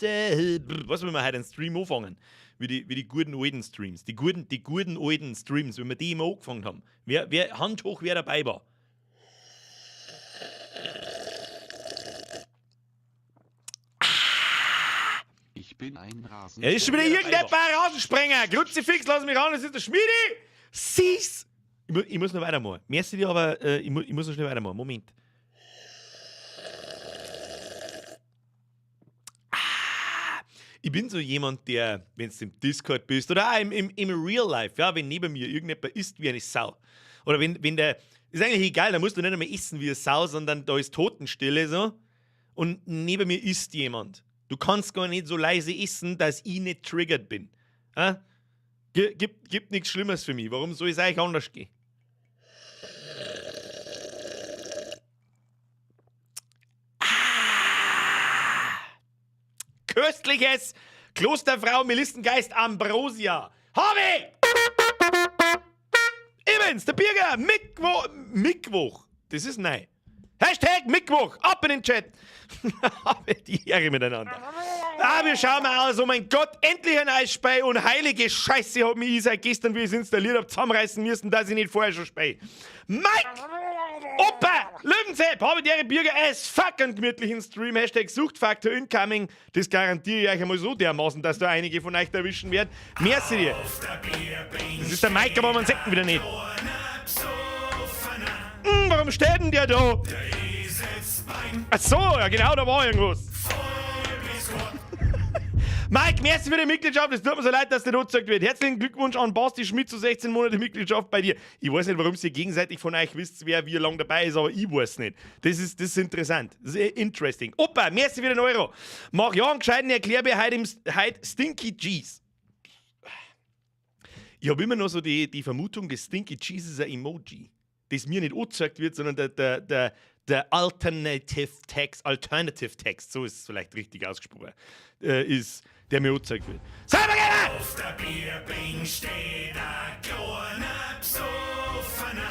Was, wenn wir heute einen Stream anfangen? Wie die guten alten Streams. Die guten alten Streams, wenn wir die immer angefangen haben. Hand hoch, wer dabei war. Ich bin ein Rasen. Er ist schon wieder irgendein Rasensprenger. Kruzifix, lass mich ran, das ist der Schmiedi. Sieh's. Ich muss noch weitermachen. Merci dir, aber ich muss noch schnell weitermachen. Moment. Ah, ich bin so jemand, der, wenn du im Discord bist oder auch im Real Life, ja, wenn neben mir irgendjemand isst wie eine Sau. Oder wenn der, ist eigentlich egal, da musst du nicht einmal essen wie eine Sau, sondern da ist Totenstille so und neben mir isst jemand. Du kannst gar nicht so leise essen, dass ich nicht triggered bin. Ja? Gibt nichts Schlimmeres für mich. Warum soll es eigentlich anders gehen? Ah! Köstliches Klosterfrau Melissengeist Ambrosia. Habe! Ibens, der Birger, Mittwoch. Mittwoch. Das ist neu. #Mittwoch, ab in den Chat. Habe die Ehre miteinander. Ah, wir schauen mal aus. Oh mein Gott, endlich ein neues Spiel und heilige Scheiße hat mich seit gestern, wie ich es installiert habe, zusammenreißen müssen, dass ich nicht vorher schon spiele. Mike! Opa! Löwenzepp! Habe die Ehre, Bürger as fuck einen gemütlichen Stream. #Suchtfaktor incoming. Das garantiere ich euch einmal so dermaßen, dass da einige von euch da erwischen werden. Merci dir. Das ist der Mike, aber man sieht ihn wieder nicht. Warum steht denn der da? Ach so, ja genau, da war irgendwas. Mike, merci für die Mitgliedschaft. Es tut mir so leid, dass der angezeigt wird. Herzlichen Glückwunsch an Basti Schmidt zu 16 Monate Mitgliedschaft bei dir. Ich weiß nicht, warum ihr gegenseitig von euch wisst, wer wie lange dabei ist, aber ich weiß nicht. Das ist interessant. Das ist interesting. Opa, merci für den Euro. Mach ja einen gescheiten Erklärbär heute Stinky Cheese. Ich habe immer noch so die Vermutung, das Stinky Cheese ist ein Emoji, das mir nicht angezeigt wird, sondern der Alternative Text, so ist es vielleicht richtig ausgesprochen, ist, der mir angezeigt wird. Cybergamer! Auf der Bierbink steht ein kleiner Besoffener.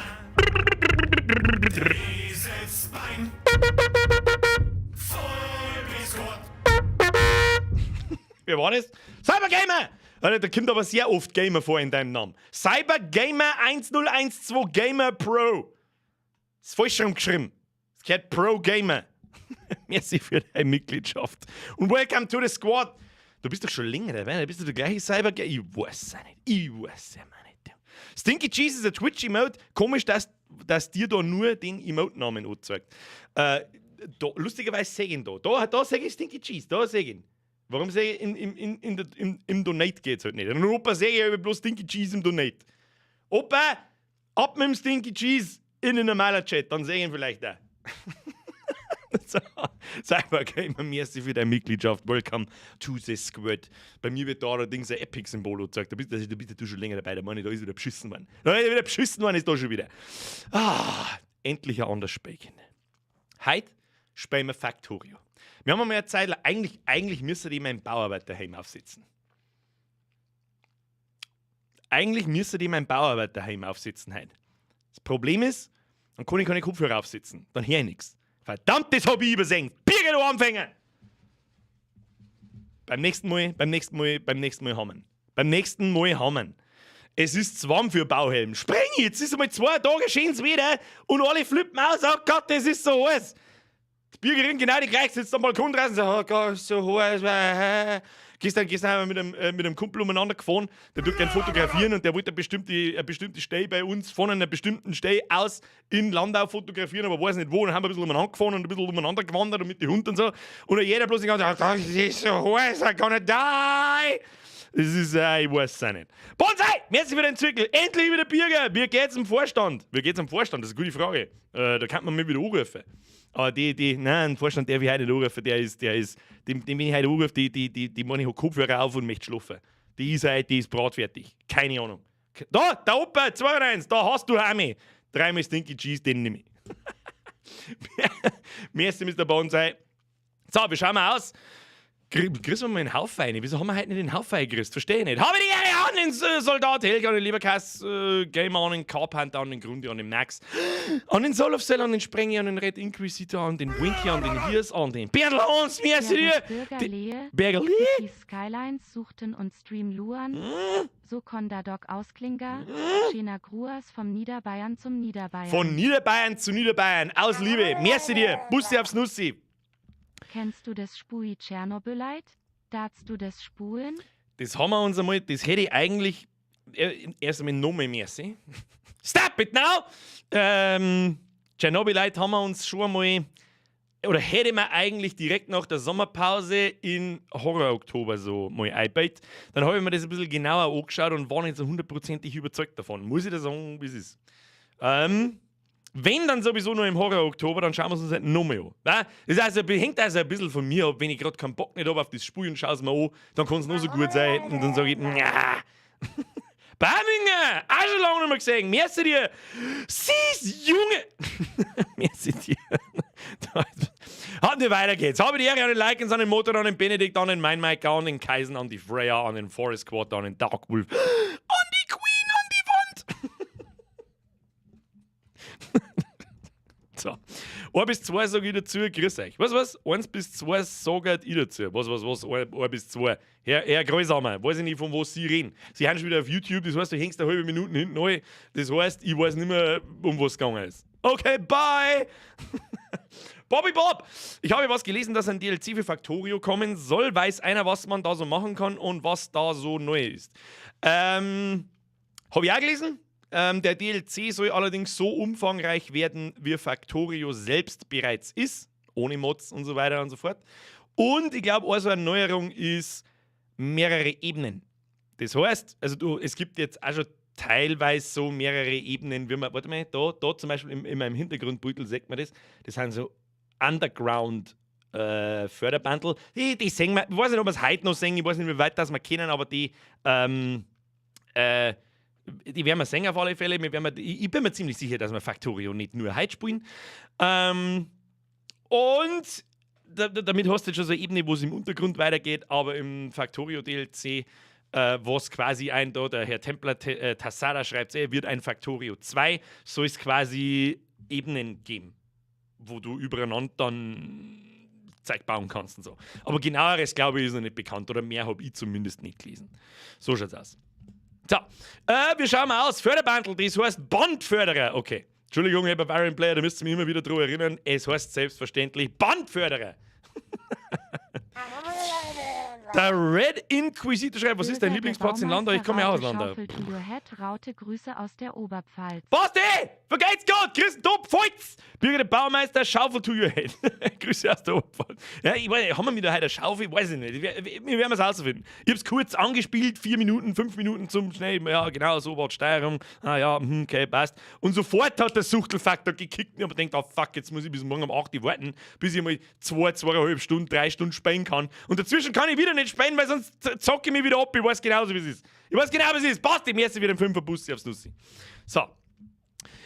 Der Eselsbein. Voll bis Gott. Wer war das? Cybergamer! Alter, da kommt aber sehr oft Gamer vor in deinem Namen. Cybergamer 1012 Gamer Pro. Ist falsch geschrieben. Es gehört Pro Gamer. Merci für deine Mitgliedschaft. Und welcome to the squad. Du bist doch schon länger dabei. Bist du der gleiche Cybergamer? Ich weiß es nicht. Ich weiß es nicht. Stinky Cheese ist ein Twitch-Emote. Komisch, dass dir da nur den Emote-Namen anzeigt. Da, lustigerweise sehe ich ihn da. Da sehe ich Stinky Cheese. Da sehe ich ihn. Warum sehe ich in, der- im Donate geht es halt nicht? In Opa sehe ich bloß Stinky Cheese im Donate. Opa, ab mit dem Stinky Cheese in den normalen Chat, dann sehe ich ihn vielleicht da. So, Cybergamer, merci für deine Mitgliedschaft. Welcome to the squad. Bei mir wird da allerdings ein Epic-Symbol gezeigt. Da bist du schon länger dabei. Da meine ich, da ist wieder beschissen worden. Da ist wieder beschissen worden, ist da schon wieder. Ah, endlich ein anderes Spiel. Heute spielen wir Factorio. Wir haben einmal eine Zeit lang, eigentlich müsste ich meinen Bauarbeiterhelm aufsetzen. Eigentlich müsste ich meinen Bauarbeiterhelm aufsetzen heute. Das Problem ist, dann kann ich keine Kopfhörer aufsetzen. Dann höre ich nichts. Verdammt, das hab ich übersehen. Birger, du Anfänger! Beim nächsten Mal, beim nächsten Mal, beim nächsten Mal haben. Beim nächsten Mal haben. Es ist zu warm für Bauhelm. Spring, jetzt ist einmal 2 Tage schönes Wetter und alle flippen aus. Oh Gott, das ist so heiß. Die Bürgerin genau die gleich sitzt am Balkon draußen und sagt: Oh Gott, ist so heiß. Gestern haben wir mit einem Kumpel umeinander gefahren, der tut gern fotografieren und der wollte eine bestimmte Stelle bei uns von einer bestimmten Stelle aus in Landau fotografieren, aber weiß nicht wo. Dann haben wir ein bisschen umeinander gefahren und ein bisschen umeinander gewandert und mit den Hunden und so. Und dann jeder bloß die ganze Zeit: Oh Gott, es ist so heiß, I'm gonna die. Das ist, ich weiß es auch nicht. Bonsai! Merci für den Zirkel. Endlich wieder Bürger. Wie geht's im Vorstand? Wie geht's am Vorstand? Das ist eine gute Frage. Da kann man mich wieder anrufen. Aber nein, ein Vorstand, der ich heute nicht anrufen, dem, wenn ich heute anrufe, die meine ich, hat Kopfhörer auf und möchte schlafen. Die ist heute, die ist bratfertig. Keine Ahnung. Da, der Opa, 2-1, da hast du Hami. Dreimal Stinky Cheese, den nehme ich. Merci, Mr. Bonsai. So, wir schauen mal aus. Grüßen wir mal den Haufen rein. Wieso haben wir heute nicht den Haufen gegrüßt? Verstehe ich nicht. Habe die Ehre, An den Soldat Helga, an den Leberkass, Gamer, an den Carpenter, an den Grundi, an den Max, an den Soul of Cell, an den Sprengi, an den Red Inquisitor, an den Winky, an den Hirs, an den Berndl Hans, merci dir! Bürgerlehe, Bergerli? Cities Skylines suchten und Stream Luan, so Kondadok Ausklinger, Schena Gruas vom Niederbayern zum Niederbayern. Von Niederbayern zu Niederbayern, aus Liebe. Merci dir. Bussi aufs Nussi. Kennst du das Spui Tschernobylite? Darfst du das spulen? Das haben wir uns einmal, das hätte ich eigentlich erst einmal noch mehr merci. Stop it now! Tschernobylite haben wir uns schon einmal, oder hätte man eigentlich direkt nach der Sommerpause in Horror-Oktober so mal eingebaut. Dann habe ich mir das ein bisschen genauer angeschaut und war nicht so hundertprozentig überzeugt davon. Muss ich da sagen, wie es ist. Wenn dann sowieso nur im Horror-Oktober, dann schauen wir es uns halt noch mehr an. Wa? Das also, hängt also ein bisschen von mir ab, wenn ich gerade keinen Bock nicht habe auf das Spiel und schaue es mir an, dann kann es nur so gut sein. Und dann sage ich, nja. Baminger! Auch schon lange nicht mehr gesehen. Merci dir. Sis, Junge! Merci dir. Hat nicht weiter geht's. Habe die Ehre an den Likens, an den Motor, an den Benedikt, an den Mein Mike, an den Kaisen, an die Freya, an den Forest Squad, an den Dark Wolf, an die Queen, an die Wand. So. 1 bis 2 sage ich dazu, grüß euch. Was, was? 1 bis 2 sage ich dazu. Was, was, was? 1 bis 2. Herr Greusamer, weiß ich nicht, von was Sie reden. Sie haben schon wieder auf YouTube, das heißt, du hängst eine halbe Minute hinten rein. Das heißt, ich weiß nicht mehr, um was es gegangen ist. Okay, bye! Bobby Bob! Ich habe was gelesen, dass ein DLC für Factorio kommen soll. Weiß einer, was man da so machen kann und was da so neu ist? Habe ich auch gelesen. Der DLC soll allerdings so umfangreich werden, wie Factorio selbst bereits ist. Ohne Mods und so weiter und so fort. Und ich glaube, auch so eine Neuerung ist mehrere Ebenen. Das heißt, also du, es gibt jetzt auch schon teilweise so mehrere Ebenen, wie man, warte mal, da zum Beispiel in meinem Hintergrundbeutel sieht man das, das sind so Underground Förderbandel. Die sehen wir, ich weiß nicht, ob wir es heute noch sehen, ich weiß nicht, wie weit das wir kennen, aber die werden wir sehen auf alle Fälle. Wir werden, ich bin mir ziemlich sicher, dass wir Factorio nicht nur heute spielen. Und damit hast du jetzt schon so eine Ebene, wo es im Untergrund weitergeht, aber im Factorio DLC, was quasi ein da, der Herr Templer Tassara schreibt, er wird ein Factorio 2, soll es quasi Ebenen geben, wo du übereinander dann Zeug bauen kannst und so. Aber genaueres, glaube ich, ist noch nicht bekannt oder mehr habe ich zumindest nicht gelesen. So schaut's aus. So, wir schauen mal aus. Förderbandel, das heißt Bandförderer. Okay. Entschuldigung, Herr Bavarian Player, da müsst ihr mich immer wieder daran erinnern. Es heißt selbstverständlich Bandförderer. Der Red Inquisitor schreibt, was ist dein Bürger, der Lieblingsplatz in Landau? Ich komme ja aus Baumeister, Landau. Raute, Schaufel to your head, Raute, Grüße aus der Oberpfalz. Basti! Vergeht's Gott! Grüß Top, Pfalz! Bürger der Baumeister, Schaufel to your head. Grüße aus der Oberpfalz. Ja, ich weiß nicht, haben wir mit der heute eine Schaufel? Ich weiß es nicht. Wir werden es rausfinden. Ich hab's kurz angespielt, 4 Minuten, 5 Minuten zum schnell, ja genau, so war die Steuerung. Ah ja, okay, passt. Und sofort hat der Suchtelfaktor gekickt und ich hab mir gedacht, oh fuck, jetzt muss ich bis morgen um 8 Uhr warten, bis ich mal 2, 2,5 Stunden, 3 Stunden spielen kann. Und dazwischen kann ich wieder nicht spielen, weil sonst zocke ich mich wieder ab. Ich weiß genauso, wie es ist. Ich weiß genau, wie es ist. Passt, ich merke wieder im 5er Bus aufs Nussi. So.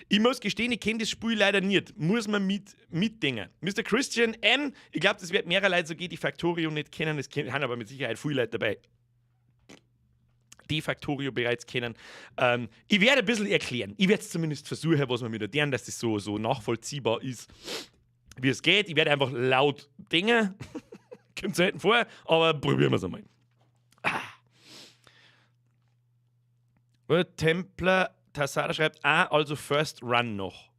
Ich muss gestehen, ich kenne das Spiel leider nicht. Muss man mitdenken. Mr. Christian M., ich glaub, das wird mehrere Leute so gehen, die Factorio nicht kennen. Es haben aber mit Sicherheit viele Leute dabei, die Factorio bereits kennen. Ich werde ein bisschen erklären. Ich werde es zumindest versuchen, was wir mit erklären, dass das so nachvollziehbar ist, wie es geht. Ich werde einfach laut denken. Kommt selten vor, aber probieren wir es einmal. Templer Tassara schreibt, also First Run noch.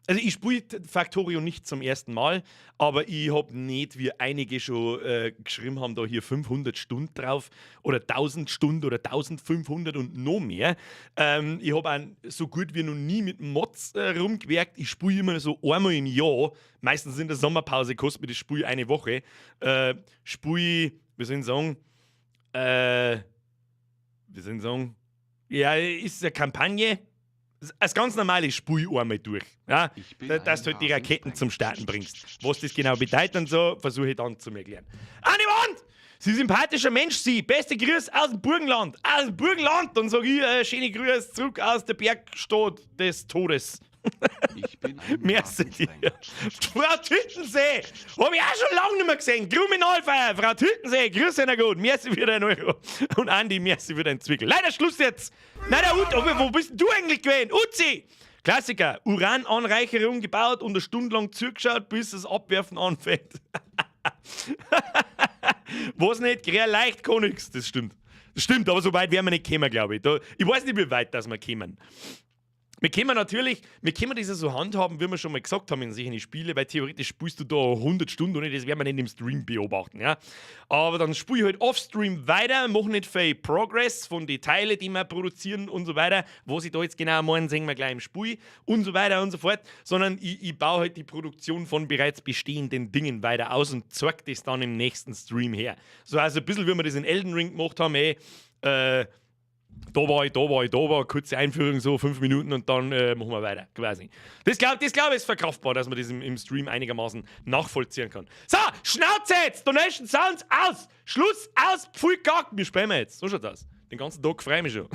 Also ich spiele Factorio nicht zum ersten Mal, aber ich hab nicht, wie einige schon geschrieben haben, da hier 500 Stunden drauf oder 1000 Stunden oder 1500 und noch mehr. Ich hab auch so gut wie noch nie mit Mods rumgewerkt. Ich spiele immer so einmal im Jahr, meistens in der Sommerpause, kostet mir das Spiel eine Woche. Spiel, wie soll ich sagen, wie soll ich sagen, ja, ist eine Kampagne. Das ganz normale Spiel einmal durch. Ja? Ich bin Dass ein du halt die Raketen Rasensprenger. zum Starten bringst. Was das genau bedeutet und so, versuche ich dann zu erklären. An die Wand! Sie sympathischer Mensch, Sie. Beste Grüße aus dem Burgenland. Aus dem Burgenland! Dann sag ich, schöne Grüße zurück aus der Bergstadt des Todes. Ich bin ein Merci dir. Rasensprenger. Frau Tüttensee! Hab ich auch schon lange nicht mehr gesehen. Kriminalfeier, Frau Tüttensee, grüß euch gut. Merci für deinen Euro. Und Andi, merci für deinen Zwickel. Leider Schluss jetzt. Nein, der Ut, aber wo bist denn du eigentlich gewesen? Uzi! Klassiker, Urananreicherung gebaut und eine Stunde lang zugeschaut, bis das Abwerfen anfängt. Was nicht, grär leicht kann nix. Das stimmt. Das stimmt, aber so weit werden wir nicht kommen, glaube ich. Da, ich weiß nicht, wie weit das wir kommen. Wir können natürlich, wir können das ja so handhaben, wie wir schon mal gesagt haben in solchen Spielen, weil theoretisch spielst du da 100 Stunden und das werden wir nicht im Stream beobachten, ja. Aber dann spiele ich halt off-stream weiter, mache nicht viel Progress von den Teilen, die wir produzieren und so weiter. Was ich da jetzt genau meine, sehen wir gleich im Spiel und so weiter und so fort. Sondern ich baue halt die Produktion von bereits bestehenden Dingen weiter aus und zeig das dann im nächsten Stream her. So, also ein bisschen, wie wir das in Elden Ring gemacht haben, ey, da war ich, da war ich, da war, kurze Einführung, so 5 Minuten und dann machen wir weiter, quasi. Das glaub ich ist verkraftbar, dass man das im Stream einigermaßen nachvollziehen kann. So, Schnauze jetzt! Donation Sounds aus! Schluss, aus, pfui, gack! Wir spielen wir jetzt. So schaut's aus. Den ganzen Tag freue ich mich schon.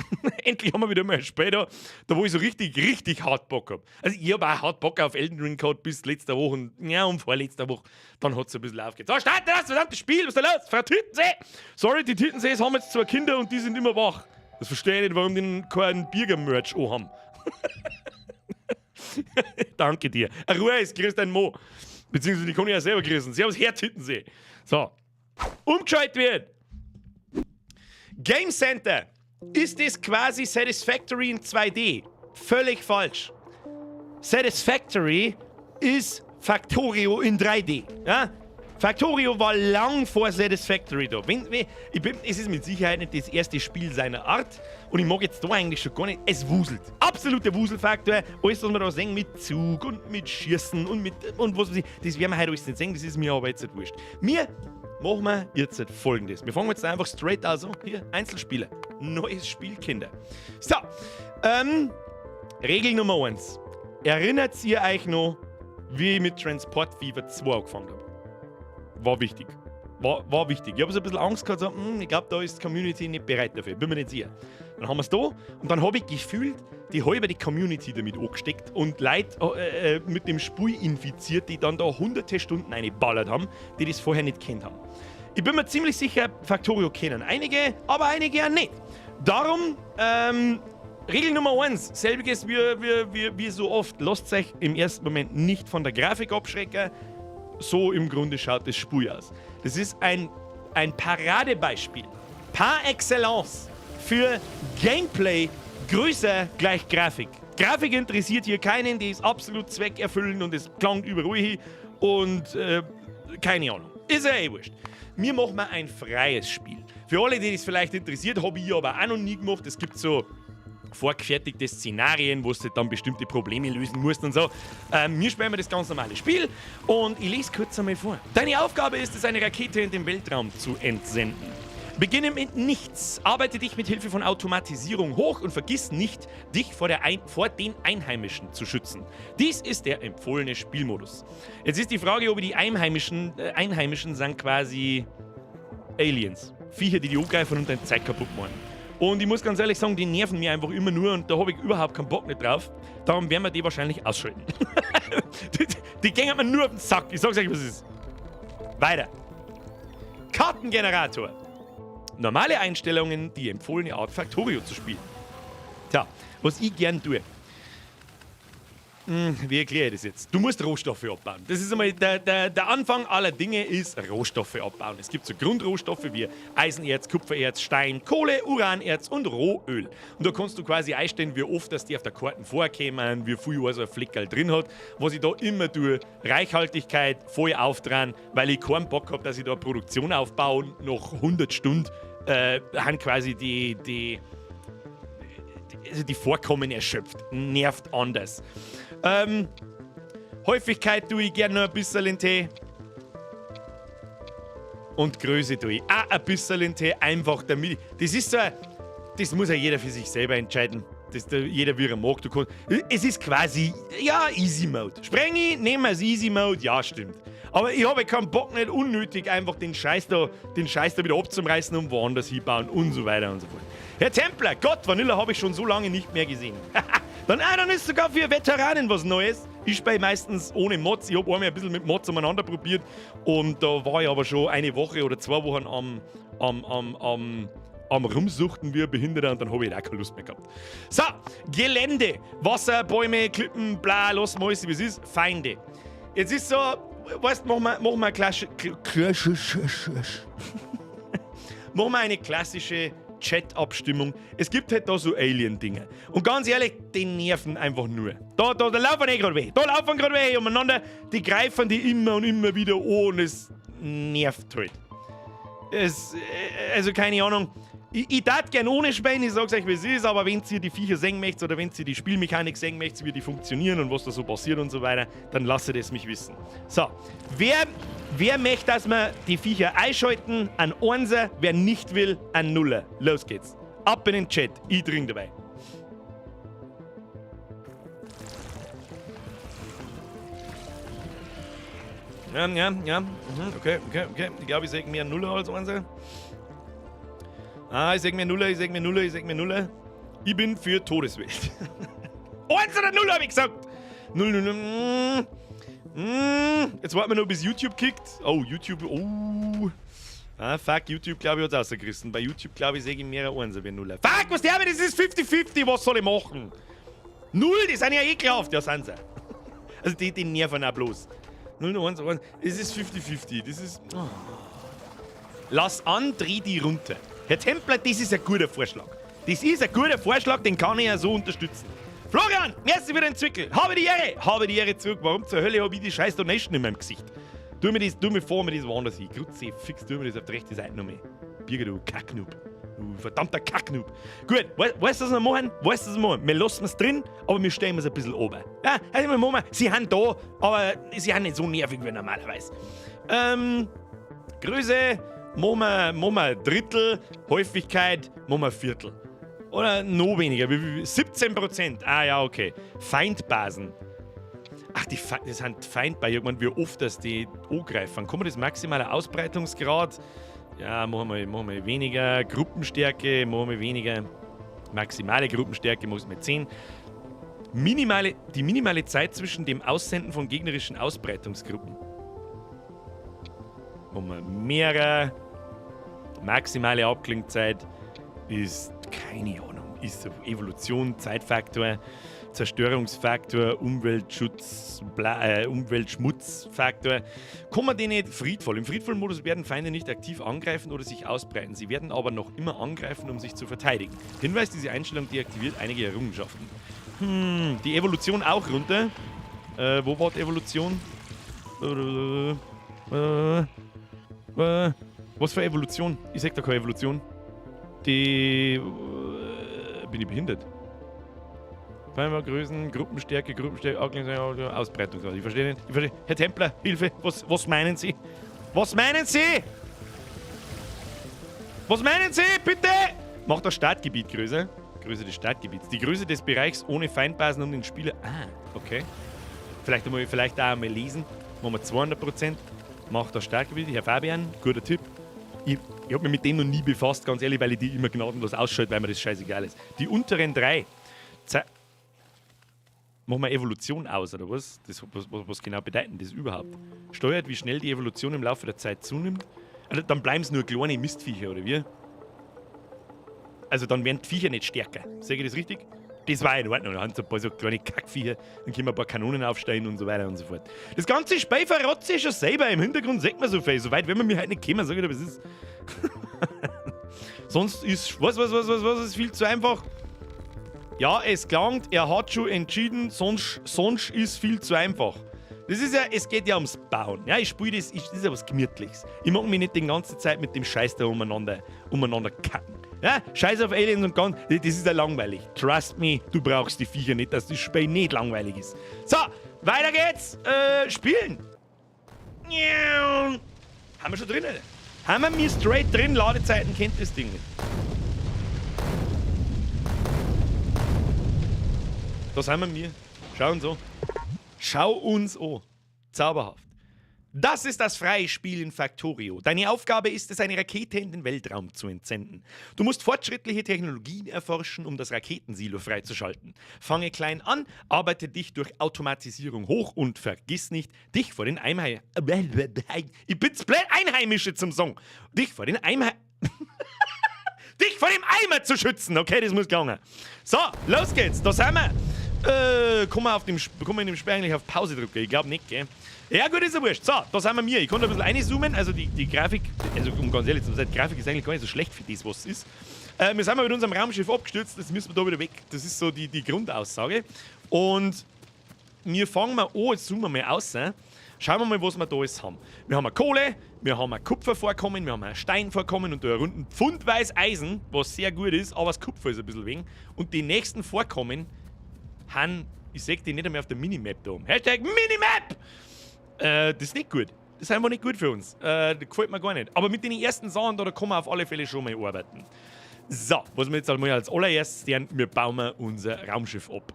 Endlich haben wir wieder mal ein Spiel da, da wo ich so richtig, richtig hart Bock hab. Also ich habe auch hart Bock auf Elden Ring gehabt bis letzte Woche und, ja, und vorletzter Woche. Dann hat es ein bisschen aufgehört. So, starte das verdammte Spiel! Was ist da los? Frau Tütensee! Sorry, die Tütensees haben jetzt zwei Kinder und die sind immer wach. Das verstehe ich nicht, warum die keinen Birger-Merch haben. Danke dir. Ruhe ist, grüß dein Mo. Beziehungsweise die kann ich ja selber grüßen. Servus, Herr Tüttensee. So. Umgeschaltet wird. Game Center. Ist das quasi Satisfactory in 2D? Völlig falsch. Satisfactory ist Factorio in 3D. Ja? Factorio war lang vor Satisfactory da. Wenn, ich bin, es ist mit Sicherheit nicht das erste Spiel seiner Art und ich mag jetzt da eigentlich schon gar nicht. Es wuselt. Absoluter Wuselfaktor. Alles, was wir da sehen mit Zug und mit Schießen und mit und was weiß ich, das werden wir heute alles nicht sehen, das ist mir aber jetzt nicht wurscht. Mir machen wir jetzt halt Folgendes. Wir fangen jetzt einfach straight an. So, hier, Einzelspieler. Neues Spiel, Kinder. So, Regel Nummer 1. Erinnert ihr euch noch, wie ich mit Transport Fever 2 angefangen habe? War wichtig. War wichtig. Ich habe so ein bisschen Angst gehabt, so, ich glaube, da ist die Community nicht bereit dafür. Bin mir nicht sicher. Dann haben wir es da und dann habe ich gefühlt die halbe die Community damit angesteckt und Leute mit dem Spiel infiziert, die dann da hunderte Stunden reingeballert haben, die das vorher nicht kennt haben. Ich bin mir ziemlich sicher, Factorio kennen einige, aber einige ja nicht. Darum, Regel Nummer 1, selbiges wie so oft, lasst euch im ersten Moment nicht von der Grafik abschrecken. So im Grunde schaut das Spiel aus. Das ist ein Paradebeispiel, par excellence, für Gameplay größer gleich Grafik. Grafik interessiert hier keinen, die ist absolut zweckerfüllend und es klangt überall hin und keine Ahnung. Ist ja eh wurscht. Mir machen wir ein freies Spiel. Für alle, die das vielleicht interessiert, habe ich aber auch noch nie gemacht. Es gibt so vorgefertigte Szenarien, wo du dann bestimmte Probleme lösen musst und so. Wir spielen wir das ganz normale Spiel und ich lese kurz einmal vor. Deine Aufgabe ist es, eine Rakete in den Weltraum zu entsenden. Beginne mit nichts, arbeite dich mit Hilfe von Automatisierung hoch und vergiss nicht, dich vor den Einheimischen zu schützen. Dies ist der empfohlene Spielmodus. Jetzt ist die Frage, ob die Einheimischen sind quasi Aliens. Viecher, die die angreifen und dein Zeug kaputt machen. Und ich muss ganz ehrlich sagen, die nerven mir einfach immer nur und da habe ich überhaupt keinen Bock nicht drauf. Darum werden wir die wahrscheinlich ausschalten. Die gehen mir nur auf den Sack. Ich sag's euch, was es ist. Weiter. Kartengenerator. Normale Einstellungen, die empfohlene Art, Factorio zu spielen. Tja, was ich gern tue. Wie erkläre ich das jetzt? Du musst Rohstoffe abbauen. Das ist einmal der Anfang aller Dinge ist Rohstoffe abbauen. Es gibt so Grundrohstoffe wie Eisenerz, Kupfererz, Stein, Kohle, Uranerz und Rohöl. Und da kannst du quasi einstellen, wie oft dass die auf der Karte vorkämen, wie viel also ein Fleckerl drin hat. Was ich da immer tue, Reichhaltigkeit voll aufdrehen, weil ich keinen Bock habe, dass ich da eine Produktion aufbaue und nach 100 Stunden haben quasi also die Vorkommen erschöpft. Nervt anders. Häufigkeit tue ich gerne noch ein bisschen in Tee. Und Größe tue ich auch ein bisschen in Tee, einfach damit. Das ist so, das muss ja jeder für sich selber entscheiden. Das da, jeder wie er mag. Du kannst, es ist quasi, ja, Easy Mode. Sprengi, nehmen wir es Easy Mode, ja, stimmt. Aber ich habe keinen Bock, nicht unnötig einfach den Scheiß da wieder abzureißen und woanders hinbauen und so weiter und so fort. Herr Templer, Gott, Vanilla habe ich schon so lange nicht mehr gesehen. Dann, dann ist sogar für Veteranen was Neues. Ich spiele meistens ohne Mods. Ich habe einmal ein bisschen mit Mods umeinander probiert. Und da war ich aber schon eine Woche oder 2 Wochen am Rumsuchten wie ein Behinderter und dann habe ich auch keine Lust mehr gehabt. So, Gelände, Wasser, Bäume, Klippen, bla, lass mal alles, wie es ist. Feinde. Jetzt ist so, weißt, machen wir eine klassische Chat-Abstimmung. Es gibt halt da so Alien-Dinge. Und ganz ehrlich, die nerven einfach nur. Da laufen eh gerade weh. Da laufen gerade weh umeinander. Die greifen die immer und immer wieder an und es nervt halt. Es, also keine Ahnung. Ich tät gern ohne spielen, ich sag's euch, wie es ist, aber wenn ihr die Viecher sehen möchtet oder wenn ihr die Spielmechanik sehen möchtet, wie die funktionieren und was da so passiert und so weiter, dann lasst es mich wissen. So, wer möchte, dass wir die Viecher einschalten, an Einser, wer nicht will, an Nuller. Los geht's. Ab in den Chat, ich dring dabei. Ja. Okay. Ich glaube, ich sehe mehr Nuller als Einser. Ah, ich sag mir Nuller, ich sag mir Nuller, ich sag mir Nuller. Ich bin für Todeswelt. 1 oder 0 hab ich gesagt! 0, 0, 0. Jetzt warten wir noch, bis YouTube kickt. Oh, YouTube, oh. Ah, fuck, YouTube, glaube ich, hat's rausgerissen. Bei YouTube, glaube ich, sehe ich mehr Einser wie Nuller. Fuck, was der, das ist 50-50, was soll ich machen? 0, die sind ja ekelhaft. Ja, sind sie. Also die nerven auch bloß. 0, 1, 1. Es ist 50-50, das ist... Oh. Lass an, dreh die runter. Herr Templer, das ist ein guter Vorschlag. Das ist ein guter Vorschlag, den kann ich ja so unterstützen. Florian, merci für den Zwickel. Habe die Ehre. Habe die Ehre zurück. Warum zur Hölle habe ich die scheiß Donation in meinem Gesicht? Tu mir das, tu mir vor, mir das woanders hin. Grütze, fix, tu mir das auf die rechte Seite noch mehr. Birger, du Kacknoob. Du verdammter Kacknoob. Gut, weißt du, was wir machen? Weißt du, was wir machen? Wir lassen es drin, aber wir stellen es ein bisschen oben. Ja, also wir machen, sie sind da, aber sie sind nicht so nervig wie normalerweise. Größe. Machen wir ein Drittel, Häufigkeit, machen wir ein Viertel. Oder noch weniger, 17%. Ah ja, okay. Feindbasen. Ach, das sind Feindbasen. Ich meine, wie oft das die angreifen. Kann man das maximale Ausbreitungsgrad? Ja, machen wir weniger. Gruppenstärke, machen wir weniger. Maximale Gruppenstärke, machen wir 10. Die minimale Zeit zwischen dem Aussenden von gegnerischen Ausbreitungsgruppen. Machen wir mehrere. Maximale Abklingzeit ist, keine Ahnung, ist Evolution, Zeitfaktor, Zerstörungsfaktor, Umweltschutz, Umweltschmutzfaktor. Kann man den nicht friedvoll? Im friedvollen Modus werden Feinde nicht aktiv angreifen oder sich ausbreiten. Sie werden aber noch immer angreifen, um sich zu verteidigen. Hinweis, diese Einstellung deaktiviert einige Errungenschaften. Die Evolution auch runter. Wo war die Evolution? Was für Evolution? Ich sag da keine Evolution. Die... bin ich behindert? Größen, Gruppenstärke, Ausbreitung. Ich verstehe nicht. Ich verstehe. Herr Templer, Hilfe! Was meinen Sie? Was meinen Sie? Was meinen Sie? Bitte! Macht das Startgebiet größer. Größe des Startgebiets. Die Größe des Bereichs ohne Feindbasen um den Spieler. Ah, okay. Vielleicht auch einmal lesen. Machen wir 200%. Macht das Startgebiet. Herr Fabian, guter Tipp. Ich habe mich mit dem noch nie befasst, ganz ehrlich, weil ich die immer gnadenlos ausschalte, weil mir das scheißegal ist. Die unteren drei. Machen wir Evolution aus, oder was? Was genau bedeutet das überhaupt? Steuert, wie schnell die Evolution im Laufe der Zeit zunimmt? Also, dann bleiben es nur kleine Mistviecher, oder wie? Also dann werden die Viecher nicht stärker. Sehe ich das richtig? Das war in Ordnung. Da haben sie ein paar so kleine Kackviecher, dann können wir ein paar Kanonen aufstellen und so weiter und so fort. Das ganze Spiel verrotzt sich schon selber. Im Hintergrund sieht man so viel. So weit, wenn man mir halt nicht kommen, sage ich, aber es ist. Sonst ist. Was ist viel zu einfach. Ja, es klangt, er hat schon entschieden, sonst ist viel zu einfach. Das ist ja, es geht ja ums Bauen. Ja, ich spiele das, das ist ja was Gemütliches. Ich mag mich nicht die ganze Zeit mit dem Scheiß da umeinander kacken. Ja, Scheiß auf Aliens und ganz, das ist ja langweilig. Trust me, du brauchst die Viecher nicht, dass das Spiel nicht langweilig ist. So, weiter geht's. Spielen. Haben wir schon drin, Alter? Haben wir mir straight drin? Ladezeiten kennt das Ding nicht. Da sind wir mir. Schau uns an. Schau uns an. Zauberhaft. Das ist das freie Spiel in Factorio. Deine Aufgabe ist es, eine Rakete in den Weltraum zu entsenden. Du musst fortschrittliche Technologien erforschen, um das Raketensilo freizuschalten. Fange klein an, arbeite dich durch Automatisierung hoch und vergiss nicht, dich vor den Einhei Ich bin's blöd, Einheimische zum Song. Dich vor den Einhei dich vor dem Eimer zu schützen. Okay, das muss gegangen. So, los geht's. Da sind wir. Kann man in dem Spiel eigentlich auf Pause drücken? Ich glaube nicht, gell? Ja, gut, ist ja wurscht. So, da sind wir mir. Ich konnte ein bisschen reinzoomen. Also die Grafik, also um ganz ehrlich zu sein, die Grafik ist eigentlich gar nicht so schlecht für das, was es ist. Wir sind mal mit unserem Raumschiff abgestürzt, das müssen wir da wieder weg. Das ist so die Grundaussage. Und wir fangen mal an, jetzt zoomen wir mal aus. Schauen wir mal, was wir da alles haben. Wir haben eine Kohle, wir haben ein Kupfervorkommen, wir haben ein Steinvorkommen und da unten pfundweise Eisen, was sehr gut ist, aber das Kupfer ist ein bisschen wenig. Und die nächsten Vorkommen haben, ich sehe die nicht einmal auf der Minimap da oben. #Minimap! Das ist nicht gut. Das ist einfach nicht gut für uns. Das gefällt mir gar nicht. Aber mit den ersten Sachen da, da kann man auf alle Fälle schon mal arbeiten. So, was wir jetzt einmal als allererstes tun, wir bauen unser Raumschiff ab.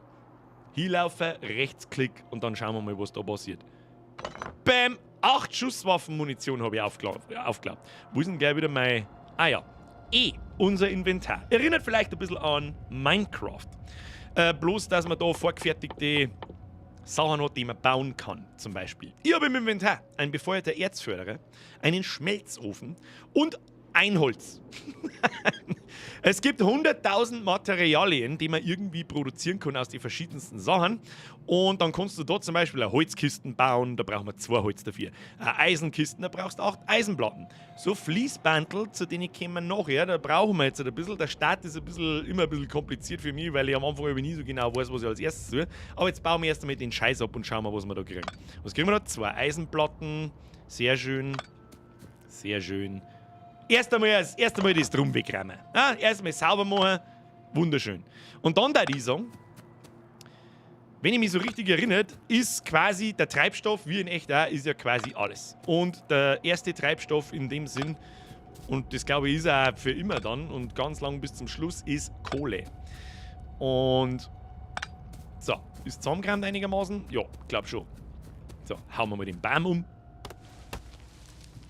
Hinlaufen, Rechtsklick und dann schauen wir mal, was da passiert. Bäm! 8 Schusswaffenmunition habe ich aufgeklappt. Wo ist denn gleich wieder mein... Ah ja. E, unser Inventar. Erinnert vielleicht ein bisschen an Minecraft. Bloß, dass man da vorgefertigte Sachen hat, die man bauen kann, zum Beispiel. Ich habe im Inventar einen befeuerten Erzförderer, einen Schmelzofen und ein Holz. Es gibt 100.000 Materialien, die man irgendwie produzieren kann aus den verschiedensten Sachen. Und dann kannst du da zum Beispiel eine Holzkisten bauen, da brauchen wir 2 Holz dafür. Eine Eisenkisten, da brauchst du 8 Eisenplatten. So Fließbandel, zu denen kommen wir nachher, da brauchen wir jetzt ein bisschen. Der Start ist immer ein bisschen kompliziert für mich, weil ich am Anfang nie so genau weiß, was ich als erstes tue. Aber jetzt bauen wir erst einmal den Scheiß ab und schauen mal, was wir da kriegen. Was kriegen wir da? 2 Eisenplatten. Sehr schön. Sehr schön. Erst einmal das Drum wegräumen. Ja, erst einmal sauber machen. Wunderschön. Und dann da ich sagen, wenn ich mich so richtig erinnere, ist quasi der Treibstoff, wie in echt auch, ist ja quasi alles. Und der erste Treibstoff in dem Sinn, und das glaube ich ist auch für immer dann und ganz lang bis zum Schluss, ist Kohle. Und so, ist zusammengeräumt einigermaßen? Ja, glaub schon. So, hauen wir mal den Baum um.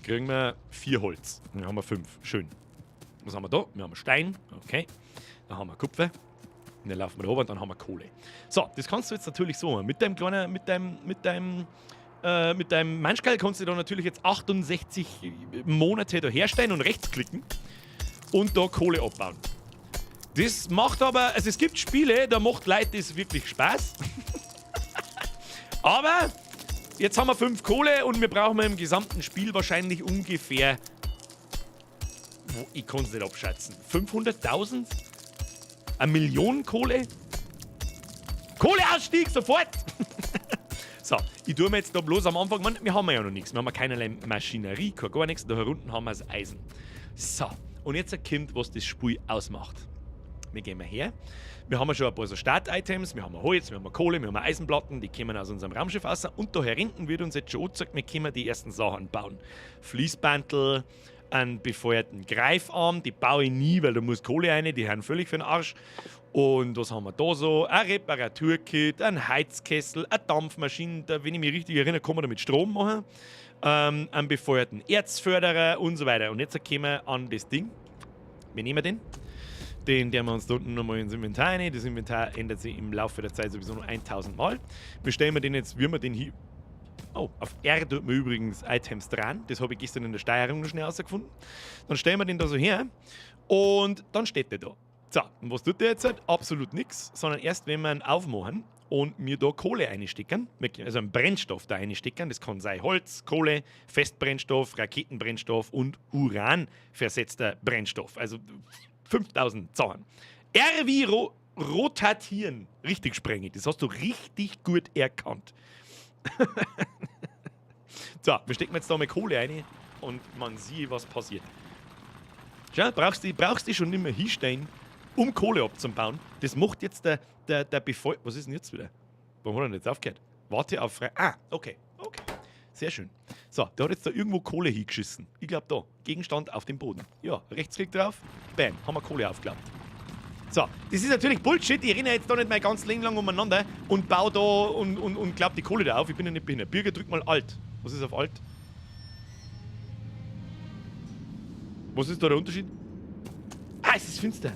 Kriegen wir 4 Holz. Dann haben wir 5. Schön. Was haben wir da? Wir haben Stein. Okay. Dann haben wir Kupfer. Und dann laufen wir da oben und dann haben wir Kohle. So, das kannst du jetzt natürlich so machen. Mit deinem kleinen, mit deinem Manschgeil kannst du da natürlich jetzt 68 Monate da herstellen und rechtsklicken und da Kohle abbauen. Das macht aber, also es gibt Spiele, da macht Leute das wirklich Spaß. Aber jetzt haben wir 5 Kohle und wir brauchen im gesamten Spiel wahrscheinlich ungefähr, ich kann es nicht abschätzen, 500.000? 1 Million Kohle? Kohleausstieg, sofort! So, ich tue mir jetzt da bloß am Anfang, man, wir haben ja noch nichts, wir haben ja keinerlei Maschinerie, kein gar nichts, da unten haben wir das Eisen. So, und jetzt erkennt, was das Spiel ausmacht. Wir gehen mal her. Wir haben ja schon ein paar so Start-Items, wir haben Holz, wir haben Kohle, wir haben Eisenplatten, die kommen aus unserem Raumschiff raus. Und da hinten wird uns jetzt schon angezeigt, wir können die ersten Sachen bauen. Fließbandel, einen befeuerten Greifarm, die baue ich nie, weil da muss Kohle rein, die hören völlig für den Arsch. Und was haben wir da so? Ein Reparaturkit, ein Heizkessel, eine Dampfmaschine, da, wenn ich mich richtig erinnere, kann man damit Strom machen. Einen befeuerten Erzförderer und so weiter. Und jetzt kommen wir an das Ding. Wir nehmen den. Den wir uns da unten nochmal ins Inventar rein. Das Inventar ändert sich im Laufe der Zeit sowieso nur 1000 Mal. Wir stellen wir den jetzt, wie wir den hier. Oh, auf R tut man übrigens Items dran. Das habe ich gestern in der Steuerung noch schnell rausgefunden. Dann stellen wir den da so her und dann steht der da. So, und was tut der jetzt? Absolut nichts, sondern erst wenn wir ihn aufmachen und mir da Kohle einstecken, also einen Brennstoff da einstecken, das kann sein Holz, Kohle, Festbrennstoff, Raketenbrennstoff und uranversetzter Brennstoff. Also 5000 Zahlen. R wie rotatieren. Richtig sprengig. Das hast du richtig gut erkannt. So, wir stecken jetzt da mal Kohle rein und man sieht, was passiert. Schau, brauchst du schon nicht mehr hinstellen, um Kohle abzubauen. Das macht jetzt der Befeu... Was ist denn jetzt wieder? Warum hat er denn jetzt aufgehört? Warte auf frei... Ah, okay. Okay. Sehr schön. So, der hat jetzt da irgendwo Kohle hingeschissen. Ich glaube da. Gegenstand auf dem Boden. Ja, Rechtsklick drauf. Bam, haben wir Kohle aufgeklappt. So, das ist natürlich Bullshit. Ich renne jetzt da nicht mein ganzes Leben lang umeinander und baue da und klappe die Kohle da auf. Ich bin ja nicht behindert. Birger, drück mal Alt. Was ist auf Alt? Was ist da der Unterschied? Ah, es ist finster.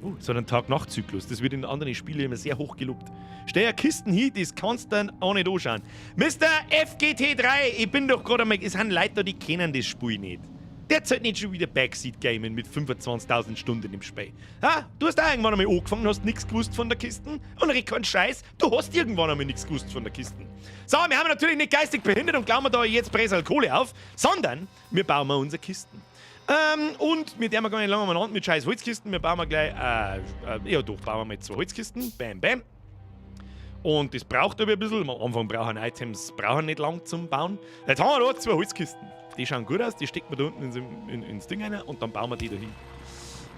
Oh, so ein Tag-Nacht-Zyklus. Das wird in anderen Spielen immer sehr hoch gelobt. Stell ja Kisten hin, das kannst du dann auch nicht anschauen. Mr. FGT3, ich bin doch gerade einmal. Es sind Leute da, die kennen das Spiel nicht. Der zählt nicht schon wieder Backseat Gaming mit 25.000 Stunden im Spiel. Ha? Du hast auch irgendwann einmal angefangen, hast nichts gewusst von der Kisten und red keinen Scheiß, du hast irgendwann einmal nichts gewusst von der Kisten. So, wir haben natürlich nicht geistig behindert und klauen wir da jetzt Bresal Kohle auf, sondern wir bauen mal unsere Kisten. Und mit der wir gar nicht lange umeinander mit scheiß Holzkisten. Wir bauen wir gleich, ja doch, bauen wir mal zwei Holzkisten. Bam, bam. Und das braucht aber ein bisschen. Am Anfang brauchen Items brauchen nicht lang zum Bauen. Jetzt haben wir da zwei Holzkisten. Die schauen gut aus, die stecken wir da unten ins Ding rein und dann bauen wir die da hin.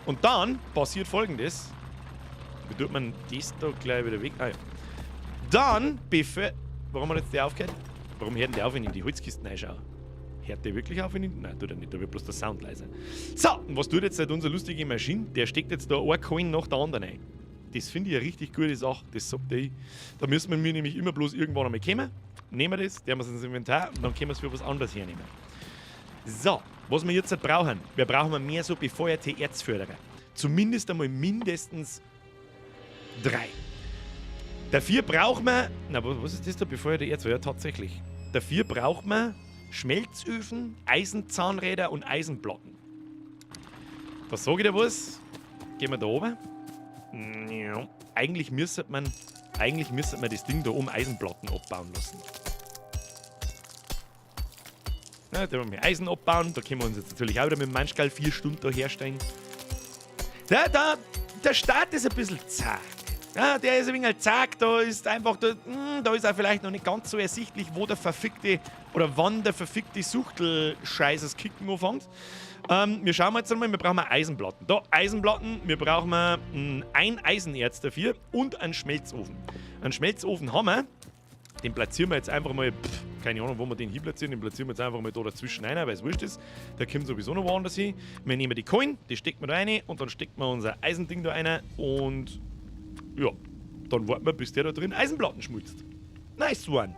Und dann passiert Folgendes. Wie tut man das da gleich wieder weg? Ah ja. Dann bevor. Warum hat jetzt der aufgehört? Warum hört denn der auf, wenn ich in die Holzkisten reinschaue? Hört der wirklich auf, wenn ich. Nein, tut er nicht, da wird bloß der Sound leiser. So, und was tut jetzt halt unsere lustige Maschine? Der steckt jetzt da ein Coin nach der anderen ein. Das finde ich eine richtig gute Sache, das sagt ich. Da müssen wir mir nämlich immer bloß irgendwann einmal kommen. Nehmen wir das, der wir es ins Inventar und dann können wir es für was anderes hernehmen. So, was wir jetzt brauchen. Wir brauchen mehr so befeuerte Erzförderer. Zumindest einmal mindestens 3. Dafür brauchen wir. Na, was ist das da? Befeuerte Erzförderer? Ja, tatsächlich. Dafür brauchen wir Schmelzöfen, Eisenzahnräder und Eisenplatten. Da sage ich dir was. Gehen wir da oben. Ja. Eigentlich müsste man das Ding da oben Eisenplatten abbauen lassen. Na, da wollen wir Eisen abbauen. Da können wir uns jetzt natürlich auch wieder mit dem Manschgall 4 Stunden da herstellen. Der Start ist ein bisschen zart. Ja, der ist ein wenig zart, da ist einfach, da ist auch vielleicht noch nicht ganz so ersichtlich, wo der verfickte oder wann der verfickte Suchtel-Scheiß das Kicken anfängt. Wir schauen jetzt einmal, wir brauchen Eisenplatten. Da, Eisenplatten, wir brauchen ein Eisenerz dafür und einen Schmelzofen. Einen Schmelzofen haben wir, den platzieren wir jetzt einfach mal, keine Ahnung, wo wir den hin platzieren, den platzieren wir jetzt einfach mal da dazwischen rein, weil es wurscht ist. Der kommt sowieso noch woanders hin. Wir nehmen die Coin, die stecken wir da rein und dann stecken wir unser Eisending da rein und ja, dann warten wir, bis der da drin Eisenplatten schmilzt. Nice one.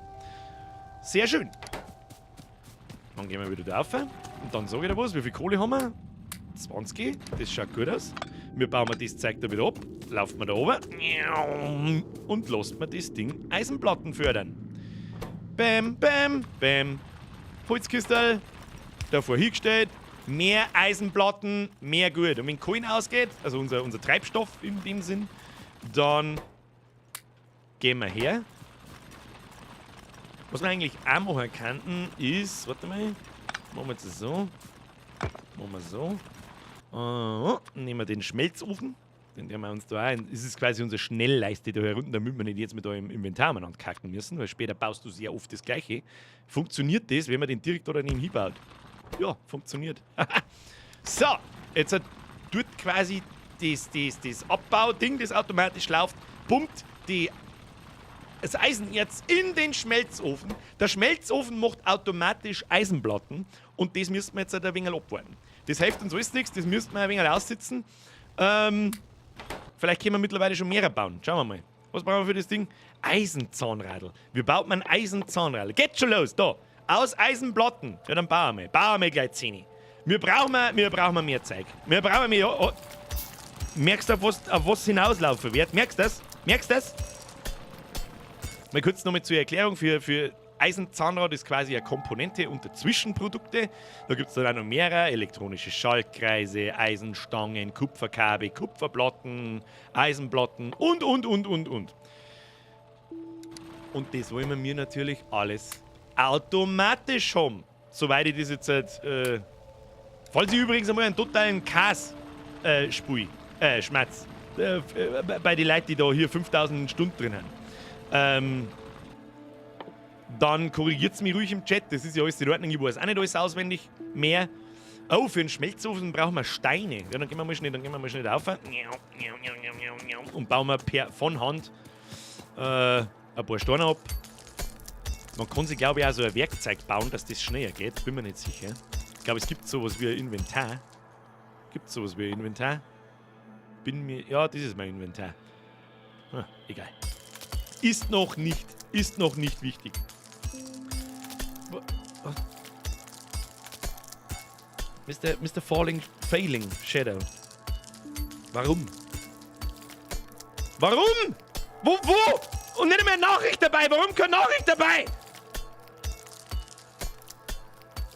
Sehr schön. Dann gehen wir wieder da rauf. Und dann sage ich dir was, wie viel Kohle haben wir? 20, das schaut gut aus. Wir bauen das Zeug da wieder ab, laufen wir da oben und lassen wir das Ding Eisenplatten fördern. Bam, bam, bam. Holzkistel, davor hingestellt. Mehr Eisenplatten, mehr gut. Und wenn Kohlen ausgeht, also unser Treibstoff in dem Sinn, dann gehen wir her. Was wir eigentlich auch machen könnten, ist, warte mal, machen wir jetzt so, machen wir so, nehmen wir den Schmelzofen, den wir uns da ein, es ist quasi unsere Schnellleiste da herunter, damit wir nicht jetzt mit eurem Inventar umeinander kacken müssen, weil später baust du sehr oft das Gleiche. Funktioniert das, wenn man den direkt da daneben hinbaut? Ja, funktioniert. So, jetzt tut quasi das Abbauding, das automatisch läuft, pumpt das Eisenerz in den Schmelzofen. Der Schmelzofen macht automatisch Eisenplatten und das müssen wir jetzt halt ein wenig abwarten. Das hilft uns alles nichts, das müssten wir ein wenig aussitzen. Vielleicht können wir mittlerweile schon mehrere bauen. Schauen wir mal. Was brauchen wir für das Ding? Eisenzahnradl. Wie baut man Eisenzahnradl? Geht schon los, da. Aus Eisenplatten. Ja, dann bauen wir. Bauen wir gleich 10. Wir brauchen mehr Zeug. Wir brauchen mehr. Oh, oh. Merkst du, auf was hinauslaufen wird? Merkst du das? Merkst du das? Mal kurz nochmal zur Erklärung: für Eisenzahnrad ist quasi eine Komponente unter Zwischenprodukte. Da gibt es dann auch noch mehrere: elektronische Schaltkreise, Eisenstangen, Kupferkabel, Kupferplatten, Eisenplatten und. Und das wollen wir mir natürlich alles automatisch haben. Soweit ich das jetzt halt, falls ich übrigens einmal einen totalen Chaos spiele. Schmerz. Bei den Leuten, die da hier 5000 Stunden drin haben. Dann korrigiert es mich ruhig im Chat. Das ist ja alles in Ordnung. Ich weiß auch nicht alles auswendig. Mehr. Oh, für einen Schmelzofen brauchen wir Steine. Ja, dann gehen wir mal schnell, rauf. Und bauen wir von Hand ein paar Steine ab. Man kann sich, glaube ich, auch so ein Werkzeug bauen, dass das schneller geht. Bin mir nicht sicher. Ich glaube, es gibt sowas wie ein Inventar. Gibt es sowas wie ein Inventar? Ja, das ist mein Inventar. Ah, egal. Ist noch nicht wichtig. Was? Mr. Falling, Failing Shadow. Warum? Warum? Wo, wo? Und nicht mehr Nachricht dabei. Warum keine Nachricht dabei?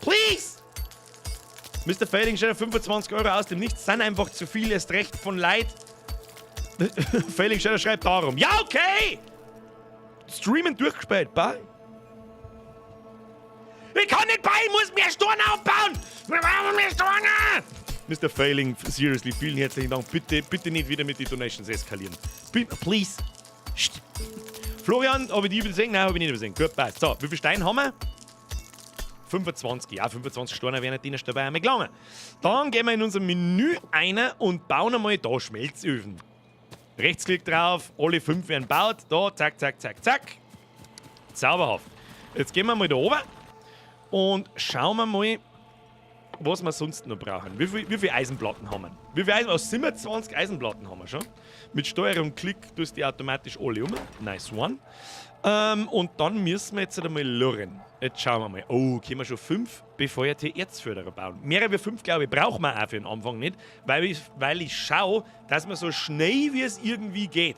Please! Mr. Failing Shadow, 25 € aus dem Nichts sind einfach zu viel, erst recht von Leid. Failing Shadow schreibt darum. Ja, okay! Streamen durchgespielt, bye. Ich kann nicht bei, ich muss mehr Steine aufbauen! Wir brauchen mehr Steine! Mr. Failing, seriously, vielen herzlichen Dank. Bitte, bitte nicht wieder mit den Donations eskalieren. Please. Psst. Florian, habe ich die übersehen? Nein, habe ich nicht übersehen. Gut, passt. So, wie viel Stein haben wir? 25. Ja, 25 Steine wären nicht dabei einmal gelangen. Dann gehen wir in unser Menü ein und bauen einmal da Schmelzöfen. Rechtsklick drauf, alle fünf werden gebaut. Da, zack, zack, zack, zack. Zauberhaft. Jetzt gehen wir mal da oben und schauen wir mal, was wir sonst noch brauchen. Wie viel Eisenplatten haben wir? Wie viel Eisen? Oh, 27 Eisenplatten haben wir schon. Mit Steuerung Klick tust die automatisch alle um. Nice one. Und dann müssen wir jetzt einmal lurren. Jetzt schauen wir mal. Oh, können wir schon fünf befeuerte Erzförderer bauen. Mehr wie fünf, glaube ich, brauchen wir auch für den Anfang nicht, weil ich schaue, dass wir so schnell, wie es irgendwie geht,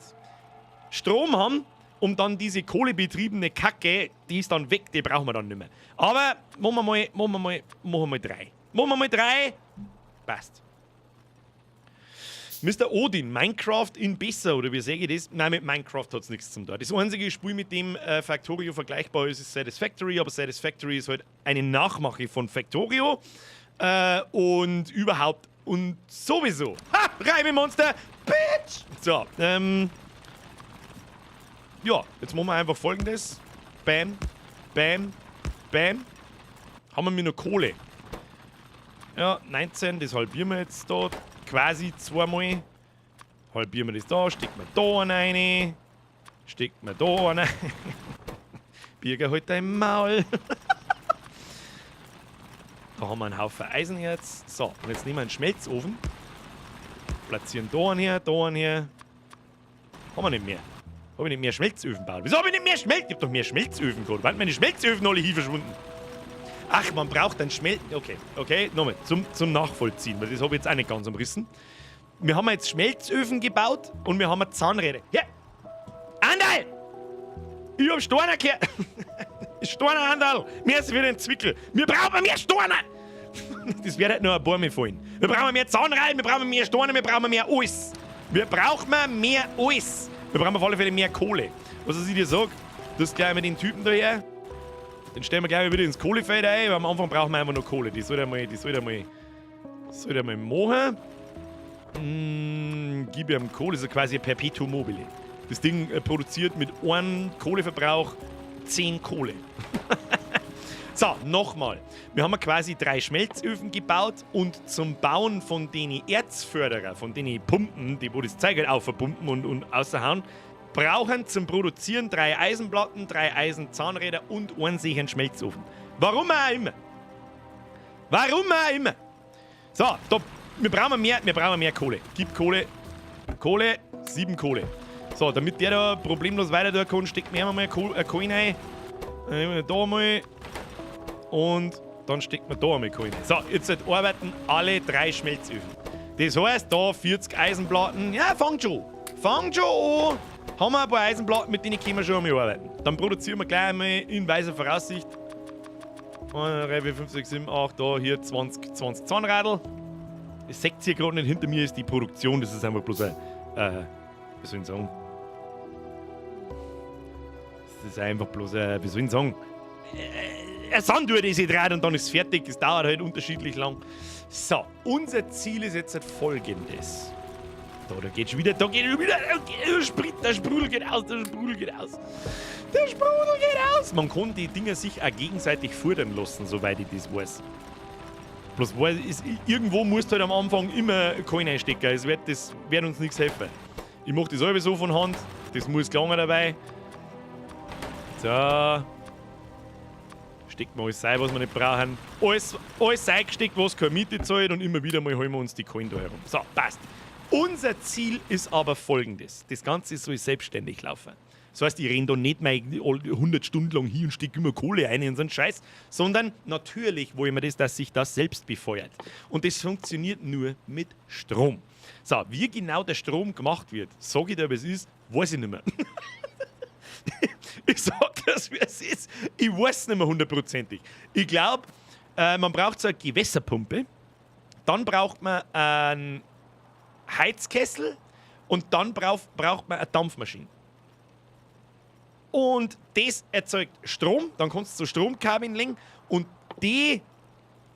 Strom haben, um dann diese kohlebetriebene Kacke, die ist dann weg, die brauchen wir dann nicht mehr. Aber machen wir mal drei. Machen wir mal drei. Passt. Mr. Odin, Minecraft in besser, oder wie sage ich das? Nein, mit Minecraft hat es nichts zum tun. Das einzige Spiel, mit dem Factorio vergleichbar ist, ist Satisfactory, aber Satisfactory ist halt eine Nachmache von Factorio. Und überhaupt und sowieso. Ha! Reimemonster! Bitch! So, ja, jetzt machen wir einfach Folgendes. Bam, bam, bam. Haben wir mir noch Kohle? Ja, 19, das halbieren wir jetzt da quasi zweimal. Halbieren wir das da, stecken wir da rein. Stecken wir da rein. Birger, halt dein Maul. Da haben wir einen Haufen Eisenerz. So, und jetzt nehmen wir einen Schmelzofen. Platzieren da einen her, da einen her. Haben wir nicht mehr. Habe ich nicht mehr Schmelzöfen gebaut? Wieso habe ich nicht mehr Schmelz? Ich hab doch mehr Schmelzöfen gehabt. Waren meine Schmelzöfen alle hier verschwunden? Ach, man braucht ein Schmel... Okay, nochmal, zum Nachvollziehen, weil das habe ich jetzt auch nicht ganz umrissen. Wir haben jetzt Schmelzöfen gebaut und wir haben Zahnräder. Ja! Andal! Ich hab Steine gehört. Steine, Andal! Mir ist wieder ein Zwickel. Wir brauchen mehr Steine! Das wird halt noch ein paar Mal fallen. Wir brauchen mehr Zahnräder, wir brauchen mehr Steine, wir brauchen mehr alles. Wir brauchen mehr alles. Wir brauchen auf alle Fälle mehr Kohle. Was ich dir sag, das gleich mit den Typen da her. Den stellen wir gleich wieder ins Kohlefeld ein, weil am Anfang brauchen wir einfach nur Kohle. Die soll er mal machen. Gib ihm Kohle, das ist quasi ein Perpetuum mobile. Das Ding produziert mit einem Kohleverbrauch 10 Kohle. So, nochmal. Wir haben quasi drei Schmelzöfen gebaut und zum Bauen von den Erzförderer, von den Pumpen, die wo das Zeug halt aufpumpen und außerhauen, brauchen zum Produzieren drei Eisenplatten, drei Eisenzahnräder und einen sicheren Schmelzofen. Warum auch immer. Warum auch immer. So, stopp. Wir brauchen mehr Kohle. Gib Kohle. Kohle, sieben Kohle. So, damit der da problemlos weiter da kann, steckt mir einmal eine Kohle rein. Dann nehmen wir da mal. Und dann steckt man da einmal Kohle rein. So, jetzt halt arbeiten alle drei Schmelzöfen. Das heißt, da 40 Eisenplatten. Ja, fangt schon. Fangt schon an. Haben wir ein paar Eisenplatten, mit denen können wir schon einmal arbeiten. Dann produzieren wir gleich einmal in weiser Voraussicht 1, 3, 4, 5, 6, 7, 8, da hier 20, 20 Zahnradl. Das seht ihr gerade nicht, hinter mir ist die Produktion, das ist einfach bloß ein, wie soll ich sagen? Das ist einfach bloß ein, wie soll ich sagen? Ein Sanduhr, die sich dreht, und dann ist es fertig. Es dauert halt unterschiedlich lang. So, unser Ziel ist jetzt halt Folgendes. Da geht schon wieder, da geht schon wieder, der Sprudel geht aus, der Sprudel geht aus. Der Sprudel geht aus. Man kann die Dinger sich auch gegenseitig fördern lassen, soweit ich das weiß. Bloß ist, irgendwo musst du halt am Anfang immer Kohle einstecken. Das wird uns nichts helfen. Ich mache das selber so von Hand. Das muss gelangen dabei. So. Steckt mal alles rein, was wir nicht brauchen. Alles eingesteckt, was keine Miete zahlt, und immer wieder mal holen wir uns die Kohlen da herum. So, passt. Unser Ziel ist aber folgendes. Das Ganze soll selbstständig laufen. Das heißt, ich renn da nicht mehr 100 Stunden lang hin und stecke immer Kohle ein in so einen Scheiß, sondern natürlich wollen wir das, dass sich das selbst befeuert. Und das funktioniert nur mit Strom. So, wie genau der Strom gemacht wird, sag ich dir, was es ist, weiß ich nicht mehr. Ich sag das, wie es ist. Ich weiß nicht mehr hundertprozentig. Ich glaub, man braucht so eine Gewässerpumpe, dann braucht man einen Heizkessel und dann braucht man eine Dampfmaschine. Und das erzeugt Strom, dann kannst du so Stromkabeln legen und die,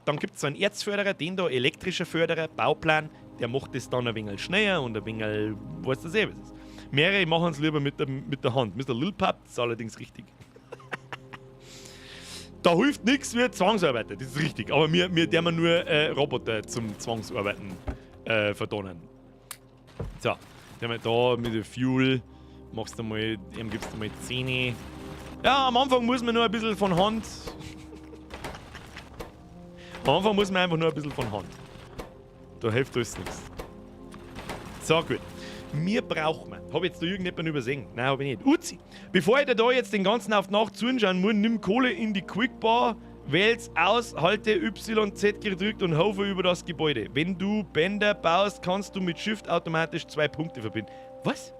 dann gibt's so einen Erzförderer, den da, elektrischer Förderer, Bauplan, der macht das dann ein wenig schneller und ein wenig, weißt du eh, was ist. Mehrere machen es lieber mit der Hand. Mister Lil Pup, das ist allerdings richtig. Da hilft nichts wie Zwangsarbeiter, das ist richtig. Aber mir der man nur Roboter zum Zwangsarbeiten verdonnern. So, dann haben wir da mit dem Fuel, machst du mal, ihm gibst du mal 10. Ja, am Anfang muss man nur ein bisschen von Hand. Am Anfang muss man einfach nur ein bisschen von Hand. Da hilft alles nichts. So, gut. Mir braucht man. Hab ich jetzt da irgendjemanden übersehen? Nein, hab ich nicht. Uzi, bevor ich dir da jetzt den ganzen auf die Nacht zuschauen muss, nimm Kohle in die Quickbar, wähl's aus, halte YZ gedrückt und haufe über das Gebäude. Wenn du Bänder baust, kannst du mit Shift automatisch 2 Punkte verbinden. Was?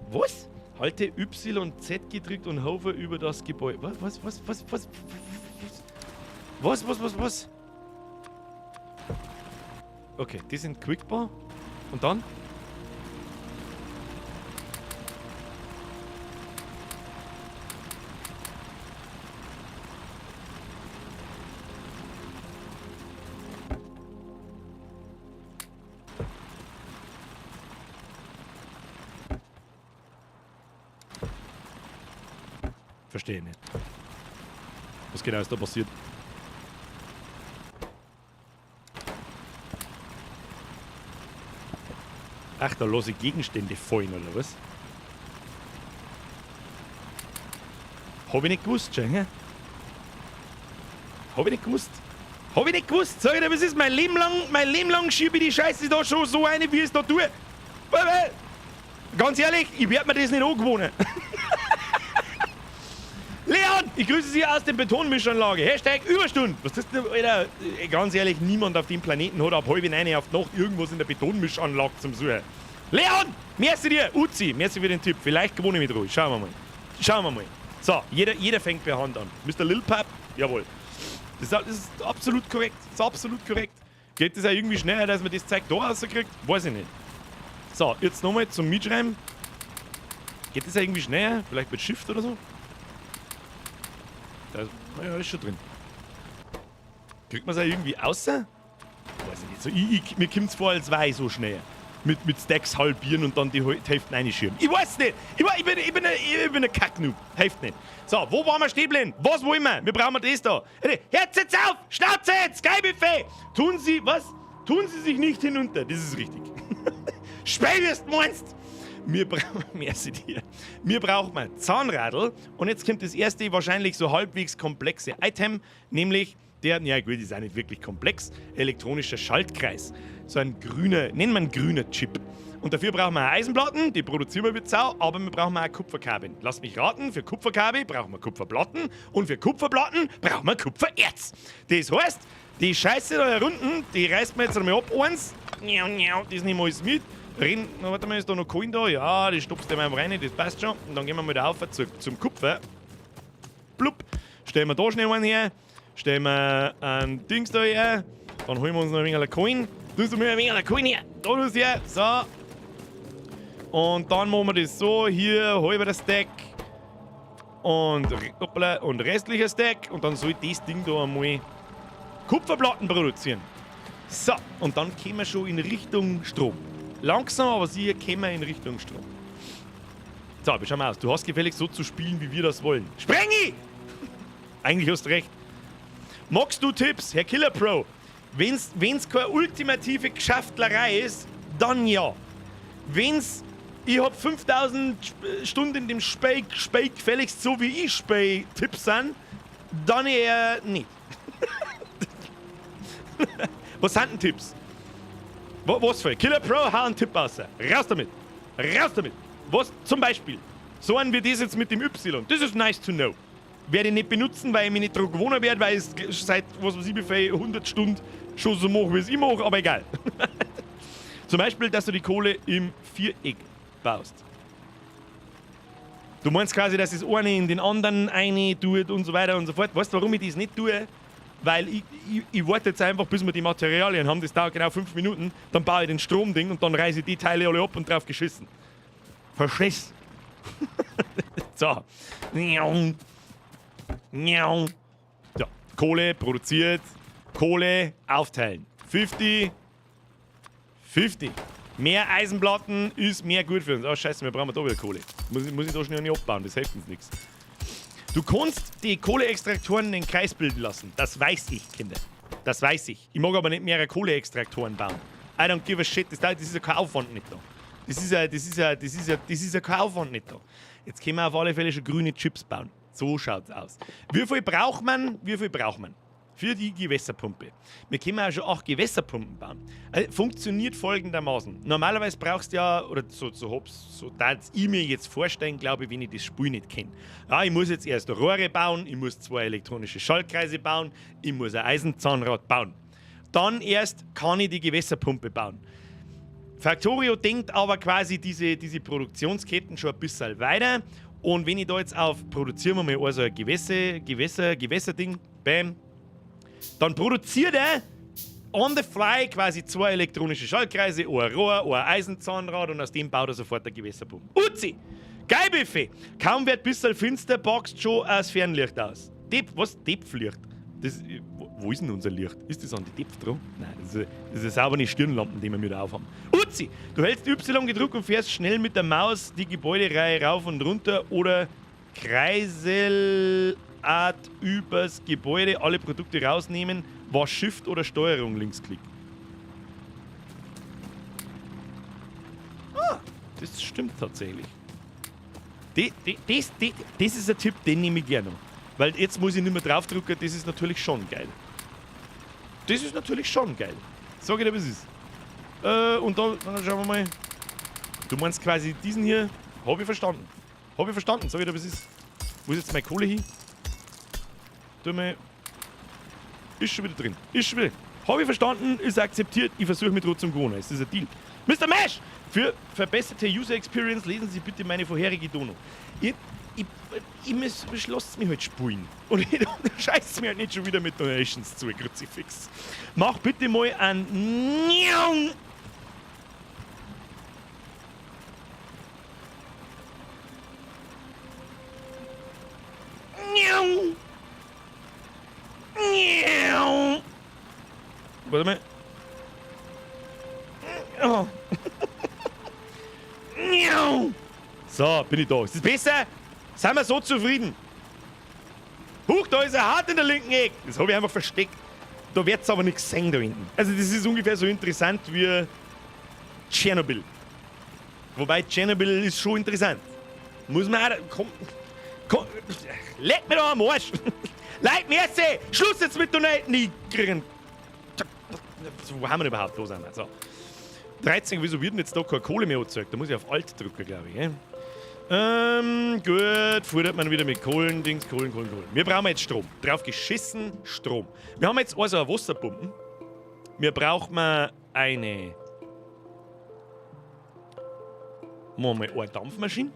Was? Halte YZ gedrückt und haufe über das Gebäude. Was, was, was, was, was, was, was, was, was? Okay, die sind Quickbar. Und dann? Verstehe ich nicht. Was genau ist da passiert? Ach, da lasse ich Gegenstände fallen, oder was? Hab ich nicht gewusst, schon, hä? Hab ich nicht gewusst. Hab ich nicht gewusst. Sag ich dir, was ist? Mein Leben lang, mein Leben lang schiebe ich die Scheiße da schon so eine, wie ich es da tue. Weil, ganz ehrlich, ich werd mir das nicht angewöhnen. Leon, ich grüße Sie aus der Betonmischanlage. Hashtag Überstunden. Was ist denn, Alter? Ganz ehrlich, niemand auf dem Planeten hat ab halb neun auf die Nacht irgendwas in der Betonmischanlage zum Suchen. Leon, merci dir. Uzi, merci für den Tipp. Vielleicht gewohne ich mich ruhig. Schauen wir mal. Schauen wir mal. So, jeder fängt per Hand an. Mister Lil Pap, jawohl. Das ist absolut korrekt. Das ist absolut korrekt. Geht das auch irgendwie schneller, dass man das Zeug da rauskriegt? Weiß ich nicht. So, jetzt nochmal zum Mitschreiben. Geht das auch irgendwie schneller? Vielleicht mit Shift oder so? Da ist, naja, ist schon drin. Kriegt man's auch irgendwie außer? Weiß ich nicht. So, mir kommt's vor, als wäre ich so schnell. Mit Stacks halbieren und dann die Hälfte reinschirmen. Ich weiß nicht. Ich bin ein Kacknoob. Hilft nicht. So, wo waren wir stehen geblieben? Was wollen wir? Wir brauchen das da. Hey, hört jetzt auf! Schnauze jetzt! Sky-Buffet! Tun Sie, was? Tun Sie sich nicht hinunter. Das ist richtig. Späh, wie du meinst! Wir brauchen, merci dir. Wir brauchen mal Zahnradl. Und jetzt kommt das erste, wahrscheinlich so halbwegs komplexe Item, nämlich der, ja gut, ist auch nicht wirklich komplex, elektronischer Schaltkreis. So ein grüner, nennen wir einen grüner Chip. Und dafür brauchen wir Eisenplatten, die produzieren wir mit Sau, aber wir brauchen auch Kupferkabel. Lass mich raten, für Kupferkabel brauchen wir Kupferplatten und für Kupferplatten brauchen wir Kupfererz. Das heißt, die Scheiße da herunten, die reißt man jetzt einmal ab, eins. Miau, miau, das nehmen wir alles mit. Renn, na, warte mal, ist da noch Kohlen da? Ja, die stopfst du mal rein, das passt schon. Und dann gehen wir mal da rauf zum Kupfer. Blub. Stellen wir da schnell einen her. Stellen wir ein Dings da her. Dann holen wir uns noch ein wenig Kohlen. Tust du mir ein wenig Kohlen her? Da tust du her. So. Und dann machen wir das so. Hier, halber Stack. Und, hoppla, und restlicher Stack. Und dann soll das Ding da einmal Kupferplatten produzieren. So, und dann kommen wir schon in Richtung Strom. Langsam, aber sicher kommen wir in Richtung Strom. So, wir schauen mal aus. Du hast gefälligst so zu spielen, wie wir das wollen. Sprengi! Eigentlich hast du recht. Magst du Tipps, Herr Killer Pro? Wenn's keine ultimative Geschäftlerei ist, dann ja. Wenn's, ich hab 5000 Stunden in dem Spiel gespielt, gefälligst so wie ich spiel, Tipps sind, dann eher nicht. Was sind denn Tipps? Was für? Killer Pro, hau einen Tipp raus. Raus damit! Raus damit! Was zum Beispiel? So einen wie das jetzt mit dem Y. Das ist nice to know. Werde ich nicht benutzen, weil ich mich nicht dran gewohnt werde, weil ich es seit, was weiß ich, wie viel 100 Stunden schon so mache, wie es ich mache, aber egal. Zum Beispiel, dass du die Kohle im Viereck baust. Du meinst quasi, dass das eine in den anderen eine tut und so weiter und so fort. Weißt du, warum ich das nicht tue? Weil ich warte jetzt einfach, bis wir die Materialien haben. Das dauert genau 5 Minuten. Dann baue ich den Stromding und dann reiße ich die Teile alle ab und drauf geschissen. Verstehst? So. So. Kohle produziert. Kohle aufteilen. 50. 50. Mehr Eisenplatten ist mehr gut für uns. Oh scheiße, wir brauchen da wieder Kohle. Muss ich da schnell nicht abbauen, das hilft uns nichts. Du kannst die Kohleextraktoren in den Kreis bilden lassen. Das weiß ich, Kinder. Das weiß ich. Ich mag aber nicht mehrere Kohleextraktoren bauen. I don't give a shit. Das ist ja kein Aufwand nicht da. Das ist ja kein Aufwand nicht da. Jetzt können wir auf alle Fälle schon grüne Chips bauen. So schaut's aus. Wie viel braucht man? Wie viel braucht man? Für die Gewässerpumpe. Wir können auch schon 8 Gewässerpumpen bauen. Also, funktioniert folgendermaßen. Normalerweise brauchst du ja, oder so darf ich mir jetzt vorstellen, glaube ich, wenn ich das Spiel nicht kenne. Ja, ich muss jetzt erst Rohre bauen, ich muss 2 elektronische Schaltkreise bauen, ich muss ein Eisenzahnrad bauen. Dann erst kann ich die Gewässerpumpe bauen. Factorio denkt aber quasi diese Produktionsketten schon ein bisschen weiter. Und wenn ich da jetzt auf, produzieren wir mal also ein Gewässerding, bam, dann produziert er on the fly quasi 2 elektronische Schaltkreise, ein Rohr, ein Eisenzahnrad und aus dem baut er sofort eine Gewässerpumpe. Uzi! Geil, Buffet! Kaum wird bisschen finster, boxt schon das Fernlicht aus. Was? Depflicht? Wo ist denn unser Licht? Ist das an die Depf dran? Nein, das ist eine saubere Stirnlampe, die wir mit aufhaben. Uzi! Du hältst Y gedrückt und fährst schnell mit der Maus die Gebäudereihe rauf und runter oder Kreiselart übers Gebäude, alle Produkte rausnehmen, war Shift oder Steuerung Linksklick. Ah, das stimmt tatsächlich. Das ist ein Tipp, den nehme ich gerne. Weil jetzt muss ich nicht mehr draufdrücken, das ist natürlich schon geil. Das ist natürlich schon geil. Sag ich dir, was es ist. Und da, dann schauen wir mal. Du meinst quasi diesen hier. Hab ich verstanden. Hab ich verstanden. Sag ich dir, was es ist. Wo ist jetzt meine Kohle hin? Tu mal. Ist schon wieder drin. Ist schon wieder. Hab ich verstanden, ist akzeptiert. Ich versuche mich trotzdem gewohnen. Es ist ein Deal. Mr. Mesh! Für verbesserte User Experience lesen Sie bitte meine vorherige Dono. Ich lasst mich halt spulen. Und ich scheiß mir halt nicht schon wieder mit Donations zu, Kruzifix. Mach bitte mal ein. Warte mal. Oh. So, bin ich da. Ist das besser? Sind wir so zufrieden? Huch, da ist er hart in der linken Ecke. Das habe ich einfach versteckt. Da wird's aber nichts sehen da hinten. Also das ist ungefähr so interessant wie Tschernobyl. Wobei Tschernobyl ist schon interessant. Muss man auch... Komm, leck mir doch am Arsch. Leid, merci. Schluss jetzt mit Donaten. Wo haben wir überhaupt? Wo sind wir? So. 13, wieso wird denn jetzt da keine Kohle mehr angezeigt? Da muss ich auf Alt drücken, glaube ich. Gell? Gut, futtert man wieder mit Kohlen, Dings, Kohlen, Kohlen, Kohlen. Wir brauchen jetzt Strom. Drauf geschissen, Strom. Wir haben jetzt also eine Wasserpumpe. Wir brauchen eine... Machen wir mal eine Dampfmaschine.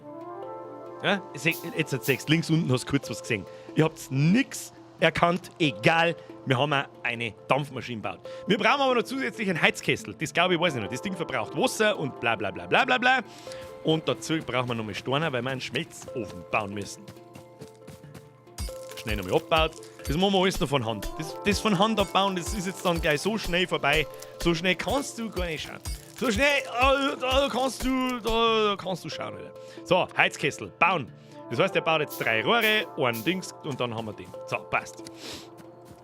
Ja, jetzt hat links unten hast du kurz was gesehen. Ihr habt nichts erkannt, egal. Wir haben auch eine Dampfmaschine gebaut. Wir brauchen aber noch zusätzlich einen Heizkessel. Das glaube ich, weiß ich noch. Das Ding verbraucht Wasser und bla bla bla bla bla bla. Und dazu brauchen wir noch mal Steine, weil wir einen Schmelzofen bauen müssen. Schnell nochmal abgebaut. Das machen wir alles noch von Hand. Das von Hand abbauen, das ist jetzt dann gleich so schnell vorbei. So schnell kannst du gar nicht schauen. So schnell da kannst du schauen, Alter. So, Heizkessel, bauen. Das heißt, er baut jetzt 3 Rohre, ein Dings und dann haben wir den. So, passt.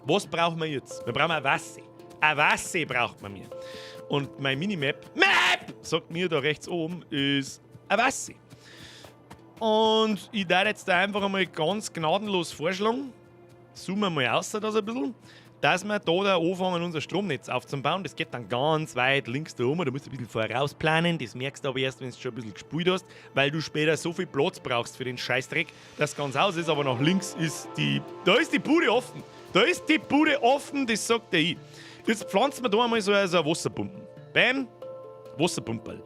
Was brauchen wir jetzt? Wir brauchen ein Wasser. Ein Wasser braucht man mir. Und mein Minimap, Map, sagt mir da rechts oben, ist ein Wasser. Und ich darf jetzt da einfach einmal ganz gnadenlos vorschlagen, zoomen wir mal aus, das ein bisschen, Dass wir da anfangen, unser Stromnetz aufzubauen. Das geht dann ganz weit links da oben. Da musst du ein bisschen vorausplanen. Das merkst du aber erst, wenn du schon ein bisschen gespielt hast, weil du später so viel Platz brauchst für den Scheißdreck, dass ganz aus ist. Aber nach links ist die. Da ist die Bude offen. Da ist die Bude offen, das sagt der ich. Jetzt pflanzen wir da einmal so eine Wasserpumpen. Bam! Wasserpumperl.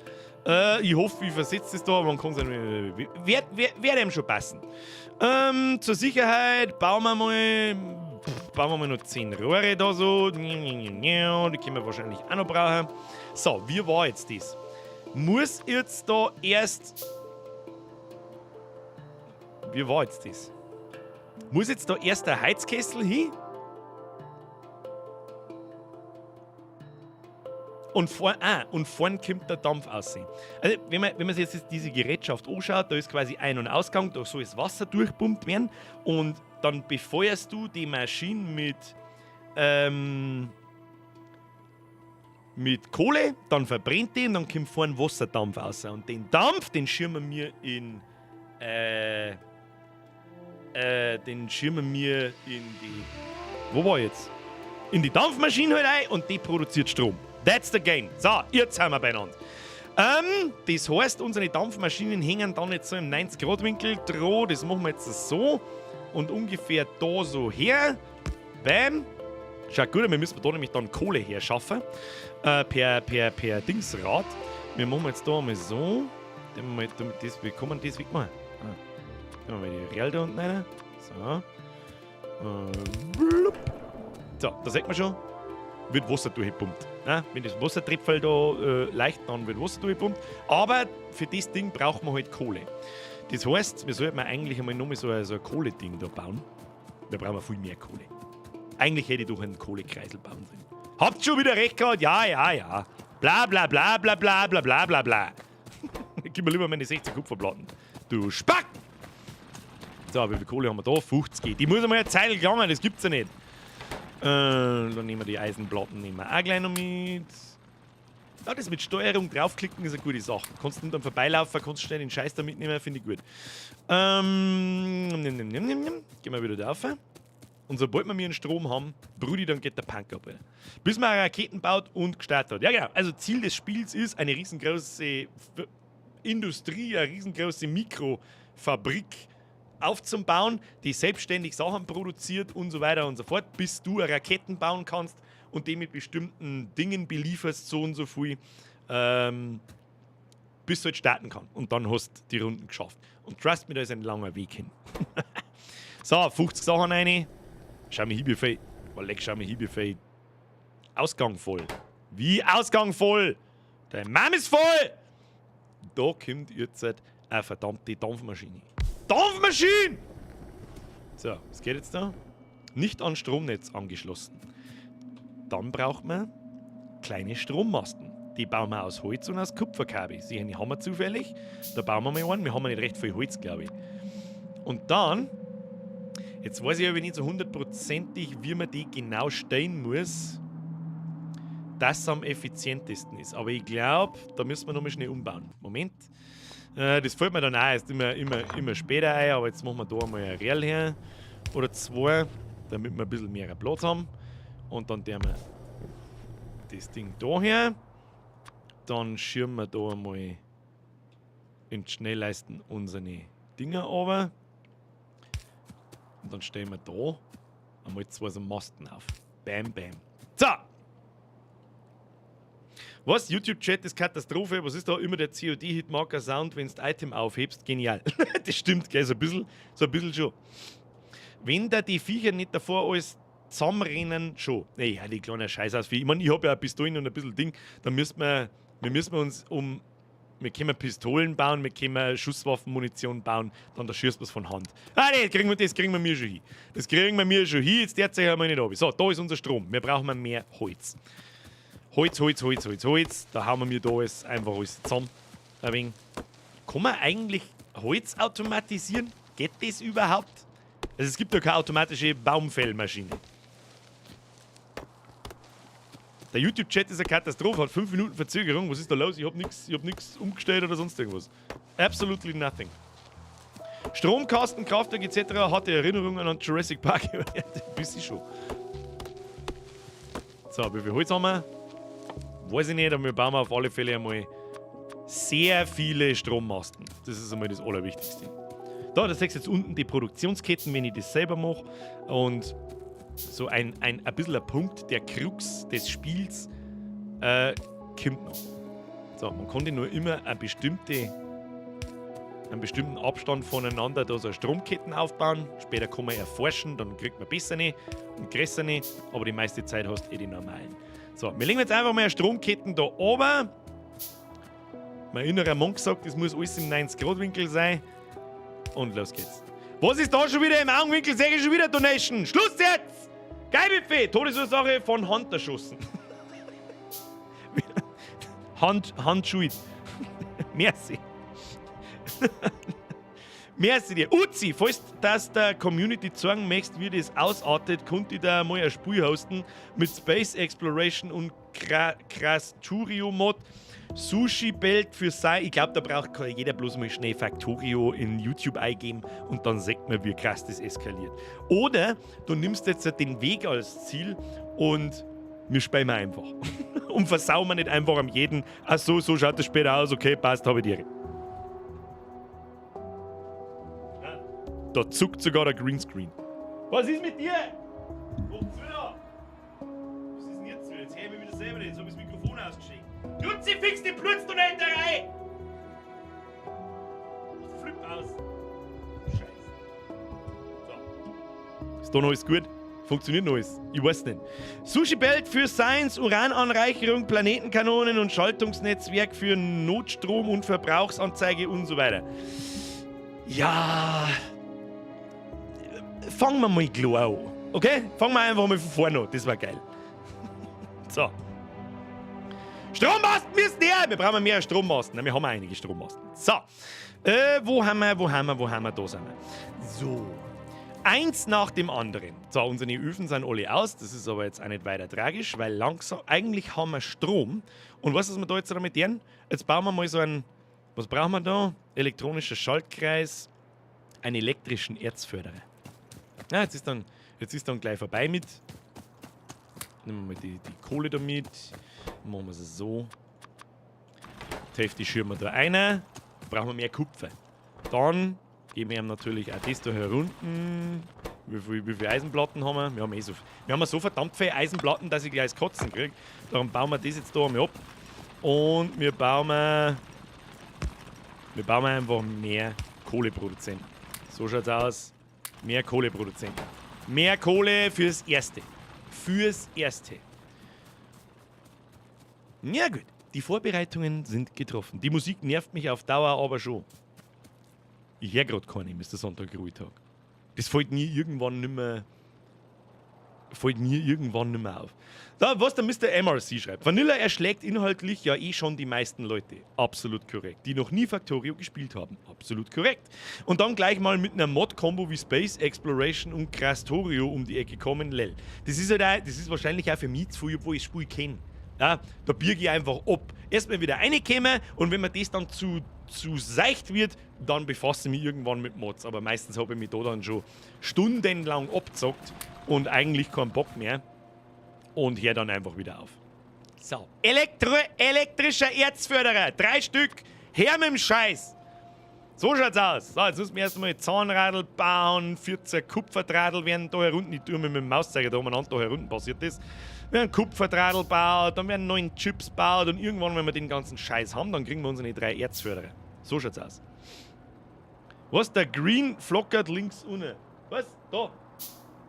Ich hoffe, ich versetze es da, aber man kann es wird ihm schon passen. Zur Sicherheit bauen wir mal noch 10 Rohre da so. Die können wir wahrscheinlich auch noch brauchen. So, wie war jetzt das? Muss jetzt da erst. Wie war jetzt das? Muss jetzt da erst der Heizkessel hin? Und vorn kommt der Dampf raus. Also, wenn man sich jetzt diese Gerätschaft anschaut, da ist quasi Ein- und Ausgang, da soll das Wasser durchpumpt werden und dann befeuerst du die Maschine mit Kohle, dann verbrennt die und dann kommt vorn Wasserdampf raus. Und den Dampf, den schirmen wir in die, wo war ich jetzt? In die Dampfmaschine halt ein und die produziert Strom. That's the game. So, jetzt sind wir beieinander. Das heißt, unsere Dampfmaschinen hängen dann jetzt so im 90-Grad-Winkel dran. Das machen wir jetzt so. Und ungefähr da so her. Bam. Schaut gut, wir müssen da nämlich dann Kohle herschaffen. Per Dingsrad. Wir machen jetzt da einmal so. Wie kann man das wegmachen? Ah. Nehmen wir mal die Real da unten rein. So. Blub. So, da sieht man schon, wird Wasser durchgepumpt. Ja, wenn das Wassertröpfel da leicht, dann wird Wasser durchgepumpt. Aber für das Ding braucht man halt Kohle. Das heißt, wir sollten eigentlich einmal nochmal so ein Kohleding da bauen. Wir brauchen viel mehr Kohle. Eigentlich hätte ich doch einen Kohlekreisel bauen sollen. Habt schon wieder recht gehabt? Ja, ja, ja. Bla bla bla bla bla bla bla bla bla. Gib mir lieber meine 60 Kupferplatten. Du Spack! So, wie viel Kohle haben wir da? 50. Die muss einmal eine Zeit gegangen, das gibt's ja nicht. Dann nehmen wir die Eisenplatten nehmen wir auch gleich noch mit. Ja, das mit Steuerung draufklicken ist eine gute Sache. Kannst du dann vorbeilaufen, kannst schnell den Scheiß da mitnehmen, finde ich gut. Nimm, nimm, nimm, nimm, nimm. Gehen wir wieder da rauf. Und sobald wir einen Strom haben, Brudi, dann geht der Punk ab. Alter. Bis man Raketen baut und gestartet hat. Ja, genau. Also Ziel des Spiels ist, eine riesengroße Industrie, eine riesengroße Mikrofabrik aufzubauen, die selbstständig Sachen produziert und so weiter und so fort, bis du Raketen bauen kannst und die mit bestimmten Dingen belieferst, so und so viel, bis du halt starten kannst. Und dann hast du die Runden geschafft. Und trust me, da ist ein langer Weg hin. So, 50 Sachen rein. Schau mir hin, wie viel. Oh, leck, schau mir hin, wie viel. Ausgang voll. Wie Ausgang voll? Dein Mom ist voll! Da kommt jetzt halt eine verdammte Dampfmaschine. Dampfmaschine! So, was geht jetzt da? Nicht an Stromnetz angeschlossen. Dann braucht man kleine Strommasten. Die bauen wir aus Holz und aus Kupferkabel. Sie haben wir zufällig. Da bauen wir mal einen. Wir haben nicht recht viel Holz, glaube ich. Und dann, jetzt weiß ich aber nicht so hundertprozentig, wie man die genau stellen muss, dass es am effizientesten ist. Aber ich glaub, da müssen wir nochmal schnell umbauen. Moment. Das fällt mir dann auch erst immer später ein, aber jetzt machen wir da einmal ein Rel her. Oder zwei, damit wir ein bisschen mehr Platz haben. Und dann tun wir das Ding da her. Dann schirmen wir da einmal in die Schnellleisten unsere Dinger runter. Und dann stellen wir da einmal zwei so Masten auf. Bam, bam. So! Was? YouTube-Chat ist Katastrophe. Was ist da immer der C O D-Hitmarker-Sound, wenn du das Item aufhebst? Genial. Das stimmt, gell? So ein bisschen schon. Wenn da die Viecher nicht davor alles zusammenrennen, schon. Nee, ja, die kleinen Scheiß aus. Ich mein, ich hab ja Pistolen und ein bisschen Ding. Da müssen wir, wir müssen uns um. Wir können Pistolen bauen, wir können Schusswaffenmunition bauen, dann da schießt man's von Hand. Ah, nee, das kriegen wir mir schon hin. Das kriegen wir mir schon hin, jetzt derzeit haben wir nicht runter. So, da ist unser Strom. Wir brauchen mehr Holz. Holz, Holz, Holz, Holz, Holz. Da hauen wir mir da alles, einfach alles zusammen. Ein wenig. Kann man eigentlich Holz automatisieren? Geht das überhaupt? Also es gibt ja keine automatische Baumfällmaschine. Der YouTube-Chat ist eine Katastrophe, hat 5 Minuten Verzögerung. Was ist da los? Ich hab nix umgestellt oder sonst irgendwas. Absolutely nothing. Stromkasten, Kraftwerk et cetera hatte Erinnerungen an Jurassic Park. Ja, ein bisschen schon. So, wie viel Holz haben wir? Weiß ich nicht, aber wir bauen auf alle Fälle einmal sehr viele Strommasten. Das ist einmal das Allerwichtigste. Da, das siehst du jetzt unten die Produktionsketten, wenn ich das selber mache. Und so ein bisschen ein Punkt der Krux des Spiels kommt noch. So, man konnte nur immer einen bestimmten Abstand voneinander da so Stromketten aufbauen. Später kann man erforschen, dann kriegt man bessere und größere, aber die meiste Zeit hast du eh die normalen. So, wir legen jetzt einfach mal Stromketten da oben. Mein innerer Monk sagt, das muss alles im 90-Grad-Winkel sein. Und los geht's. Was ist da schon wieder im Augenwinkel? Sag ich schon wieder Donation. Schluss jetzt! Geilbuffet! Todesursache von Hand erschossen. Hand schuld. Merci. Merci dir. Uzi, falls das der Community zeigen möchtest, wie das ausartet, konnte ich da mal ein Spiel hosten mit Space Exploration und Krasturio Mod. Sushi Belt für sei. Ich glaube, da braucht jeder bloß mal schnell Factorio in YouTube eingeben und dann sieht man, wie krass das eskaliert. Oder du nimmst jetzt den Weg als Ziel und wir spielen einfach. Und versauen wir nicht einfach am jeden. Ach so, so schaut das später aus. Okay, passt, habe ich dir. Da zuckt sogar der Greenscreen. Was ist mit dir? Wozu da? Was ist denn jetzt wieder? Jetzt hör ich mich wieder selber nicht. Jetzt hab ich das Mikrofon ausgeschickt. Kruzifix, die Blutz du nicht in der Reihe! Ich flipp aus. Scheiße. So. Ist da noch alles gut? Funktioniert noch alles? Ich weiß nicht. Sushi-Belt für Science, Urananreicherung, Planetenkanonen und Schaltungsnetzwerk für Notstrom und Verbrauchsanzeige und so weiter. Ja. Fangen wir mal klar an. Okay? Fangen wir einfach mal von vorne an. Das war geil. So. Strommasten müssen her! Wir brauchen mehr Strommasten. Wir haben einige Strommasten. So. Wo haben wir? Da sind wir. So. Eins nach dem anderen. So, unsere Öfen sind alle aus. Das ist aber jetzt auch nicht weiter tragisch, weil langsam, eigentlich haben wir Strom. Und weißt du, was wir da jetzt damit tun? Jetzt bauen wir mal so einen, was brauchen wir da? Elektronischer Schaltkreis, einen elektrischen Erzförderer. Ja, jetzt ist dann gleich vorbei mit. Nehmen wir mal die Kohle da mit. Machen wir es so. Die Hälfte schüren wir da rein. Brauchen wir mehr Kupfer. Dann geben wir ihm natürlich auch das da herunten. Wie viel Eisenplatten haben wir? Wir haben, eh so, wir haben so verdammt viele Eisenplatten, dass ich gleich das Kotzen kriege. Darum bauen wir das jetzt da einmal ab. Und wir bauen einfach mehr Kohleproduzenten. So schaut's aus. Mehr Kohleproduzenten. Mehr Kohle fürs Erste. Fürs Erste. Ja gut, die Vorbereitungen sind getroffen. Die Musik nervt mich auf Dauer aber schon. Ich höre gerade keine, Mr. Sonntag Ruhetag. Das fällt mir irgendwann nicht mehr. Fällt mir irgendwann nicht mehr auf. So, was der Mr. MRC schreibt. Vanilla erschlägt inhaltlich ja eh schon die meisten Leute. Absolut korrekt. Die noch nie Factorio gespielt haben. Absolut korrekt. Und dann gleich mal mit einer Mod-Kombo wie Space Exploration und Krastorio um die Ecke kommen. Lel. Das ist halt auch, das ist wahrscheinlich auch für mich zu viel, obwohl ich das Spiel kenne. Ja, da birge ich einfach ab. Erstmal wieder reinkommen und wenn mir das dann zu seicht wird, dann befasse ich mich irgendwann mit Mods. Aber meistens habe ich mich da dann schon stundenlang abgezockt und eigentlich keinen Bock mehr. Und hör dann einfach wieder auf. So. Elektrischer Erzförderer. 3 Stück. Her mit dem Scheiß. So schaut's aus. So, jetzt müssen wir erstmal Zahnradl bauen. 14 Kupferdrahtl werden da herunten. Ich tue mir mit dem Mauszeiger da umeinander da herunten passiert das. Wir werden Kupferdrahtl baut, dann werden 9 Chips baut und irgendwann, wenn wir den ganzen Scheiß haben, dann kriegen wir unsere 3 Erzförderer. So schaut's aus. Was? Der Green flockert links unten. Was? Da.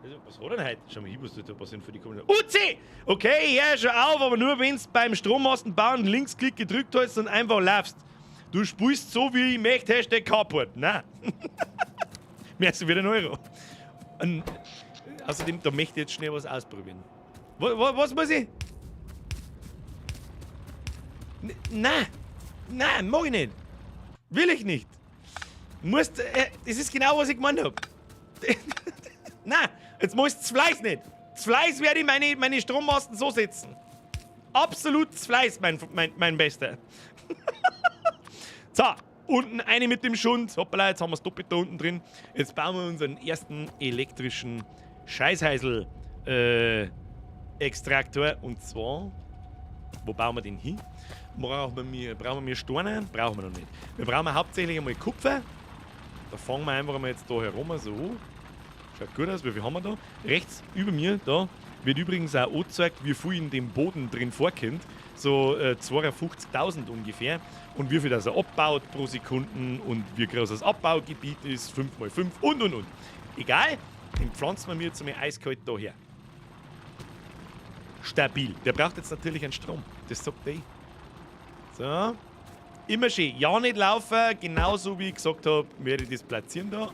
Also, was hat er denn heute? Schau mal hier, was da passiert für die Kommunikation. Uzi! Okay, hör schon auf, aber nur wenn du beim Strommasten bauen Linksklick gedrückt hast und einfach laufst. Du spielst so, wie ich möchte, Hashtag Carport. Nein. Mehr als wieder ein Euro. Und außerdem, da möchte ich jetzt schnell was ausprobieren. Was muss ich? Nein. Nein, mag ich nicht. Will ich nicht. Musst, das ist genau, was ich gemeint hab. Nein, jetzt muss ich das Fleiß nicht. Das Fleiß werde ich meine Strommasten so setzen. Absolut das Fleiß, mein Bester. So, unten eine mit dem Schund. Hoppala, jetzt haben wir es doppelt da unten drin. Jetzt bauen wir unseren ersten elektrischen Scheißheisel. Extraktor. Und zwar, wo bauen wir den hin? Brauchen wir Steine? Brauchen wir noch nicht. Wir brauchen hauptsächlich einmal Kupfer. Da fangen wir einfach mal jetzt da herum so an. Schaut gut aus, wie viel haben wir da? Rechts über mir, da, wird übrigens auch angezeigt, wie viel in dem Boden drin vorkommt. So 52.000 ungefähr. Und wie viel das er abbaut pro Sekunden und wie groß das Abbaugebiet ist, 5x5 und, und. Egal, den pflanzen wir mir jetzt einmal eiskalt da her. Stabil. Der braucht jetzt natürlich einen Strom. Das sagt er. So. Immer schön. Ja, nicht laufen. Genauso wie ich gesagt habe, werde ich das platzieren da.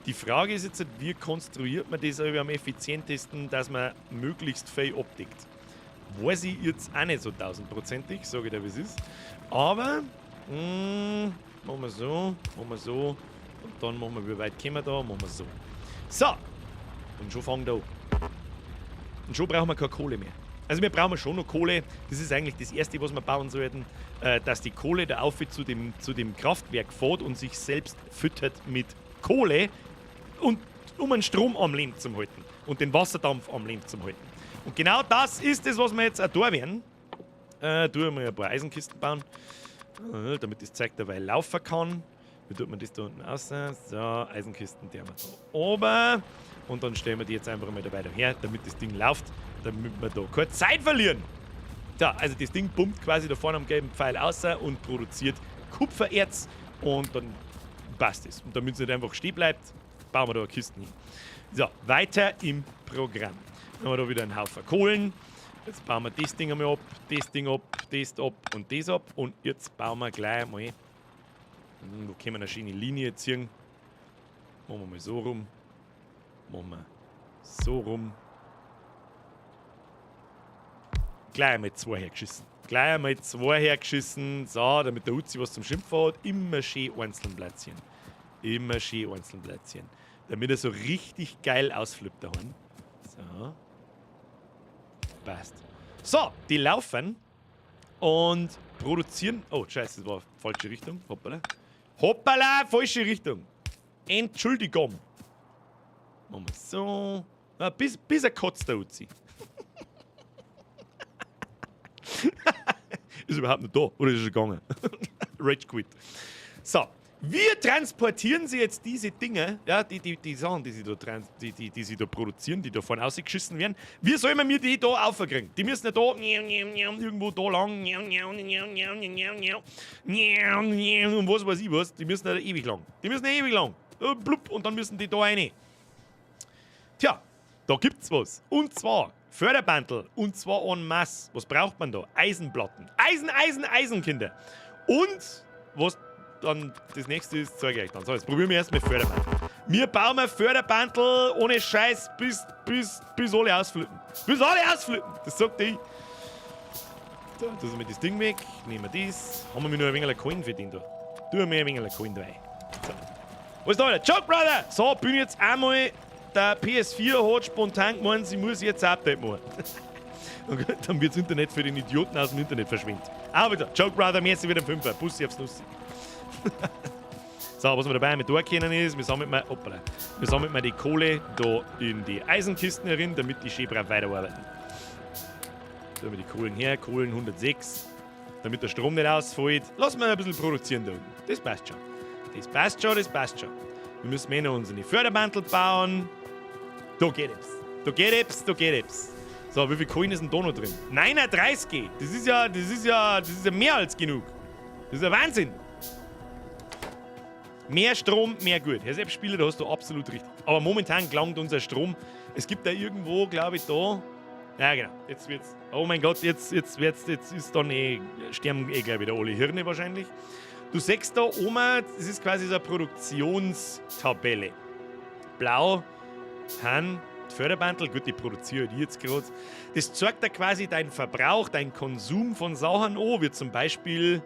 Die Frage ist jetzt, wie konstruiert man das am effizientesten, dass man möglichst viel abdeckt? Weiß ich jetzt auch nicht so tausendprozentig, sage ich dir, wie es ist. Aber, machen wir so, machen wir so. Und dann machen wir, wie weit kommen wir da? Machen wir so. So. Und schon fangen wir an. Und schon brauchen wir keine Kohle mehr. Also wir brauchen schon noch Kohle. Das ist eigentlich das Erste, was wir bauen sollten, dass die Kohle da auf zu dem Kraftwerk fährt und sich selbst füttert mit Kohle und um einen Strom am Leben zu halten und den Wasserdampf am Leben zu halten. Und genau das ist es, was wir jetzt auch da werden. Tun wir ein paar Eisenkisten bauen, damit das Zeug dabei laufen kann. Wie tut man das da unten aus? So, Eisenkisten, die haben wir da oben. Und dann stellen wir die jetzt einfach mal dabei daher, damit das Ding läuft, damit wir da keine Zeit verlieren. So, also das Ding pumpt quasi da vorne am gelben Pfeil aus und produziert Kupfererz und dann passt es. Und damit es nicht einfach stehen bleibt, bauen wir da eine Kiste hin. So, weiter im Programm. Dann haben wir da wieder einen Haufen Kohlen. Jetzt bauen wir das Ding einmal ab, das Ding ab, das ab und das ab. Und jetzt bauen wir gleich mal. Wo können wir eine schöne Linie ziehen? Machen wir mal so rum. Machen wir so rum. Gleich einmal zwei hergeschissen. Gleich einmal zwei hergeschissen. So, damit der Uzi was zum Schimpfen hat. Immer schön einzeln platzieren. Immer schön einzeln platzieren. Damit er so richtig geil ausflippt daheim. So. Passt. So, die laufen und produzieren. Oh, scheiße, das war falsche Richtung. Hoppala. Hoppala, falsche Richtung. Entschuldigung. Machen wir so. Na, bis er kotzt, der Uzi. Ist überhaupt nicht da. Oder ist er schon gegangen? Rage quit. So, wir transportieren sie jetzt diese Dinge, ja, die Sachen, die sie da produzieren, die da vorne ausgeschissen werden. Wie sollen wir die da aufkriegen? Die müssen ja da irgendwo da lang und was weiß ich was. Die müssen ja ewig lang. Die müssen ja ewig lang. Blub, und dann müssen die da rein. Tja, da gibt's was. Und zwar Förderbandel. Und zwar en masse. Was braucht man da? Eisenplatten. Eisen, Eisen, Eisen, Kinder. Und was dann das nächste ist, zeige ich euch dann. So, jetzt probieren wir erst mit Förderbandel. Wir bauen ein Förderbandel ohne Scheiß, bis alle ausflippen. Bis alle ausflippen! Das sagt ich. So, da ist wir das Ding weg. Nehmen wir das. Haben wir nur ein wenig Kohlen für den da. Tun wir ein wenig Kohlen da rein. So. Was ist da, Alter? Joke Brother! So, bin jetzt einmal. Der PS4 hat spontan gemeint, sie muss jetzt ein Update machen. Dann wird das Internet für den Idioten aus dem Internet verschwinden. Aber wieder, Joke Brother, merci wieder Fünfer. Bussi aufs Nussi. So, was wir dabei mit können ist, wir sammeln mal, hoppala, wir sammeln mal die Kohle da in die Eisenkisten herin, damit die schön brav weiterarbeiten. Da haben wir die Kohlen her, Kohlen 106, damit der Strom nicht ausfällt. Lass mal ein bisschen produzieren da unten. Das passt schon. Das passt schon, das passt schon. Wir müssen eh noch unsere Fördermantel bauen. Da geht es. Da geht es, da geht es. So, wie viel Kohlen ist denn da noch drin? 39! Das ist ja mehr als genug. Das ist ja Wahnsinn. Mehr Strom, mehr gut. Herr Sepp Spieler, da hast du absolut recht. Aber momentan gelangt unser Strom. Es gibt da irgendwo, glaube ich, da. Ja, genau. Jetzt wird's. Oh mein Gott, jetzt ist dann eh. Sterben eh gleich wieder alle Hirne wahrscheinlich. Du siehst da oben, das ist quasi so eine Produktionstabelle. Blau, Han, Förderbandel, gut, die produziere ich jetzt gerade. Das zeigt da quasi deinen Verbrauch, deinen Konsum von Sachen an, wie zum Beispiel.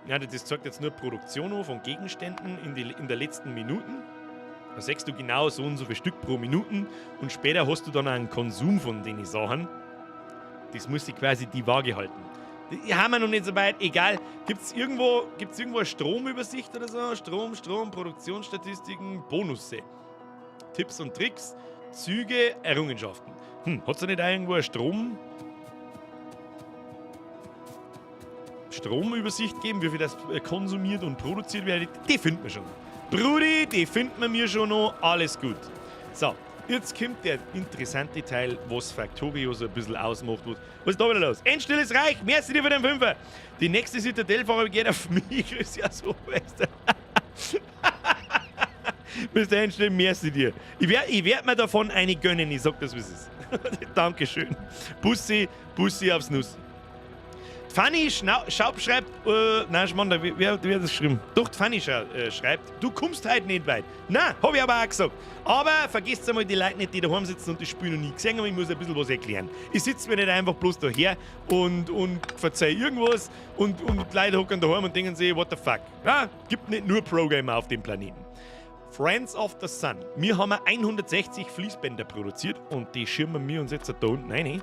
Ja, das zeigt jetzt nur Produktion an von Gegenständen in der letzten Minuten. Da siehst du genau so und so viel Stück pro Minuten und später hast du dann einen Konsum von den Sachen. Das muss sich quasi die Waage halten. Die haben wir noch nicht so weit, egal. Gibt es irgendwo eine Stromübersicht oder so? Strom, Strom, Produktionsstatistiken, Bonusse. Tipps und Tricks. Züge, Errungenschaften. Hat's da nicht auch irgendwo eine Stromübersicht gegeben, wie viel das konsumiert und produziert wird? Die finden wir schon. Brudi, die finden wir mir schon noch. Alles gut. So, jetzt kommt der interessante Teil, was Factorio so ein bisschen ausmacht. Was ist da wieder los? Endstilles Reich, merci dir für den Fünfer. Die nächste Citadel-Fahrer geht auf mich, ist ja so, weißt du. Mr. Endstill, merci dir. Ich werd mir davon eine gönnen, ich sag das, wie es ist. Dankeschön. Bussi, Bussi aufs Nuss. Fanny Schaub schreibt, nein, Schmarrn, wer hat das geschrieben? Doch, die Fanny schreibt, du kommst heute nicht weit. Nein, hab ich aber auch gesagt. Aber vergesst einmal die Leute nicht, die daheim sitzen und das Spiel noch nie gesehen haben, ich muss ein bisschen was erklären. Ich sitze mir nicht einfach bloß daher und verzeih irgendwas und die Leute hocken daheim und denken sich, what the fuck. Ja, gibt nicht nur Pro-Gamer auf dem Planeten. Friends of the Sun. Wir haben 160 Fließbänder produziert und die schirmen wir uns jetzt da unten rein.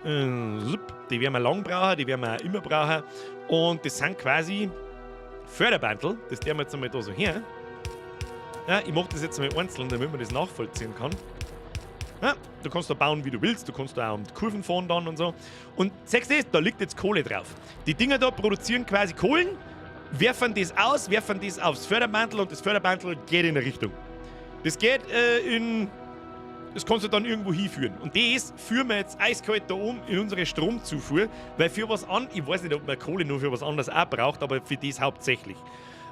Die werden wir lang brauchen, die werden wir auch immer brauchen. Und das sind quasi Förderbandel. Das tun wir jetzt einmal da so her. Ja, ich mach das jetzt einmal einzeln, damit man das nachvollziehen kann. Ja, du kannst da bauen, wie du willst. Du kannst da auch um die Kurven fahren dann und so. Und siehst du das? Da liegt jetzt Kohle drauf. Die Dinger da produzieren quasi Kohlen, werfen das aus, werfen das aufs Förderbandel und das Förderbandel geht in eine Richtung. Das geht in... Das kannst du dann irgendwo hinführen. Und das führen wir jetzt eiskalt da oben in unsere Stromzufuhr, weil für was an, ich weiß nicht, ob man Kohle nur für was anderes auch braucht, aber für das hauptsächlich.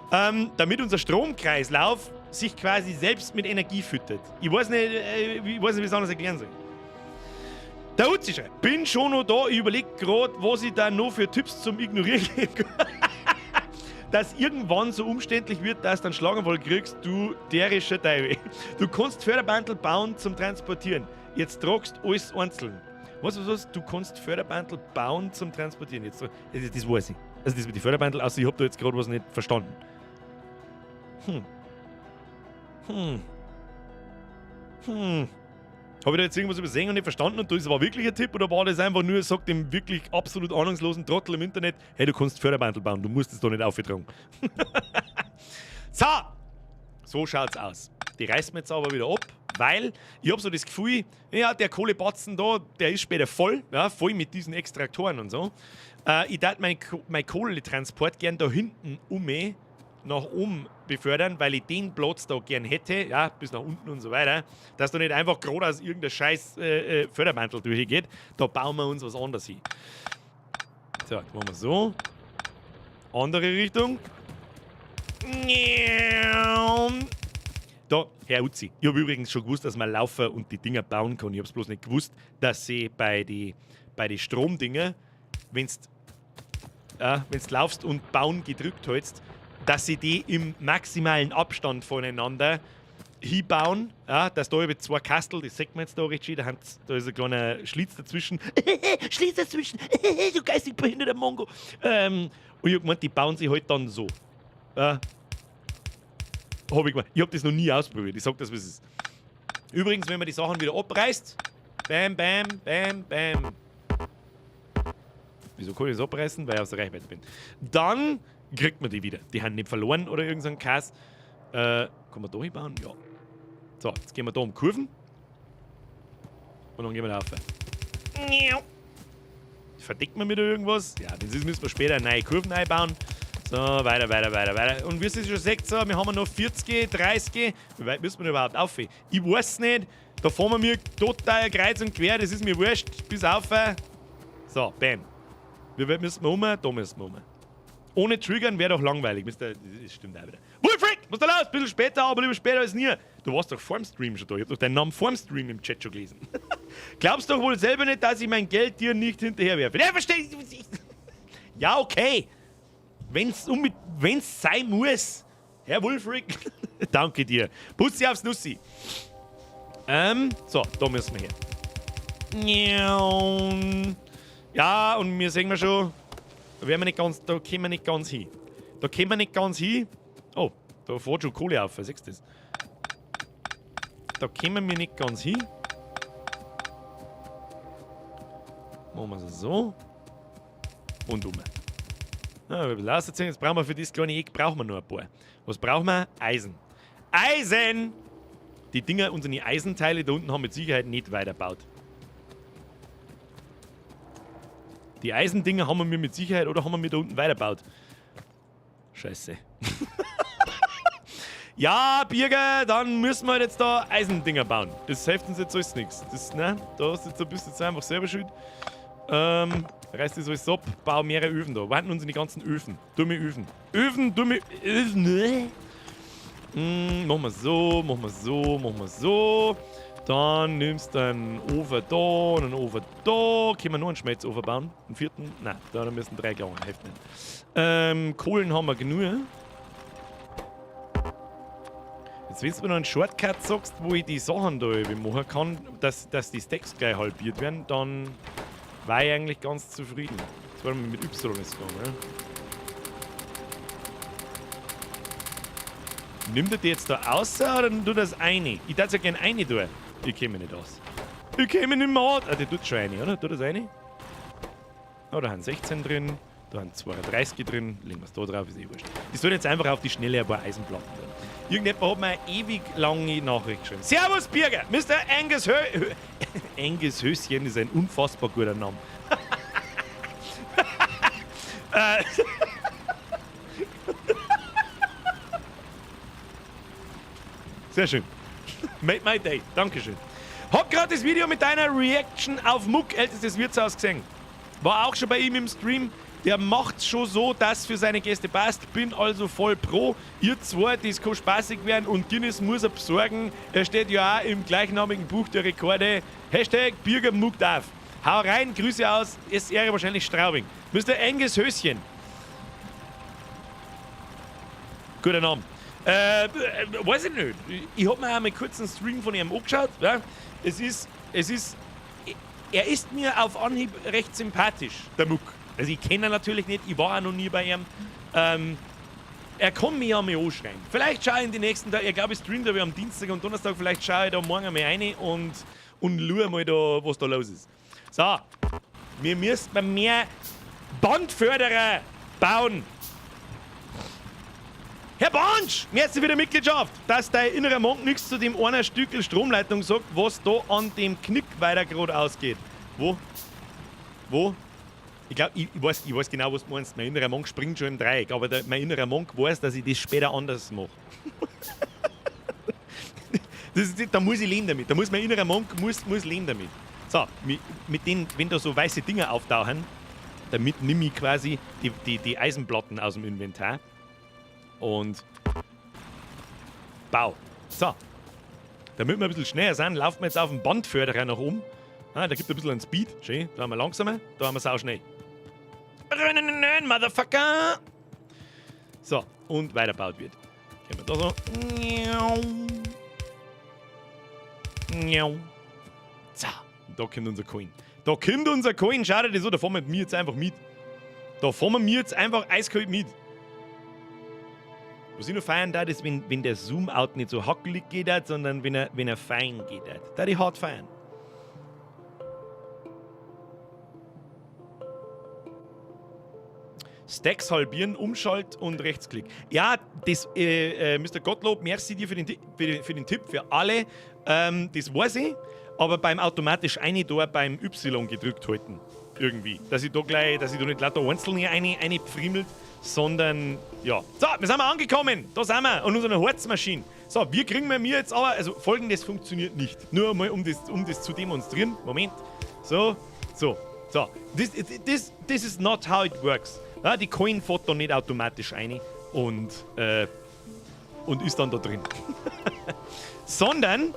Damit unser Stromkreislauf sich quasi selbst mit Energie füttert. Ich weiß nicht, wie ich es anders erklären soll. Der Uzi schreibt, bin schon noch da, ich überleg grad, was ich da noch für Tipps zum Ignorieren geben kann. Dass irgendwann so umständlich wird, dass du einen Schlaganfall kriegst, du derischer Teil. Du kannst Förderbandel bauen zum Transportieren. Jetzt tragst alles einzeln. Was? Du kannst Förderbandel bauen zum Transportieren. Jetzt, das weiß ich. Also das mit den Förderbandel, außer ich hab da jetzt gerade was nicht verstanden. Hab ich da jetzt irgendwas übersehen und nicht verstanden und das war wirklich ein Tipp oder war das einfach nur, sagt dem wirklich absolut ahnungslosen Trottel im Internet, hey, du kannst Förderbandel bauen, du musst es doch nicht auftragen. So, so schaut's aus. Die reißen wir jetzt aber wieder ab, weil ich hab so das Gefühl, ja, der Kohlebatzen da, der ist später voll, ja, voll mit diesen Extraktoren und so. Ich darf mein Kohletransport gern da hinten um mich nach oben befördern, weil ich den Platz da gern hätte, ja, bis nach unten und so weiter, dass da nicht einfach gerade aus irgendein scheiß Förderbandel durchgeht. Da bauen wir uns was anderes hin. So, jetzt machen wir so. Andere Richtung. Da, Herr Uzi. Ich habe übrigens schon gewusst, dass man laufen und die Dinger bauen kann. Ich habe es bloß nicht gewusst, dass sie bei die Stromdinger, wenn du laufst und bauen gedrückt hältst, dass sie die im maximalen Abstand voneinander hinbauen. Ja, dass da über zwei Kastel, das sieht man jetzt da recht schön, da ist ein kleiner Schlitz dazwischen. Schlitz dazwischen! Du geistig behinderter Mongo! Und ich hab gemeint, die bauen sie halt dann so. Hab ich gemeint. Ich hab das noch nie ausprobiert, ich sag das, wie es ist. Übrigens, wenn man die Sachen wieder abreißt, bam, bam, bam, bam. Wieso kann ich das abreißen? Weil ich aus der Reichweite bin. Dann kriegt man die wieder. Die haben nicht verloren oder irgend so ein Kass. Kann man da hinbauen? Ja. So, jetzt gehen wir da um Kurven. Und dann gehen wir da rauf. Verdeckt man wieder irgendwas? Ja, das ist, müssen wir später neue Kurven einbauen. So, weiter, weiter, weiter, weiter. Und wie ihr schon seht, so, wir haben noch 40, 30. Wie weit müssen wir überhaupt auf? Ich weiß nicht. Da fahren wir mir total kreuz und quer. Das ist mir wurscht. Bis auf. So, bam. Wie weit müssen wir um? Da müssen wir um. Ohne Triggern wäre doch langweilig. Mister, das stimmt auch wieder. Wolfric, was ist da los? Bisschen später, aber lieber später als nie. Du warst doch vorm Stream schon da. Ich hab doch deinen Namen vorm Stream im Chat schon gelesen. Glaubst doch wohl selber nicht, dass ich mein Geld dir nicht hinterherwerfe. Ja, verstehe ich. Ja, okay. Wenn's sein muss. Herr Wolfric, danke dir. Bussi aufs Nussi. So, da müssen wir her. Ja, und wir sehen wir schon. Da werden wir nicht ganz, da kommen wir nicht ganz hin. Da kommen wir nicht ganz hin. Oh, da fährt schon Kohle auf, siehst du das? Da kommen wir nicht ganz hin. Machen wir es so. Und um. Ja, ein bisschen ausziehen. Jetzt brauchen wir für das kleine Eck brauchen wir noch ein paar. Was brauchen wir? Eisen. Eisen! Die Dinger, unsere Eisenteile da unten haben mit Sicherheit nicht weitergebaut. Die Eisendinger haben wir mit Sicherheit oder haben wir da unten weitergebaut? Scheiße. Ja, Birger, dann müssen wir halt jetzt da Eisendinger bauen. Das hilft uns jetzt alles nichts. Das, ne, da hast du jetzt, da bist du jetzt einfach selber schuld. Reiß das alles ab, bau mehrere Öfen da. Warten uns in die ganzen Öfen. Dumme Öfen. Öfen, dumme Öfen. Ne? Machen wir so, machen wir so, machen wir so. Dann nimmst du einen Ofen da und einen Ofen da. Können wir noch einen Schmelzofen bauen? Einen vierten? Nein, da müssen 3 gelangen. Hilft nicht. Kohlen haben wir genug. Jetzt, wenn du mir noch einen Shortcut sagst, wo ich die Sachen da irgendwie machen kann, dass die Stacks gleich halbiert werden, dann war ich eigentlich ganz zufrieden. Jetzt wollen wir mit Y ist gegangen, ne? Nimmt er die jetzt da raus oder tut das eine? Ich darf ja gerne eine tun. Ich käme nicht aus. Ich käme nicht mehr aus. Ah, die tut schon eine, oder? Tut das eine? Oh, da haben 16 drin. Da haben 32 drin. Legen wir es da drauf, ist eh wurscht. Ich soll jetzt einfach auf die Schnelle ein paar Eisenplatten drin. Irgendjemand hat mir eine ewig lange Nachricht geschrieben. Servus, Birger! Mr. Angus Angus Höschen ist ein unfassbar guter Name. Sehr schön. Made my day. Dankeschön. Hab gerade das Video mit deiner Reaction auf Muck, ältestes Wirtshaus, gesehen. War auch schon bei ihm im Stream. Der macht's schon so, dass für seine Gäste passt. Bin also voll pro. Ihr zwei, das kann spaßig werden und Guinness muss er besorgen. Er steht ja auch im gleichnamigen Buch der Rekorde. Hashtag Birger Muck darf. Hau rein, Grüße aus SR, wahrscheinlich Straubing. Mr. Angus Höschen. Guter Name. Weiß ich nicht. Ich hab mir auch mal kurz einen Stream von ihm angeschaut. Ja? Er ist mir auf Anhieb recht sympathisch, der Muck. Also ich kenne ihn natürlich nicht, ich war auch noch nie bei ihm. Er kann mich ja mal anschreien. Vielleicht schaue ich in die nächsten Tage, ich glaube, ich streame da am Dienstag und Donnerstag, vielleicht schaue ich da morgen mal rein und schaue mal da, was da los ist. So, wir müssen mehr Bandförderer bauen. Herr Bonsch, merci für die Mitgliedschaft, dass dein innerer Monk nichts zu dem einer Stückel Stromleitung sagt, was da an dem Knick weiter gerade ausgeht. Wo? Wo? Ich glaub, ich weiß genau, was du meinst. Mein innerer Monk springt schon im Dreieck, aber mein innerer Monk weiß, dass ich das später anders mache. Da muss ich leben damit. Da muss mein innerer Monk muss leben damit. So, mit denen, wenn da so weiße Dinger auftauchen, damit nehme ich quasi die Eisenplatten aus dem Inventar. Und bau. So. Damit wir ein bisschen schneller sind, laufen wir jetzt auf dem Bandförderer nach oben. Ah, da gibt es ein bisschen einen Speed. Schön. Da haben wir langsamer, da haben wir sau schnell. Rennen, Motherfucker! So, und weiterbaut wird. Gehen wir da so. So, da kommt unser Coin. Da kommt unser Coin. Schau dir das so, da fahren wir mir jetzt einfach mit. Da fahren wir mir jetzt einfach eiskalt mit. Was ich noch feiern darf, ist, wenn der Zoom-Out nicht so hackelig geht, sondern wenn er fein geht. Da die hart feiern. Stacks halbieren, Umschalt und Rechtsklick. Ja, das, Mr. Gottlob, merci dir für den Tipp, für alle. Das weiß ich, aber beim automatisch eine da beim Y gedrückt halten. Irgendwie. Dass ich da gleich, dass ich da nicht lauter einzelne eine pfriemelt, sondern, ja. So, wir sind mal angekommen. Da sind wir. Und unsere Holzmaschine. So, wir kriegen wir mir jetzt aber, also folgendes funktioniert nicht. Nur mal, um das zu demonstrieren. Moment. So, so, so. This is not how it works. Ja, die Coin fährt da nicht automatisch rein und ist dann da drin. Sondern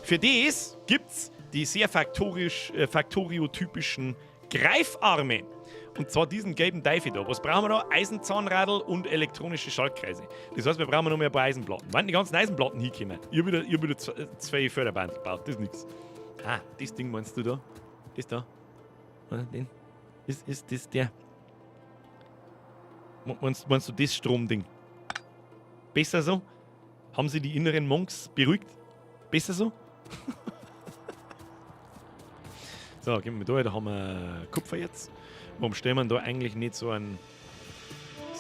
für das gibt's die sehr faktoriotypischen Greifarme. Und zwar diesen gelben Teufel da. Was brauchen wir da? Eisenzahnradl und elektronische Schaltkreise. Das heißt, wir brauchen noch mehr ein paar Eisenplatten. Wann die ganzen Eisenplatten hinkommen? Ich hab wieder zwei Förderband gebaut. Das ist nix. Ah, das Ding meinst du da? Das da? Oder den? Ist das der? Meinst du das Stromding? Besser so? Haben sie die inneren Monks beruhigt? Besser so? So, gehen wir da, da haben wir Kupfer jetzt. Warum stellen wir da eigentlich nicht so einen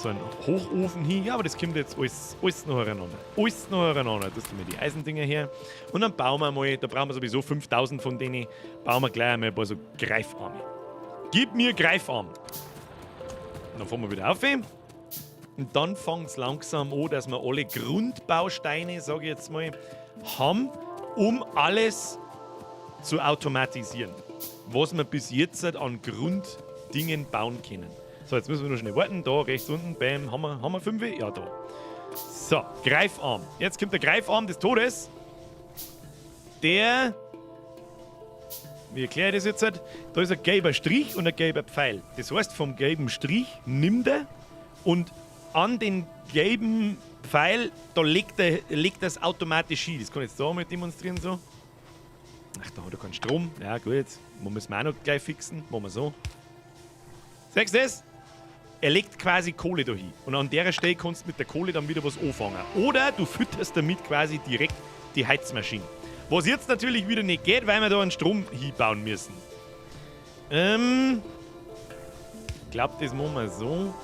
so einen Hochofen hin. Ja, aber das kommt jetzt alles noch hereinander. Alles noch hereinander. Das tun wir die Eisendinger her. Und dann bauen wir mal, da brauchen wir sowieso 5000 von denen, bauen wir gleich einmal ein paar so Greifarme. Gib mir Greifarm. Und dann fahren wir wieder auf. Und dann fängt es langsam an, dass wir alle Grundbausteine, sage ich jetzt mal, haben, um alles zu automatisieren. Was wir bis jetzt an Grunddingen bauen können. So, jetzt müssen wir noch schnell warten. Da rechts unten, bam, haben wir 5? Ja, da. So, Greifarm. Jetzt kommt der Greifarm des Todes. Der, wie erkläre ich das jetzt? Da ist ein gelber Strich und ein gelber Pfeil. Das heißt, vom gelben Strich nimmt er und an den gelben Pfeil, da legt er es automatisch hin. Das kann ich jetzt da mal demonstrieren so. Ach, da hat er keinen Strom. Ja, gut. Müssen wir auch noch gleich fixen. Machen wir so. Siehst du das? Er legt quasi Kohle da hin. Und an der Stelle kannst du mit der Kohle dann wieder was anfangen. Oder du fütterst damit quasi direkt die Heizmaschine. Was jetzt natürlich wieder nicht geht, weil wir da einen Strom hinbauen müssen. Ich glaub, das machen wir so.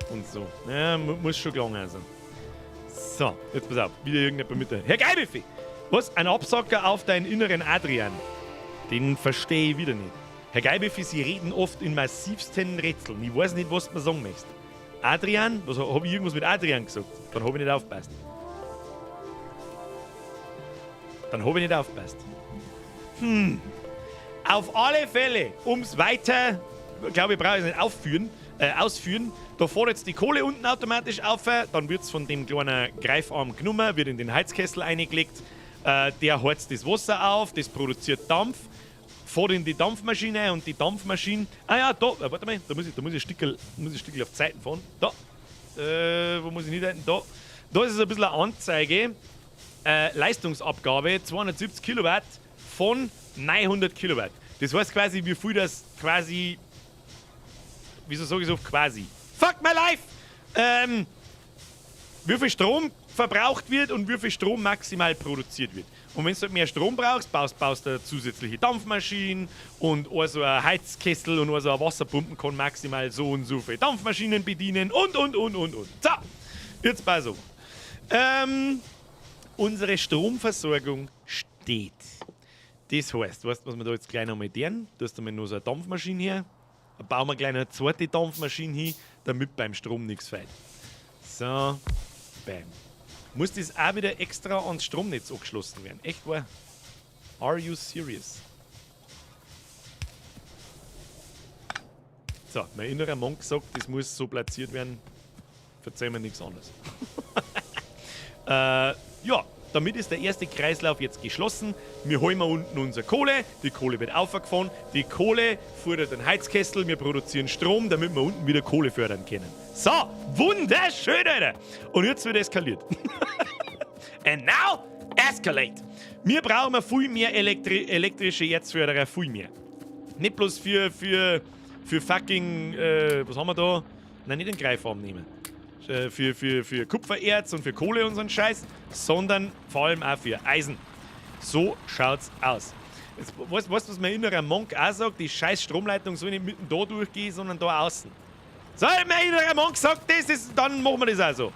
Und so. Ja, muss schon gelangen. Also. So, jetzt pass auf. Wieder irgendjemand mit der. Herr Geibiffi! Was? Ein Absacker auf deinen inneren Adrian. Den verstehe ich wieder nicht. Herr Geibiffi, Sie reden oft in massivsten Rätseln. Ich weiß nicht, was du mir sagen möchtest. Adrian? Was, hab ich irgendwas mit Adrian gesagt? Dann hab ich nicht aufgepasst. Dann hab ich nicht aufgepasst. Auf alle Fälle, um's weiter, glaube ich, brauche ich es nicht ausführen. Da fährt jetzt die Kohle unten automatisch auf, dann wird's von dem kleinen Greifarm genommen, wird in den Heizkessel eingelegt. Der heizt das Wasser auf, das produziert Dampf, fährt in die Dampfmaschine und die Dampfmaschine. Ah ja, da, warte mal, da muss ich ein Stückel auf die Seiten fahren. Da, wo muss ich nicht da? Da ist es ein bisschen eine Anzeige. Leistungsabgabe 270 Kilowatt von 900 Kilowatt. Das heißt quasi, wie viel das quasi. Wieso sage ich so oft quasi? Fuck my life! Wie viel Strom verbraucht wird und wie viel Strom maximal produziert wird. Und wenn du halt mehr Strom brauchst, baust du zusätzliche Dampfmaschinen und auch so ein Heizkessel und auch so eine Wasserpumpen kann maximal so und so viele Dampfmaschinen bedienen und. So, jetzt pass auf. Unsere Stromversorgung steht. Das heißt, weißt du, was wir da jetzt gleich nochmal tun? Du hast einmal nur so eine Dampfmaschine her. Dann bauen wir gleich noch eine zweite Dampfmaschine hin, damit beim Strom nichts fehlt. So, bam. Muss das auch wieder extra ans Stromnetz angeschlossen werden? Echt wahr? Are you serious? So, mein innerer Monk sagt, das muss so platziert werden. Verzeih mir nichts anderes. Ja, damit ist der erste Kreislauf jetzt geschlossen. Wir holen mal unten unsere Kohle. Die Kohle wird aufgefahren. Die Kohle fördert den Heizkessel. Wir produzieren Strom, damit wir unten wieder Kohle fördern können. So, wunderschön, Alter. Und jetzt wird eskaliert. And now, escalate. Wir brauchen viel mehr elektrische Erzförderer, viel mehr. Nicht bloß für fucking, was haben wir da? Nein, nicht den Greifarm nehmen. Für Kupfererz und für Kohle und so einen Scheiß, sondern vor allem auch für Eisen. So schaut's aus. Jetzt, weißt du, was mein innerer Monk auch sagt? Die scheiß Stromleitung soll nicht mitten da durchgehen, sondern da außen. So, mein innerer Monk sagt das, dann machen wir das auch so.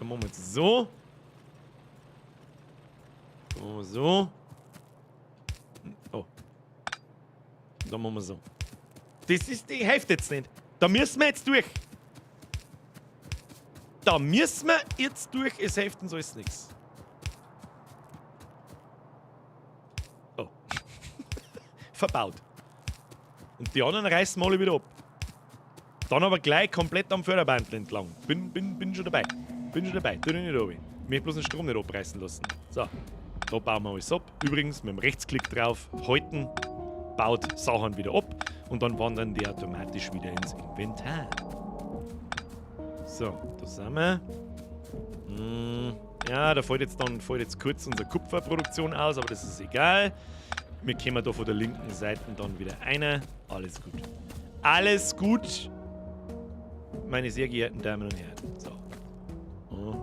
Dann machen wir jetzt so. Dann machen wir so. Oh. Dann machen wir so. Das ist die Hälfte jetzt nicht. Da müssen wir jetzt durch. Da müssen wir jetzt durch. Es hilft uns alles nichts. Oh. Verbaut. Und die anderen reißen wir alle wieder ab. Dann aber gleich komplett am Förderband entlang. Bin schon dabei. Bin schon dabei. Tu dich nicht runter. Ich möchte bloß den Strom nicht abreißen lassen. So. Da bauen wir alles ab. Übrigens mit dem Rechtsklick drauf halten. Baut Sachen wieder ab und dann wandern die automatisch wieder ins Inventar. So, da sind wir. Ja, da fällt jetzt kurz unsere Kupferproduktion aus, aber das ist egal. Wir kommen da von der linken Seite dann wieder rein. Alles gut. Alles gut, meine sehr geehrten Damen und Herren. So. Oh.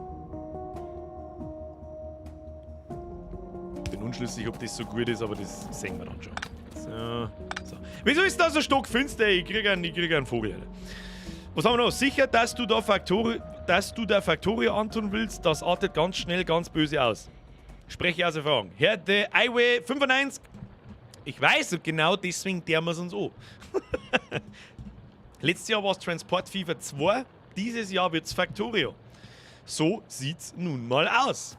Bin unschlüssig, ob das so gut ist, aber das sehen wir dann schon. So, so. Wieso ist das so stockfinster? Ich krieg einen Vogel, Alter. Was haben wir noch? Sicher, dass du da Factorio antun willst, das artet ganz schnell ganz böse aus. Spreche aus Erfahrung. Herr de Highway 95. Ich weiß, und genau deswegen der wir es uns an. Letztes Jahr war es Transport Fever 2, dieses Jahr wird es Factorio. So sieht's nun mal aus.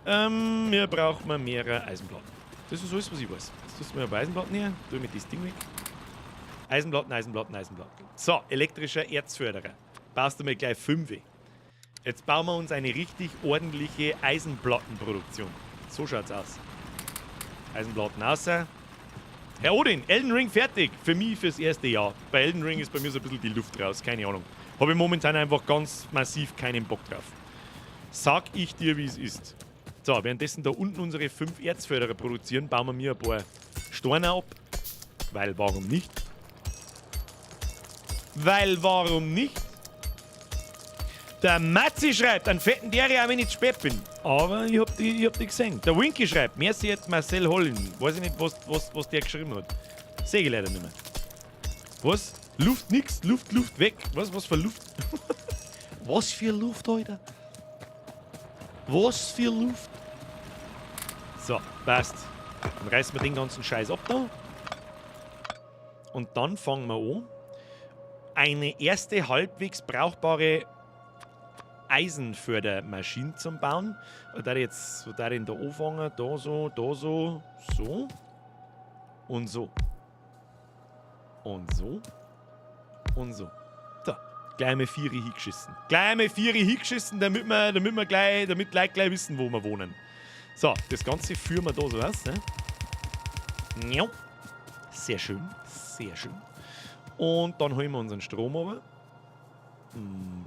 Wir brauchen mehrere Eisenplatten. Das ist alles, was ich weiß. Jetzt tust du mir ein paar Eisenplatten her. Tu mir das Ding weg. Eisenplatten, Eisenplatten, Eisenplatten. So, elektrischer Erzförderer. Baust du mir gleich 5. Jetzt bauen wir uns eine richtig ordentliche Eisenplattenproduktion. So schaut's aus. Eisenplatten außer. Herr Odin, Elden Ring fertig. Für mich fürs erste Jahr. Bei Elden Ring ist bei mir so ein bisschen die Luft raus. Keine Ahnung. Habe ich momentan einfach ganz massiv keinen Bock drauf. Sag ich dir, wie es ist. So, währenddessen da unten unsere 5 Erzförderer produzieren, bauen wir mir ein paar Steine ab. Weil warum nicht? Weil warum nicht? Der Matzi schreibt, einen fetten Dere, auch wenn ich zu spät bin. Aber ich hab die gesehen. Der Winky schreibt, merci jetzt Marcel Hollin. Weiß ich nicht, was der geschrieben hat. Sehe ich leider nicht mehr. Was? Luft nix, Luft, Luft weg. Was für Luft? Was für Luft, Alter? Was für Luft? So, passt. Dann reißen wir den ganzen Scheiß ab da. Und dann fangen wir an, eine erste halbwegs brauchbare Eisenfördermaschine zum Bauen. Da jetzt so da da anfangen, da so, so und so. Und so. Und so. So, gleich mal 4 hingeschissen. Gleich mal 4 hingeschissen, damit wir gleich, damit Leute gleich wissen, wo wir wohnen. So, das Ganze führen wir da so aus. Ne? Ja. Sehr schön, sehr schön. Und dann holen wir unseren Strom runter.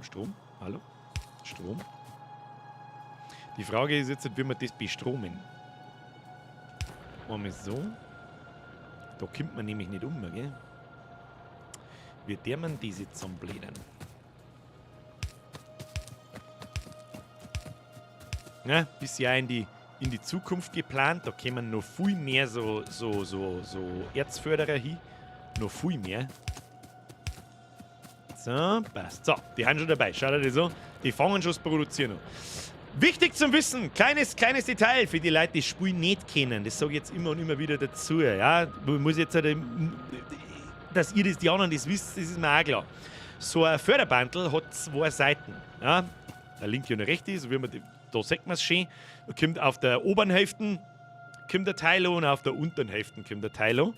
Strom, hallo? Strom. Die Frage ist jetzt, wie wir das bestromen. Machen wir so. Da kommt man nämlich nicht um, gell? Wie der man diese zusammenblädern? Ja, bisher in die Zukunft geplant. Da kämen noch viel mehr so Erzförderer hin. Noch viel mehr. So, passt. So, die haben schon dabei. Schaut euch das an. Die fangen schon das Produzieren an. Wichtig zum Wissen, kleines Detail für die Leute, die das Spiel nicht kennen. Das sage ich jetzt immer und immer wieder dazu. Ja, muss jetzt, dass ihr das, die anderen das wisst, das ist mir auch klar. So ein Förderbandel hat 2 Seiten. Ja, der linke und der rechte, so wie man die, da sieht man es schön. Da kommt auf der oberen Hälfte kommt der Teil und auf der unteren Hälfte kommt der Teil an.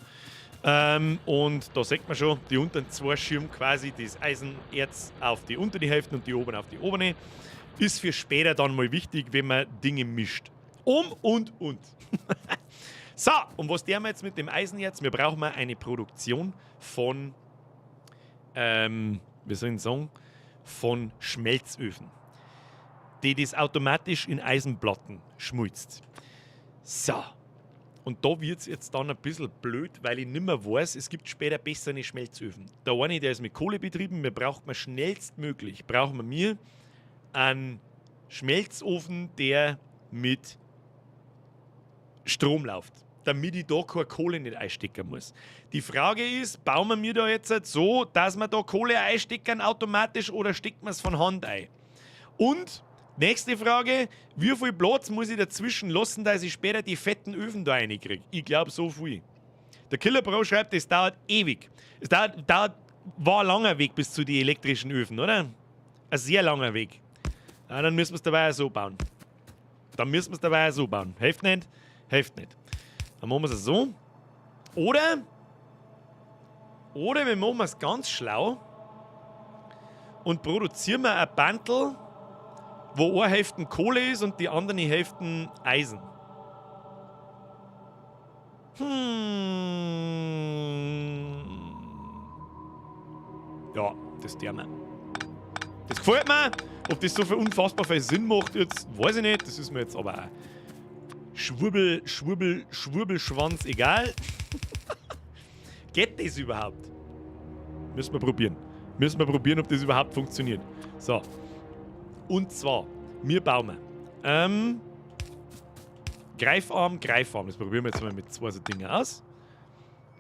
Und da sieht man schon, die unteren 2 Schirme quasi, das Eisenerz auf die untere Hälfte und die oberen auf die obere. Ist für später dann mal wichtig, wenn man Dinge mischt. Um und. So, und was tun wir jetzt mit dem Eisenerz? Wir brauchen mal eine Produktion von, wie soll ich sagen, von Schmelzöfen, die das automatisch in Eisenplatten schmilzt. So. Und da wird es jetzt dann ein bisschen blöd, weil ich nicht mehr weiß, es gibt später bessere Schmelzöfen. Der eine, der ist mit Kohle betrieben, wir brauchen wir schnellstmöglich, brauchen wir einen Schmelzofen, der mit Strom läuft, damit ich da keine Kohle nicht einstecken muss. Die Frage ist, bauen wir mir da jetzt so, dass wir da Kohle einstecken automatisch oder steckt man es von Hand ein? Und nächste Frage, wie viel Platz muss ich dazwischen lassen, dass ich später die fetten Öfen da reinkriege? Ich glaube, so viel. Der Killer Bro schreibt, es dauert ewig. Es war ein langer Weg bis zu den elektrischen Öfen, oder? Ein sehr langer Weg. Ja, dann müssen wir es dabei auch so bauen. Dann müssen wir es dabei auch so bauen. Hilft nicht? Hilft nicht. Dann machen wir es so. Oder wir machen es ganz schlau und produzieren wir ein Bandel, wo eine Hälfte Kohle ist und die andere Hälfte Eisen. Ja, das tun wir. Das gefällt mir. Ob das so viel unfassbar viel Sinn macht, jetzt weiß ich nicht. Das ist mir jetzt aber auch Schwurbel, Schwurbel, Schwurbelschwanz egal. Geht das überhaupt? Müssen wir probieren. Müssen wir probieren, ob das überhaupt funktioniert. So. Und zwar, wir bauen Greifarm, Greifarm. Das probieren wir jetzt mal mit 2 so Dingen aus.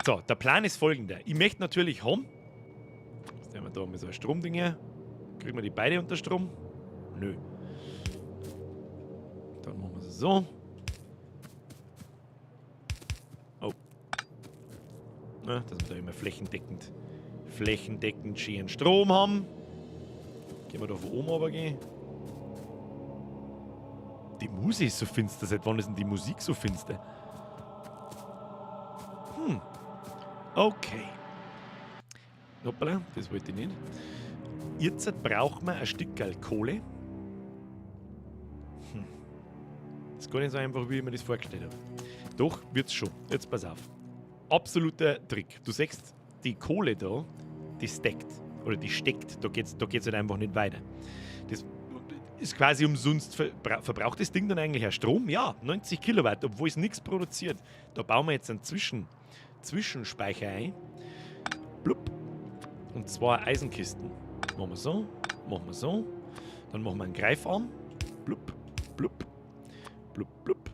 So, der Plan ist folgender. Ich möchte natürlich haben. Jetzt nehmen wir da mal so ein Stromding her. Kriegen wir die beide unter Strom? Nö. Dann machen wir es so. Oh. Na, dass wir da immer flächendeckend schön Strom haben. Gehen wir da von oben runter gehen. Die Musik ist so finster. Seit wann ist denn die Musik so finster? Okay. Hoppala, das wollte ich nicht. Jetzt braucht man ein Stückerl Kohle. Das ist gar nicht so einfach, wie ich mir das vorgestellt habe. Doch, wird's schon. Jetzt pass auf. Absoluter Trick. Du siehst, die Kohle da, die steckt. Oder die steckt. Da geht's halt einfach nicht weiter. Das ist quasi umsonst. Verbraucht das Ding dann eigentlich auch Strom? Ja, 90 Kilowatt, obwohl es nichts produziert. Da bauen wir jetzt einen Zwischenspeicher ein. Blub. Und zwar Eisenkisten. Machen wir so, machen wir so. Dann machen wir einen Greifarm. Blub, blub, blub, blub.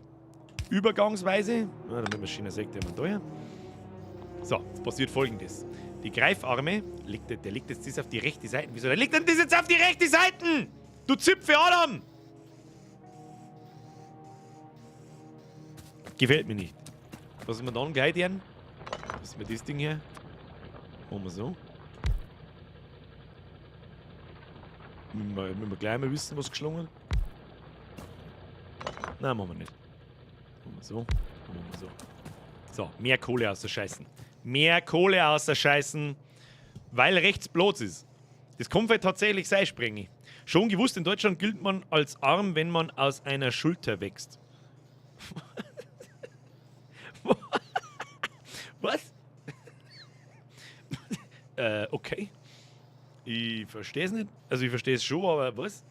Übergangsweise. Ja, damit man schöner sieht, der man da her. So, jetzt passiert Folgendes. Die Greifarme, der legt jetzt das auf die rechte Seite. Wieso? Der legt denn das jetzt auf die rechte Seite? Du Zipfe Adam! Gefällt mir nicht. Was ist mir dann gleich deren? Was ist mir das Ding hier? Machen wir so. Müssen wir gleich mal wissen, was geschlungen. Nein, machen wir nicht. Machen wir so. Machen wir so. So, mehr Kohle außer Scheißen. Mehr Kohle außer Scheißen, weil rechts bloß ist. Das kann vielleicht tatsächlich sein, Sprengi. Schon gewusst, in Deutschland gilt man als arm, wenn man aus einer Schulter wächst. Was? Okay. Ich verstehe es nicht. Also ich verstehe es schon, aber was?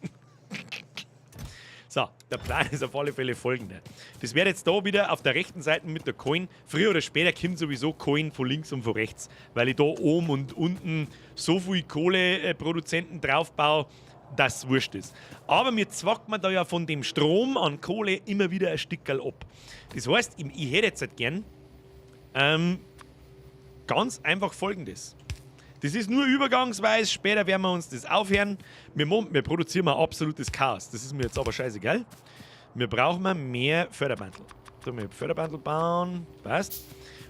So, der Plan ist auf alle Fälle folgender. Das wird jetzt da wieder auf der rechten Seite mit der Coin. Früher oder später kommt sowieso Coin von links und von rechts, weil ich da oben und unten so viel Kohleproduzenten draufbaue, dass es wurscht ist. Aber mir zwackt man da ja von dem Strom an Kohle immer wieder ein Stückerl ab. Das heißt, ich hätte jetzt halt gern ganz einfach Folgendes. Das ist nur übergangsweise, später werden wir uns das aufhören. Wir produzieren mal absolutes Chaos. Das ist mir jetzt aber scheißegal. Wir brauchen mehr Förderbandel. So, wir Förderbandel bauen. Passt.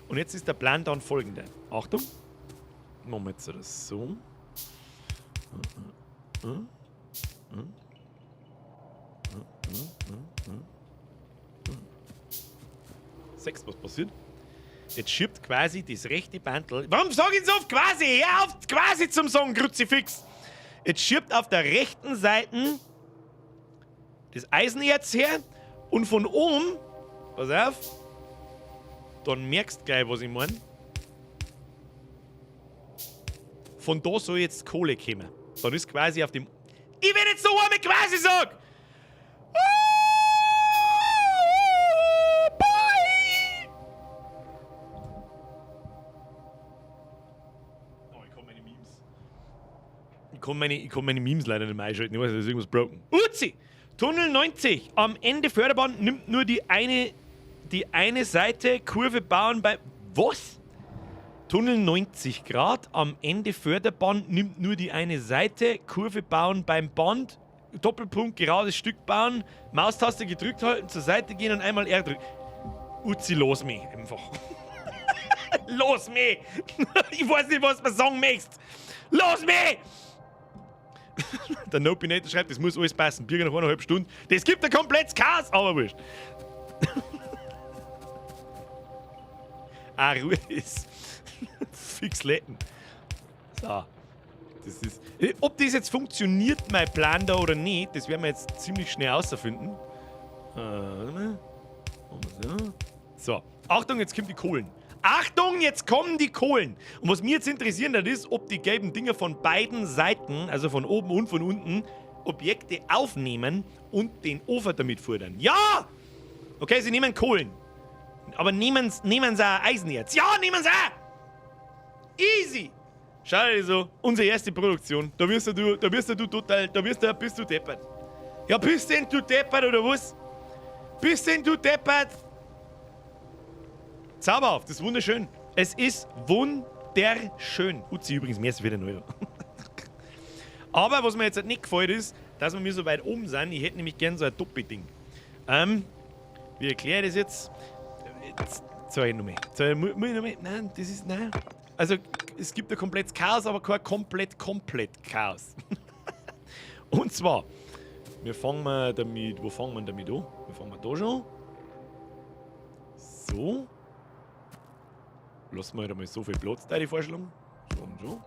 Und jetzt ist der Plan dann folgender. Achtung. Machen wir jetzt das so. Sechs, was passiert? Jetzt schiebt quasi das rechte Bandel. Warum sag ich so oft quasi? Hör auf, quasi zum Sagen, Kruzifix! Jetzt schiebt auf der rechten Seite das Eisenerz her und von oben, pass auf, dann merkst du gleich, was ich mein. Von da soll jetzt Kohle kommen. Dann ist quasi auf dem. Ich will jetzt so einmal quasi sagen! Ich kann meine Memes leider nicht mehr einschalten. Ich weiß nicht, da ist irgendwas broken. Uzi! Tunnel 90. Am Ende Förderbahn nimmt nur die eine Seite Kurve bauen bei... Was? Tunnel 90 Grad. Am Ende Förderbahn nimmt nur die eine Seite Kurve bauen beim Band. Doppelpunkt, gerades Stück bauen. Maustaste gedrückt halten, zur Seite gehen und einmal R drücken. Uzi, los mich einfach. Los mich! Ich weiß nicht, was man sagen möchte. Los mich! Der Nopinator schreibt, das muss alles passen. Birger nach eineinhalb Stunden. Das gibt ein komplettes Chaos, aber wurscht. Ah, Ruhe ist. Fix letten. So. Das ist. Ob das jetzt funktioniert, mein Plan da oder nicht, das werden wir jetzt ziemlich schnell herausfinden. Warte mal. So. Achtung, jetzt kommen die Kohlen. Achtung, jetzt kommen die Kohlen. Und was mir jetzt interessieren wird, ist, ob die gelben Dinger von beiden Seiten, also von oben und von unten, Objekte aufnehmen und den Ofen damit fordern. Ja! Okay, sie nehmen Kohlen. Aber nehmen sie auch Eisenerz. Ja, nehmen sie auch! Easy! Schau dir so, unsere erste Produktion. Da wirst du, da wirst du total, da wirst du, bist du deppert. Ja, bist denn du deppert oder was? Bist denn du deppert? Zauberhaft, das ist wunderschön. Es ist wunderschön. Uzi, übrigens, mehr als wieder 1 Euro. Aber was mir jetzt halt nicht gefällt ist, dass wir mir so weit oben sind. Ich hätte nämlich gern so ein Doppelding. Wie erkläre ich das jetzt? Jetzt zeig ich noch mehr. Zeig ich, muss ich noch mehr? Nein, das ist. Nein. Also, es gibt ein komplettes Chaos, aber kein komplett Chaos. Und zwar, wir fangen mal damit. Wo fangen wir damit an? Wir fangen da schon. So. Lassen wir halt einmal so viel Platz da, die Vorstellung. So und so.